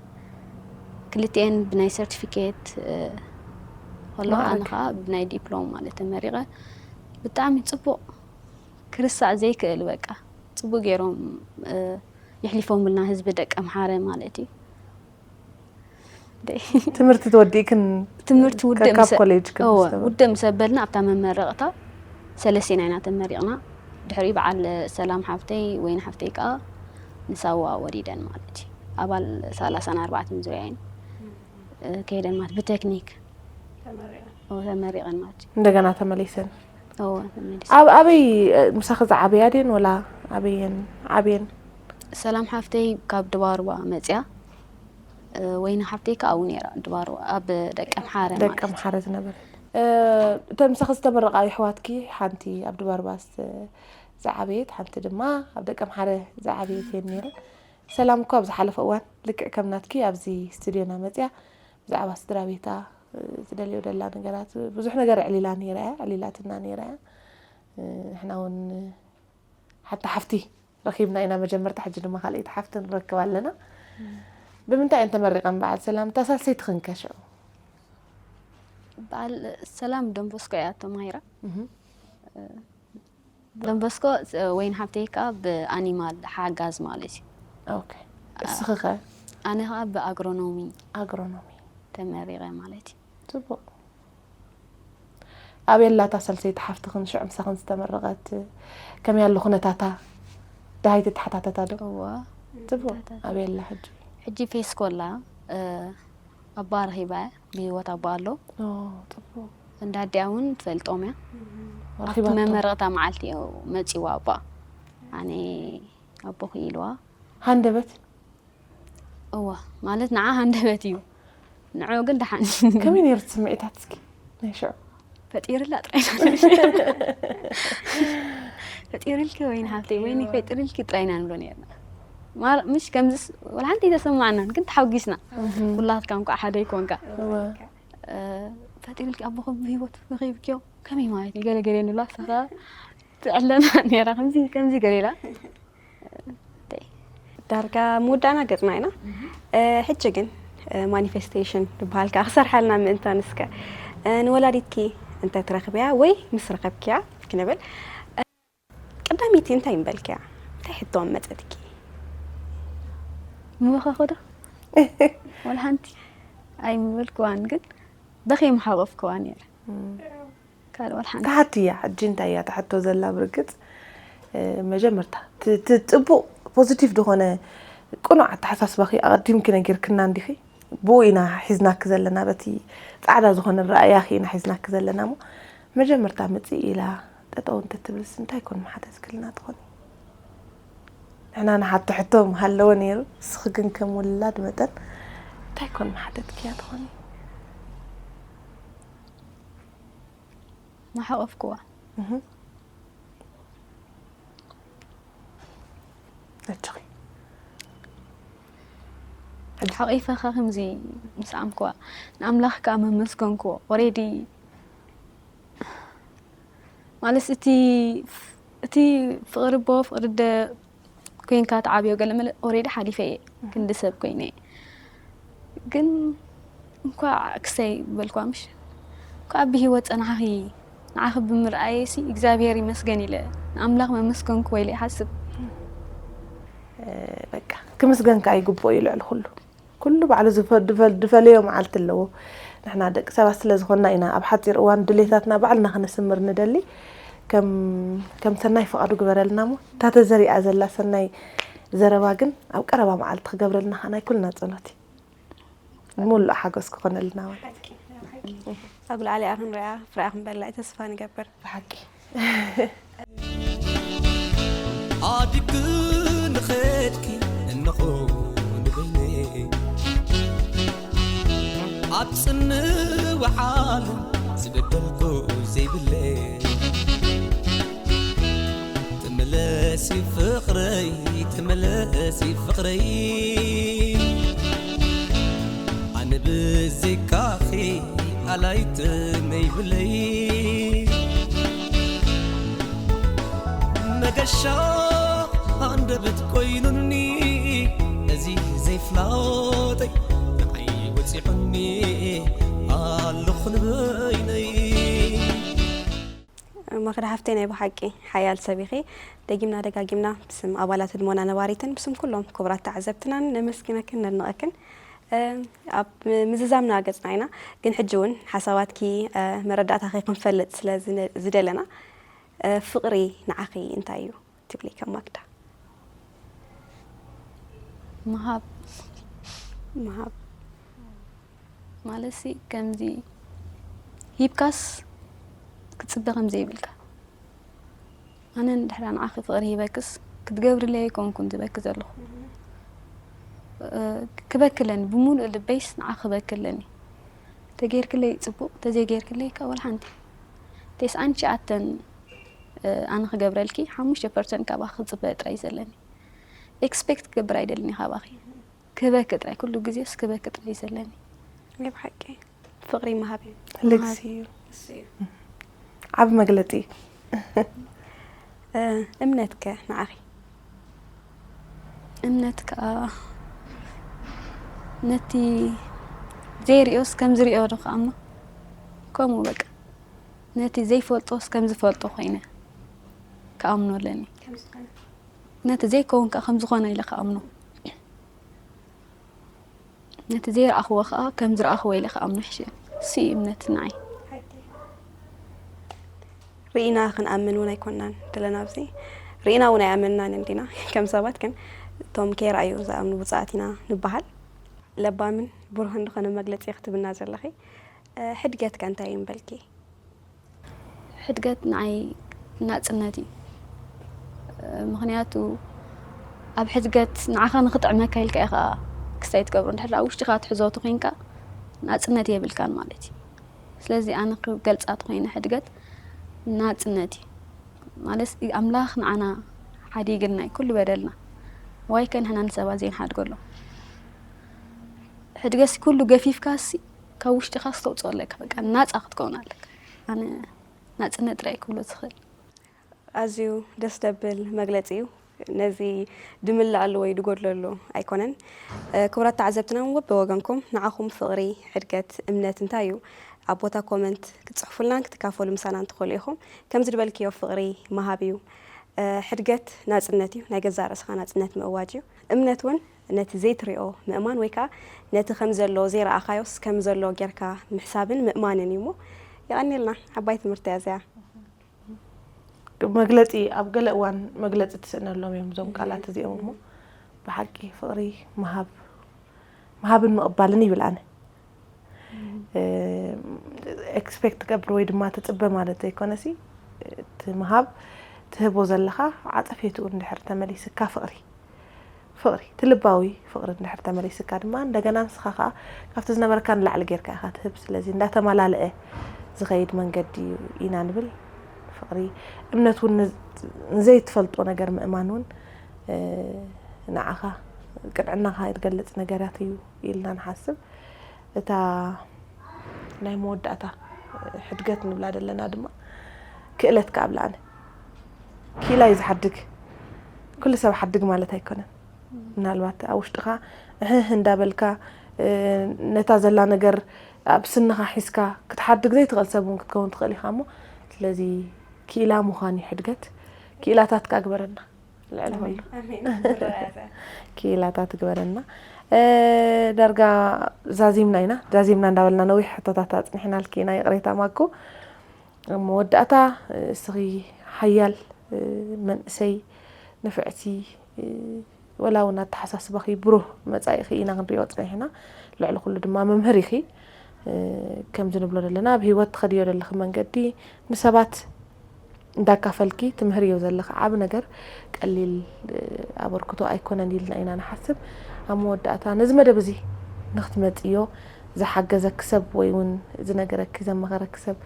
ክልቲኤን ብናይ ሰርቲፊኬት፣ እ፣ ከሎ፣ ኣነ ማዕረግ። ከኣ ብናይ ዲፕሎም ማለት ተመሪቐ። ብጣዕሚ ጽቡቕ፣ ክርሳዕ ዘይክእል በቃ። ጽቡቕ ገይሮም፣ እ፣ የሕሊፎምልና ህዝቢ ደቀምሓረ ማለት እዩ። ደይ። ትምህርቲ ተወዲእክን ትምህርቲ ውድእ ካብ ምስ-፣ ኮሌጅ ክን እወ፣ ዝተበ-? ውድእ ምስ ኣበልና ኣብታ መመረቕታ ሰለስቴና ኢና ተመሪቕና። ድሕሪ በዓል ሰላም ሓፍተይ፣ ወይኒ ሓፍተይ ከኣ ንሳዋ ወሪደን ማለት እዩ። ኣባል ሰላሳን ኣርባዕተን ዙርያ እየን፣ እ፣ ከይደን ማለት ብቴክኒክ ተመሪቐን። እወ፣ ተመሪቐን ማለት እዩ። እንደገና ተመሊሰን? እወ፣ ተመሊሰን። ኣብ ኣበይ፣ እ፣ ምሳኺ ዝዓበያ ድየን ወላ ኣበየን ዓብየን? ሰላም ሓፍተይ ካብ ድባርባ መጽያ፣ እ፣ ወይኒ ሓፍተይ ከኣ ኣብኡ ነይራ፣ ድባርባ፣ ኣብ ደቀምሓረ ደቀ ማለት። ኣምሓረ ዝነበረት። እ፣ እተን ምሳኺ ዝተመረቓ ኣሕዋትኪ ሓንቲ ኣብ ድባርባ ዝተ-፣ ዝዓበየት፣ ሓንቲ ድማ ኣብ ደቀምሓረ ዝዓበየት እየን ነይረን። ሰላም እኮ ኣብ ዝሓለፈ እዋን ልክዕ ከም ናትኪ ኣብዚ ስቱድዮና መጽያ ብዛዕባ ስድራ ቤታ፣ እ፣ ዝደልዮ ደላ ነገራት ብዙሕ ነገር ኣዕሊላ ነይራ እያ፣ ኣዕሊላትና ነይራ እያ። እ፣ ንሕና እውን ሓንቲ ሓፍቲ ረኺብና ኢና መጀመርታ፣ ሕጂ ድማ ካልኣይቲ ሓፍቲ ንረክብ ኣለና። ብምንታይ እየን ተመሪቐን በዓል ሰላም? እታ ሳልሰይቲ ኽንከ ሽዑ? በዓል ሰላም ደንቦስኮ እያ ተማሂራ። እህ፣ ደንቦስኮ ወይን ሓብተይ ከዓ ብኣኒማል ሓጋዝ ማለት እዩ። ኦኬ። እስኺ ኸ? ኣነ ከዓ ብኣግሮኖሚ ኣግሮኖሚ። ተመሪቐ ማለት እዩ። ጽቡቕ። ኣበይ ኣላ እታ ሳልሰይቲ ሓፍትኽን ሽዑ ምሳኽን ዝተመረቐት? ከመይ ኣሎ ኩነታታ? ደሃይ ትተሓታተታ ዶ? እወ ጽቡቕ። ተሓታተት። ኣበይ ኣላ ሕጂ? ሕጂ ፌስኮ ኣላ። ኣባ ረኺባ፣ ብህይወት ኣባ ኣሎ። ኦ፣ ጽቡቕ። እንዳ ኣዲኣ እውን ትፈልጦም እያ። ኣብቲ ረኺባቶ። መመረቕታ መዓልቲ እዩ መፂዋ ኣባ። ኣነ ኣቦ ክኢልዋ። ሃንደበት? እዋ ማለት ንዓ ሃንደበት እዩ። ንዑ ግን ደሓን ከመይ ነይሩ እቲ ስምዒታት እስኪ ናይ ሽዑ? ፈጢርላ ጥራይ ፈጢርልኪ ወይን ሓብተይ ወይኒ ፈጢርልኪ ጥራይ ኢና ንብሎ ነርና። ማር ምሽ ከምዝስ ወላ ሓንቲ ተሰማዕናን ግን ተሓጒስና። ኩላትካ እንኳዕ ሓደ ይኮንካ። እወ። እ፣ ፈጢርልኪ ኣቦኹም ብህይወት ረኺብክዮ ከመይ ማለት እዩ ገለ ገለ ንብላ ሰኻ ትዕለና ነራ ከምዚ ከምዚ ገለ ኢላ። ዳርጋ ምውዳእና ገጽና ኢና። እ፣ ሕጂ ግን እ፣ ማኒፌስቴሽን ዝበሃል ከኣ ክሰርሓልና ምእንታን እስከ እ፣ ንወላዲትኪ እንተ ትረኽብያ ወይ ምስ ረኸብክያ ክንብል እ፣ ቀዳመይቲ እንታይ ምበልክያ? እንታይ ሕቶ መጸትኪ? ምበኸኹ ዶ ወላ ሓንቲ ኣይምበልክዋን ግን በኸ ምሓቆፍክዋ ነይረ። ካልእ ወላ ሓንቲ ተሓትያ ሕጂ እንታይ እያ ትሕቶ ዘላ? ብርግጽ እ፣ መጀመርታ ት- ት- ጽቡቕ ፖዚቲቭ ዝኾነ ቅኑዕ ኣተሓሳስባኺ ኣቐዲምኪ ነጊርክና እንዲኺ። ብኡ ኢና ሒዝናኪ ዘለና፣ በቲ ጻዕዳ ዝኾነ ረኣያኺ ኢና ሒዝናኪ ዘለና እሞ መጀመርታ ምጽእ ኢላ ጠጠው እንተትብልስ እንታይ ኮን ምሓተትክልና ትኾኒ? ንሕና ንሓቶ ሕቶ ምሃለወ ነይሩ፣ ንስኺ ግን ከም ውላድ መጠን እንታይ ኮን ምሓተትክያ ትኾኒ? ምሓቆፍክዋ። እህ። ኣጆኺ። ሓቂፈኻ ከምዚ ምስ ኣምክዋ ንኣምላኽ ከዓ መመስገንክዎ። ኦሬዲ ማለት እቲ እቲ ፍቕሪ ኣቦ ፍቕሪ ኣደ ኮይንካ ትዓብዮ ገለ መለ ኦሬዲ ሓሊፈ እየ ክንዲ ሰብ ኮይነ እየ። ግን እንኳዕ ክሰይ በልኳ ምሽ እንኳዕ ብህይወት ጸናሕኺ ንዓኺ ብምርኣየሲ እግዚኣብሔር ይመስገን ኢለ ንኣምላኽ መመስገንክዎ ኢለ ይሓስብ። በቃ ክምስገን ከዓ ይግብኦ እዩ ልዕሊ ኩሉ። ኩሉ ባዕሉ ዝፈ- ድፈ- ድፈለዮ መዓልቲ ኣለዎ። ንሕና ደቂ ሰባት ስለ ዝኾንና ኢና ኣብ ሓፂር እዋን ድሌታትና ባዕልና ክነስምር ንደሊ። ከም ከም ሰናይ ፍቓዱ ግበረልና እሞ እታ ተዘሪኣ ዘላ ሰናይ ዘረባ ግን ኣብ ቀረባ መዓልቲ ክገብረልና ከዓ ናይ ኩልና ፀሎት እዩ። ብምሉእ ሓጎስ ክኾነልና ማለት እዩ። ኣብ ላዕሊኣ ክንሪኣ ፍርያ ክንበላ እዩ ተስፋ ንገብር። ብሓቂ ኣዲግ ንኸድኪ እንኾ ንበይነይ ኣብ ጽንው ዓለም ዝበደልኩ ዘይብለይ ተመለሲ ፍቕረይ ተመለሲ ፍቕረይ ኣነ ብዘይካኺ ኣላይት ነይብለይ መገሻ ኣንደበት ኮይኑኒ እዚ ዘይፍላጠይ ንዓይ ወፂዑኒ ኣለኹ ንበይነይ ማክዳ ሓፍተይ ናይ ብሓቂ ሓያል ሰብ ኢኺ። ደጊምና ደጋጊምና ብስም ኣባላት ህድሞና ነባሪትን ብስም ኩሎም ክቡራት ተዓዘብትናን ነመስግነክን ነድንቐክን። ኣብ ምዝዛምና ገጽና ኢና፣ ግን ሕጂ እውን ሓሳባትኪ መረዳእታኺ ክንፈልጥ ስለ ዝደለና ፍቕሪ ንዓኺ እንታይ እዩ ትብሊ ከም ማክዳ? ምሃብ ምሃብ ማለት ሲ ከምዚ ሂብካስ ክትጽበ ከም ዘይብልካ ኣነ ንድሕራ ንዓኺ ፍቕሪ ሂበክስ ክትገብርለይ ኣይኮንኩን ዝበኪ ዘለኹ። ክበክለኒ ብምሉእ ልበይስ ንዓኺ ክበክለኒ። ተጌርክለይ ጽቡቕ፣ ተዘይጌርክለይ ከ ወላ ሓንቲ። ተስዓን ትሽዓተን ኣነ ክገብረልኪ ሓሙሽተ ፐርሰንት ካባኺ ክጽበ ጥራይ ዘለኒ። ኤክስፔክት ክገብር ኣይደልን ካባኺ። ክህበኪ ጥራይ፣ ኩሉ ግዜስ ክህበኪ ጥራይ ዘለኒ። ናይ ብሓቂ ፍቕሪ ምሃብ እዩ። ልግሲ እዩ። ዓቢ መግለጺ እዩ። እምነትከ ንዓኺ? እምነት ከዓ ነቲ ዘይርእዮስ ከም ዝርእዮ ዶ ክኣምኖ? ከምኡ በቃ ነቲ ዘይፈልጦስ ከም ዝፈልጦ ኮይነ ክኣምኖ ኣለኒ። ነቲ ዘይከውን ከዓ ከም ዝኾነ ኢለ ክኣምኖ። ነቲ ዘይረኣኽዎ ከዓ ከም ዝረኣኽዎ ኢለ ክኣምኖ ይሕሸ። እሱ እዩ እምነት ንዓይ። ርኢና ክንኣምን እውን ኣይኮናን ዘለና ኣብዚ። ርኢና እውን ኣይኣመንናን እንዲና ከም ሰባት። ግን እቶም ከይረኣዩ ዝኣምኑ ብፁዓት ኢና ንበሃል። ለባምን ብሩህን ዝኾነ መግለፂ ክትብና ዘለኺ። ሕድገት ከ እንታይ እዩ ምበልኪ? ሕድገት ንዓይ ናፅነት እዩ። ምክንያቱ ኣብ ሕድገት ንዓኻ ንክጥዕመካ ኢልካ ኢኻ ክስታይ ትገብሮ። እንድሕር ኣብ ውሽጢኻ ትሕዞ ተኮይንካ ናፅነት የብልካን ማለት እዩ። ስለዚ ኣነ ክገልፃ ተኮይነ ሕድገት ናፅነት እዩ ማለት ኣምላኽ ንዓና ሓዲግልና እዩ ኩሉ በደልና። ዋይ ከ ንሕና ንሰባት ዘይንሓድገሎም። ሕድገሲ ኩሉ ገፊፍካሲ ካብ ውሽጢኻ ክተውፅኦ ኣለካ። በቃ ናፃ ክትከውን ኣለካ። ኣነ ናፅነት ጥራይ ክብሎ ዝኽእል። ኣዝዩ ደስ ደብል መግለፂ እዩ። ነዚ ድምልኣሉ ወይ ድጎድለሉ ኣይኮነን። ክቡራት ተዓዘብትና እውን በወገንኩም ንዓኹም ፍቕሪ፣ ሕድገት፣ እምነት እንታይ እዩ ኣብ ቦታ ኮመንት ክትፅሕፉልናን ክትካፈሉ ምሳና እንትኽእሉ ኢኹም። ከምዚ ድበልክዮ ፍቕሪ ምሃብ እዩ። ሕድገት ናፅነት እዩ፣ ናይ ገዛእ ርእስኻ ናፅነት ምእዋጅ እዩ። እምነት እውን ነቲ ዘይትሪኦ ምእማን ወይ ከዓ ነቲ ከም ዘሎ ዘይረኣኻዮስ ከም ዘሎ ጌርካ ምሕሳብን ምእማንን እዩ እሞ የቐንየልና። ዓባይ ትምህርቲ እያ እዚኣ። መግለፂ ኣብ ገለ እዋን መግለፂ ትስእነሎም እዮም እዞም ቃላት እዚኦም እሞ ብሓቂ ፍቕሪ ምሃብ ምሃብን ምቕባልን ይብል ኣነ። ኤክስፔክት ትገብር ወይ ድማ ትፅበ ማለት ዘይኮነሲ እቲ ምሃብ ትህቦ ዘለኻ ዓፀፌትኡ እንድሕር ተመሊስካ ፍቕሪ ፍቕሪ እቲ ልባዊ ፍቕሪ እንድሕር ተመሊስካ ድማ እንደገና ንስኻ ከዓ ካብቲ ዝነበረካ ንላዕሊ ጌርካ ኢኻ ትህብ። ስለዚ እንዳተመላለአ ዝኸይድ መንገዲ እዩ ኢና ንብል። ፍቕሪ እምነት እውን ንዘይትፈልጦ ነገር ምእማን እውን ንዓኻ ቅንዕናኻ ዝገልፅ ነገራት እዩ ኢልና ንሓስብ። እታ ናይ መወዳእታ ሕድገት ንብላ ዘለና ድማ ክእለት ክኣብላ ኣነ ክኢላ እዩ ዝሓድግ። ኩሉ ሰብ ሓድግ ማለት ኣይኮነን። ምናልባት ኣብ ውሽጥኻ እህህ እንዳበልካ ነታ ዘላ ነገር ኣብ ስንኻ ሒዝካ ክትሓድግ ዘይትኽእል ሰብ እውን ክትከውን ትኽእል ኢኻ እሞ ስለዚ ክኢላ ምዃን እዩ ሕድገት። ክኢላታት ክኣግበረና ልዕሊ ኩሉ ክኢላታት ግበረና። ዳርጋ ዛዚምና ኢና ዛዚምና እንዳበልና ነዊሕ ሕቶታት ኣፅኒሕናልኪ ኢና ይቕሬታ ማኩ። ኣብ መወዳእታ እስኺ ሓያል መንእሰይ ንፍዕቲ ወላ እውን ኣተሓሳስባኺ ብሩህ መፃኢኺ ኢና ክንሪኦ ፀኒሕና። ልዕሊ ኩሉ ድማ መምህር ኢኺ። ከምዚ ንብሎ ዘለና ኣብ ህይወት ትኸድዮ ዘለኺ መንገዲ ንሰባት እንዳካፈልኪ ትምህርዮ ዘለኺ ዓቢ ነገር ቀሊል ኣበርክቶ ኣይኮነን ኢልና ኢና ንሓስብ። ኣብ መወዳእታ ነዚ መደብ እዚ ንክትመፅዮ ዝሓገዘኪ ሰብ ወይ እውን ዝነገረኪ ዘመኸረኪ ሰብ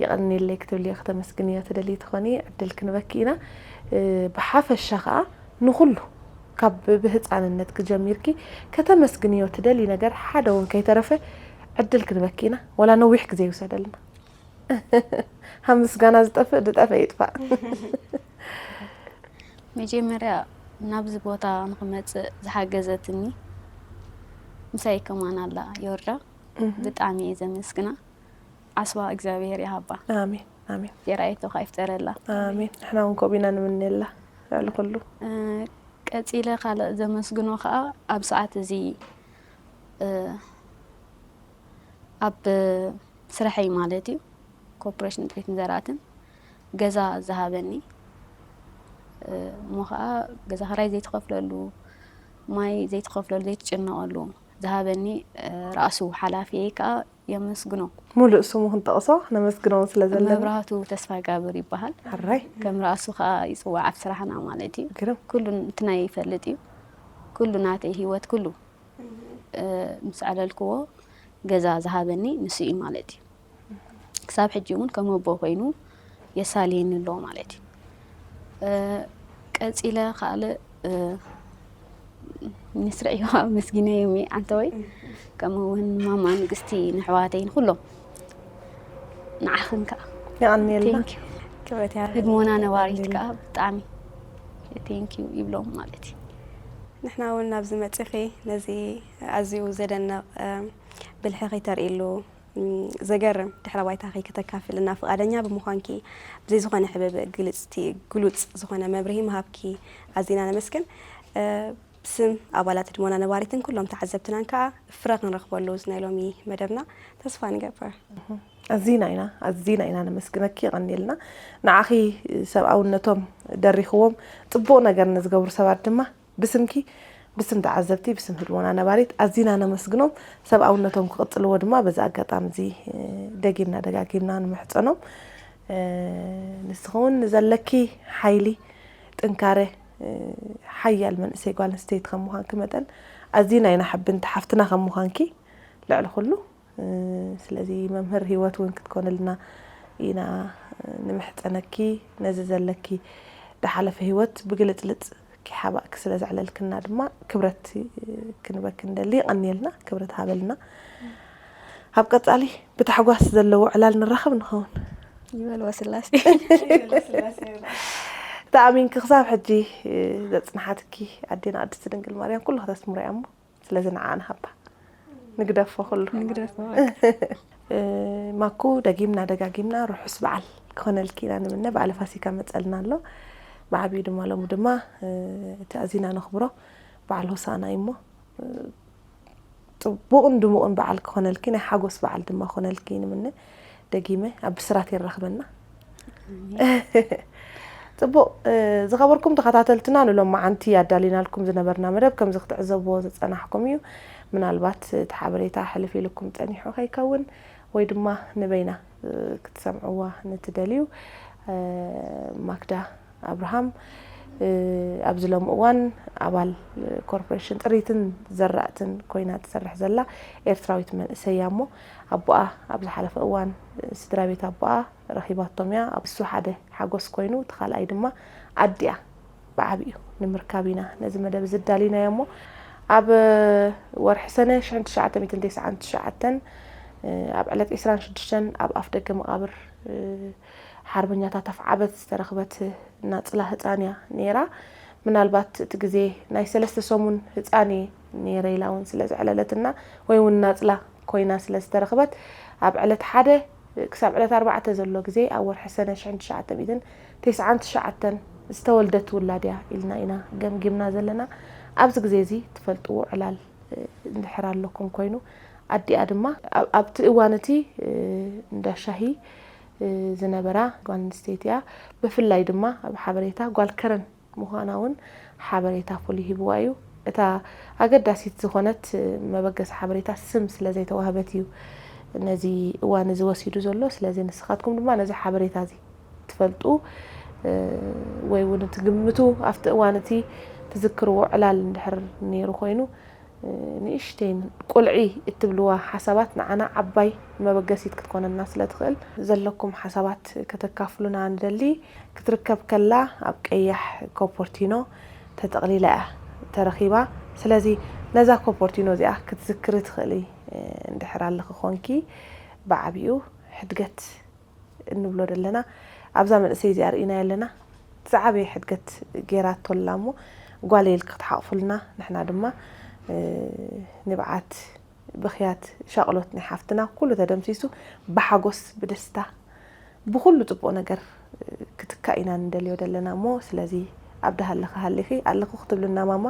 የቐንየለይ ክትብልዮ ከተመስግንዮ ትደልይ ትኾኒ ዕድል ክንበኪ ኢና። ብሓፈሻ ከዓ ንኹሉ ካብ ብህፃንነት ክጀሚርኪ ከተመስግንዮ ትደሊ ነገር ሓደ እውን ከይተረፈ ዕድል ክንበኪ ኢና። ወላ ነዊሕ ግዜ ይውሰደልና። ካብ ምስጋና ዝጠፍእ ዝጠፈ ይጥፋእ። መጀመርያ ናብዚ ቦታ ንክመፅእ ዝሓገዘትኒ ምሳይ ከማን ኣላ ዮርዳ ብጣዕሚ እየ ዘመስግና። ዓስባ እግዚኣብሔር ይሃባ። ኣሜን ኣሜን። የራየቶ ከዓ ይፍጠረላ። ኣሜን። ንሕና እውን ከምኡ ኢና ንምነየላ ልዕሊ ኩሉ። ቀፂለ ካልእ ዘመስግኖ ከዓ ኣብ ሰዓት እዚ ኣብ ስርሐይ ማለት እዩ ኮርፖሬሽን ጥሪትን ዘራእትን ገዛ ዝሃበኒ እሞ ከዓ ገዛ ክራይ ዘይትኸፍለሉ ማይ ዘይትኸፍለሉ ዘይትጭነቐሉ ዝሃበኒ ራእሱ ሓላፊየይ ከዓ የመስግኖ። ሙሉእ ስሙ ክንጠቕሶ ነመስግኖ ስለ ዘለና። መብራህቱ ተስፋ ጋብር ይበሃል። ሕራይ። ከም ራእሱ ከዓ ይፅዋዕ ኣብ ስራሕና ማለት እዩ። ግርም። ኩሉ እቲ ናይ ይፈልጥ እዩ። ኩሉ ናተይ ህይወት ኩሉ ምስ ኣዕለልክዎ ገዛ ዝሃበኒ ንሱ እዩ ማለት እዩ። ክሳብ ሕጂ እውን ከም ኣቦ ኮይኑ የሳልየኒ ኣሎ ማለት እዩ። ቀፂለ ካልእ ሚኒስትሪ ዕዮ ኣመስጊነ ዮሚ ዓንተወይ ከምኡ እውን ማማ ንግስቲ ንሕዋተይ ንኩሎም ንዓኽን ከዓ የቐንየልና Thank you። ክብረት እያ ህድሞና ነባሪት ከዓ ብጣዕሚ thank you ይብሎም ማለት እዩ። ንሕና እውን ናብዚ መጺኺ ነዚ ኣዝዩ ዘደንቕ ብልሕኺ ተርእይሉ ዘገርም ድሕረ ባይታኺ ከተካፍልና ፍቓደኛ ብምዃንኪ፣ ብዘይ ዝኾነ ሕብብእ ግልጽቲ ግሉጽ ዝኾነ መብርሂ ምሃብኪ ኣዚና ነመስግን። ብስም ኣባላት ህድሞና ነባሪትን ኩሎም ተዓዘብትናን ከኣ ፍረ ክንረኽበሉ እዚ ናይ ሎሚ መደብና ተስፋ ንገብር። ኣዚና ኢና ኣዚና ኢና ነመስግነኪ፣ የቐንየልና። ንዓኺ ሰብኣውነቶም ደሪኽዎም ጽቡቕ ነገር ንዝገብሩ ሰባት ድማ ብስምኪ፣ ብስም ተዓዘብቲ፣ ብስም ህድሞና ነባሪት ኣዚና ነመስግኖም። ሰብኣውነቶም ክቕጽልዎ ድማ በዚ ኣጋጣሚ እዚ ደጊምና ደጋጊምና ንምሕጸኖም። ንስኺ እውን ዘለኪ ሓይሊ፣ ጥንካረ፣ ሓያል መንእሰይ ጓል ኣንስተይቲ ከም ምዃንኪ መጠን ኣዚና ኢና ሓብንቲ ሓፍትና ከም ምዃንኪ ልዕሊ ኩሉ። ስለዚ መምህር ህይወት እውን ክትኮንልና ኢና ንምሕጸነኪ። ነዚ ዘለኪ ድሓለፈ ህይወት ብግልጽልጽ ኪሓባእኪ ስለ ዘዕለልክና ድማ ክብረት ክንበኪ ንደሊ። የቐንየልና፣ ክብረት ሃበልና። ኣብ ቀጻሊ ብታሕጓስ ዘለዎ ዕላል ንራኸብ ንኸውን። ይበልዎ ስላሴ። ተኣሚንኪ ክሳብ ሕጂ ዘጽንሓትኪ ኣዴና ቅድስቲ ድንግል ማርያም ኩሉ ከተስምሮ እያ እሞ፣ ስለዚ ንዓ ንሃባ። ንግደፎ ኩሉ። ንግደፎ። ማኩ፣ ደጊምና ደጋጊምና ርሑስ በዓል ክኾነልኪ ኢና ንምነ። በዓለ ፋሲካ መጸልና ኣሎ። ብዓብዩ ድማ ሎሚ ድማ እቲ ኣዚና ነኽብሮ በዓል ሆሳዕና እዩ እሞ፣ ጽቡቕን ድሙቕን በዓል ክኾነልኪ፣ ናይ ሓጎስ በዓል ድማ ክኾነልኪ ንምነ። ደጊመ ኣብ ብስራት የራኽበና። ጽቡቕ። ዝኸበርኩም ተኸታተልትና፣ ንሎማዓንቲ ኣዳሊናልኩም ዝነበርና መደብ ከምዚ ክትዕዘብዎ ዝጸናሕኩም እዩ። ምናልባት እቲ ሓበሬታ ሕልፍ ኢልኩም ጸኒሑ ከይከውን ወይ ድማ ንበይና ክትሰምዕዋ ንትደልዩ፣ ማክዳ ኣብርሃም ኣብዚ ሎሚ እዋን ኣባል ኮርፖሬሽን ጥሪትን ዘራእትን ኮይና ትሰርሕ ዘላ ኤርትራዊት መንእሰይ እያ እሞ፣ ኣቦኣ ኣብ ዝሓለፈ እዋን ስድራ ቤት ኣቦኣ ረኺባቶም እያ። እሱ ሓደ ሓጎስ ኮይኑ፣ እቲ ካልኣይ ድማ ኣዲኣ ብዓቢኡ ንምርካብ ኢና ነዚ መደብ እዚ ኣዳሊናዮ እሞ፣ ኣብ ወርሒ ሰነ ሽሕን ትሽዓተ ሚእትን ተስዓን ትሽዓተን፣ ኣብ ዕለት ዕስራን ሽዱሽተን ኣብ ኣፍ ደገ መቓብር ሓርበኛታት ኣፍዓበት ዝተረኽበት ናጽላ ህጻን እያ ነይራ። ምናልባት እቲ ግዜ ናይ ሰለስተ ሰሙን ህጻን እየ ነይረ ኢላ እውን ስለ ዘዕለለትና፣ ወይ እውን ናጽላ ኮይና ስለ ዝተረኽበት፣ ኣብ ዕለት ሓደ ክሳብ ዕለት ኣርባዕተ ዘሎ ግዜ፣ ኣብ ወርሒ ሰነ ሽሕን ትሽዓተ ሚእትን ተስዓን ትሽዓተን ዝተወልደት ውላድ እያ ኢልና ኢና ገምጊምና ዘለና። ኣብዚ ግዜ እዚ ትፈልጥዎ ዕላል እንድሕር ኣለኩም ኮይኑ፣ ኣዲኣ ድማ ኣብ-፣ ኣብቲ እዋን እቲ እንዳ ሻሂ ዝነበራ ጓል ኣንስተይቲ እያ። ብፍላይ ድማ ኣብ ሓበሬታ ጓል ከረን ምዃና እውን ሓበሬታ ፍሉይ ሂብዋ እዩ። እታ ኣገዳሲት ዝኾነት መበገሲ ሓበሬታ ስም ስለ ዘይተዋህበት እዩ ነዚ እዋን እዚ ወሲዱ ዘሎ። ስለዚ ንስኻትኩም ድማ ነዚ ሓበሬታ እዚ ትፈልጡ ወይ እውን ትግምቱ፣ ኣብቲ እዋን እቲ ትዝክርዎ ዕላል እንድሕር ነይሩ ኮይኑ፣ ንእሽተይን ቁልዒ እትብልዋ ሓሳባት ንዓና ዓባይ መበገሲት ክትኮነና ስለ ትኽእል፣ ዘለኩም ሓሳባት ከተካፍሉና ንደሊ። ክትርከብ ከላ ኣብ ቀያሕ ኮፖርቲኖ ተጠቕሊላ እያ ተረኺባ። ስለዚ ነዛ ኮፖርቲኖ እዚኣ ክትዝክሪ ትኽእሊ እንድሕር ኣለኺ ኾንኪ፣ ብዓቢኡ ሕድገት እንብሎ ዘለና ኣብዛ መንእሰይ እዚኣ ርኢናዮ ኣለና። ዝዓበየ ሕድገት ገይራቶ ኣላ እሞ፣ ጓለይ ኢልኪ ክትሓቕፉልና፣ ንሕና ድማ ንብዓት፣ ብኽያት፣ ሻቕሎት ናይ ሓፍትና ኩሉ ተደምሲሱ ብሓጎስ፣ ብደስታ፣ ብኹሉ ጽቡቕ ነገር ክትካእ ኢና ንደልዮ ዘለና እሞ፣ ስለዚ ኣብ ደሃለኺ ሃሊኺ ኣለኹ ክትብልና ማማ፣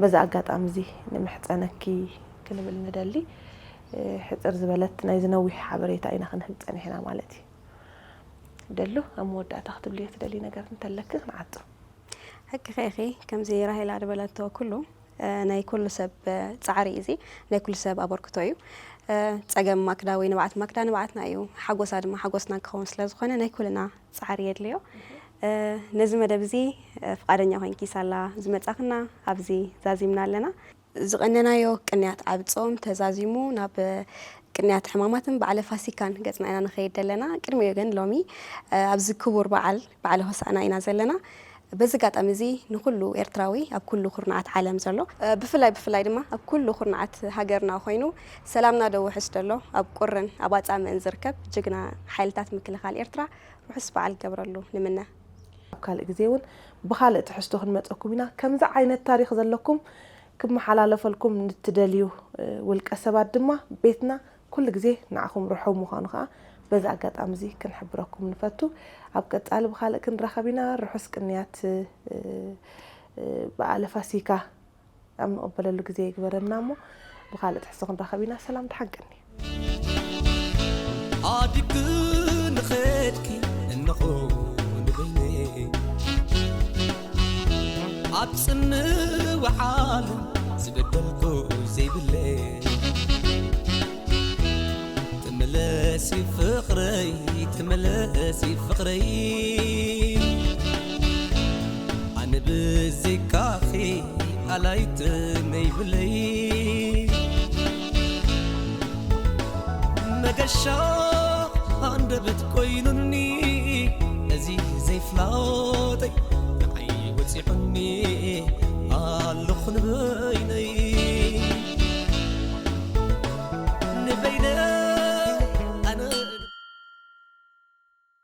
በዚ ኣጋጣሚ እዚ ንምሕጸነኪ ክንብል ንደሊ። ሕጽር ዝበለት ናይ ዝነዊሕ ሓበሬታ ኢና ክንህብ ጸኒሕና ማለት እዩ። ደሉ፣ ኣብ መወዳእታ ክትብልዮ ትደሊ ነገር እንተለኪ ክንዓጹ። ሕቂ ኸኢኺ፣ ከምዚ ራሄላ ዝበለቶ ኩሉ፣ እ፣ ናይ ኩሉ ሰብ፣ እ፣ ጻዕሪ እዩ እዚ፣ ናይ ኩሉ ሰብ ኣበርክቶ እዩ። እ፣ ጸገም ማክዳ ወይ ንብዓት ማክዳ ንብዓትና እዩ፣ ሓጎሳ ድማ ሓጎስና ክኸውን ስለ ዝኾነ ናይ ኩልና ጻዕሪ የድልዮ። እ፣ ነዚ መደብ እዚ፣ እ፣ ፍቓደኛ ኮይንኪ ሳላ ዝመጻኽና ኣብዚ ዛዚምና ኣለና። ዝቐነናዮ ቅንያት ዓቢ ጾም ተዛዚሙ ናብ ቅንያት ሕማማትን በዓለ ፋሲካን ገጽና ኢና ንኸይድ ዘለና። ቅድሚኡ ግን ሎሚ፣ እ፣ ኣብዚ ክቡር በዓል፣ በዓለ ሆሳዕና ኢና ዘለና። በዚ ኣጋጣሚ እዚ ንኹሉ ኤርትራዊ ኣብ ኩሉ ኩርናዓት ዓለም ዘሎ፣ እ፣ ብፍላይ፣ ብፍላይ ድማ ኣብ ኩሉ ኩርናዓት ሃገርና ኮይኑ ሰላምና ዶ ውሕስ ደሎ፣ ኣብ ቁርን ኣብ ኣጻምእን ዝርከብ ጅግና ሓይልታት ምክልኻል ኤርትራ ርሑስ በዓል ክገብረሉ ንምነ። ኣብ ካልእ ግዜ እውን ብኻልእ ትሕዝቶ ክንመጸኩም ኢና። ከምዚ ዓይነት ታሪኽ ዘለኩም ክመሓላለፈልኩም ንትደልዩ ውልቀ ሰባት ድማ ቤትና ኩሉ ግዜ ንዓኹም ርሑው ምዃኑ ከዓ በዚ ኣጋጣሚ እዚ ክንሕብረኩም ንፈቱ። ኣብ ቀጻሊ ብኻልእ ክንራኸብ ኢና። ርሑስ ቅንያት በዓለ ፋሲካ ኣብ ንቕበለሉ ግዜ ይግበረና እሞ ብኻልእ ትሕዝቶ ክንራኸብ ኢና። ሰላም ደሓን ቅኒ። ኣዲግ ንኸድኪ እንኾ ንበይነ ኣብ ጽምዋ ዓለም ዝበደልኩ ዘይብለ። ተመለሲ ፍቕረይ፣ ተመለሲ ፍቕረይ፣ ኣነ ብዘይካኺ ኣላይት ነይብለይ። መገሻ ኣንደበት ኮይኑኒ፣ እዚ ዘይፍላጠይ ንዓይ ወፂዑኒ።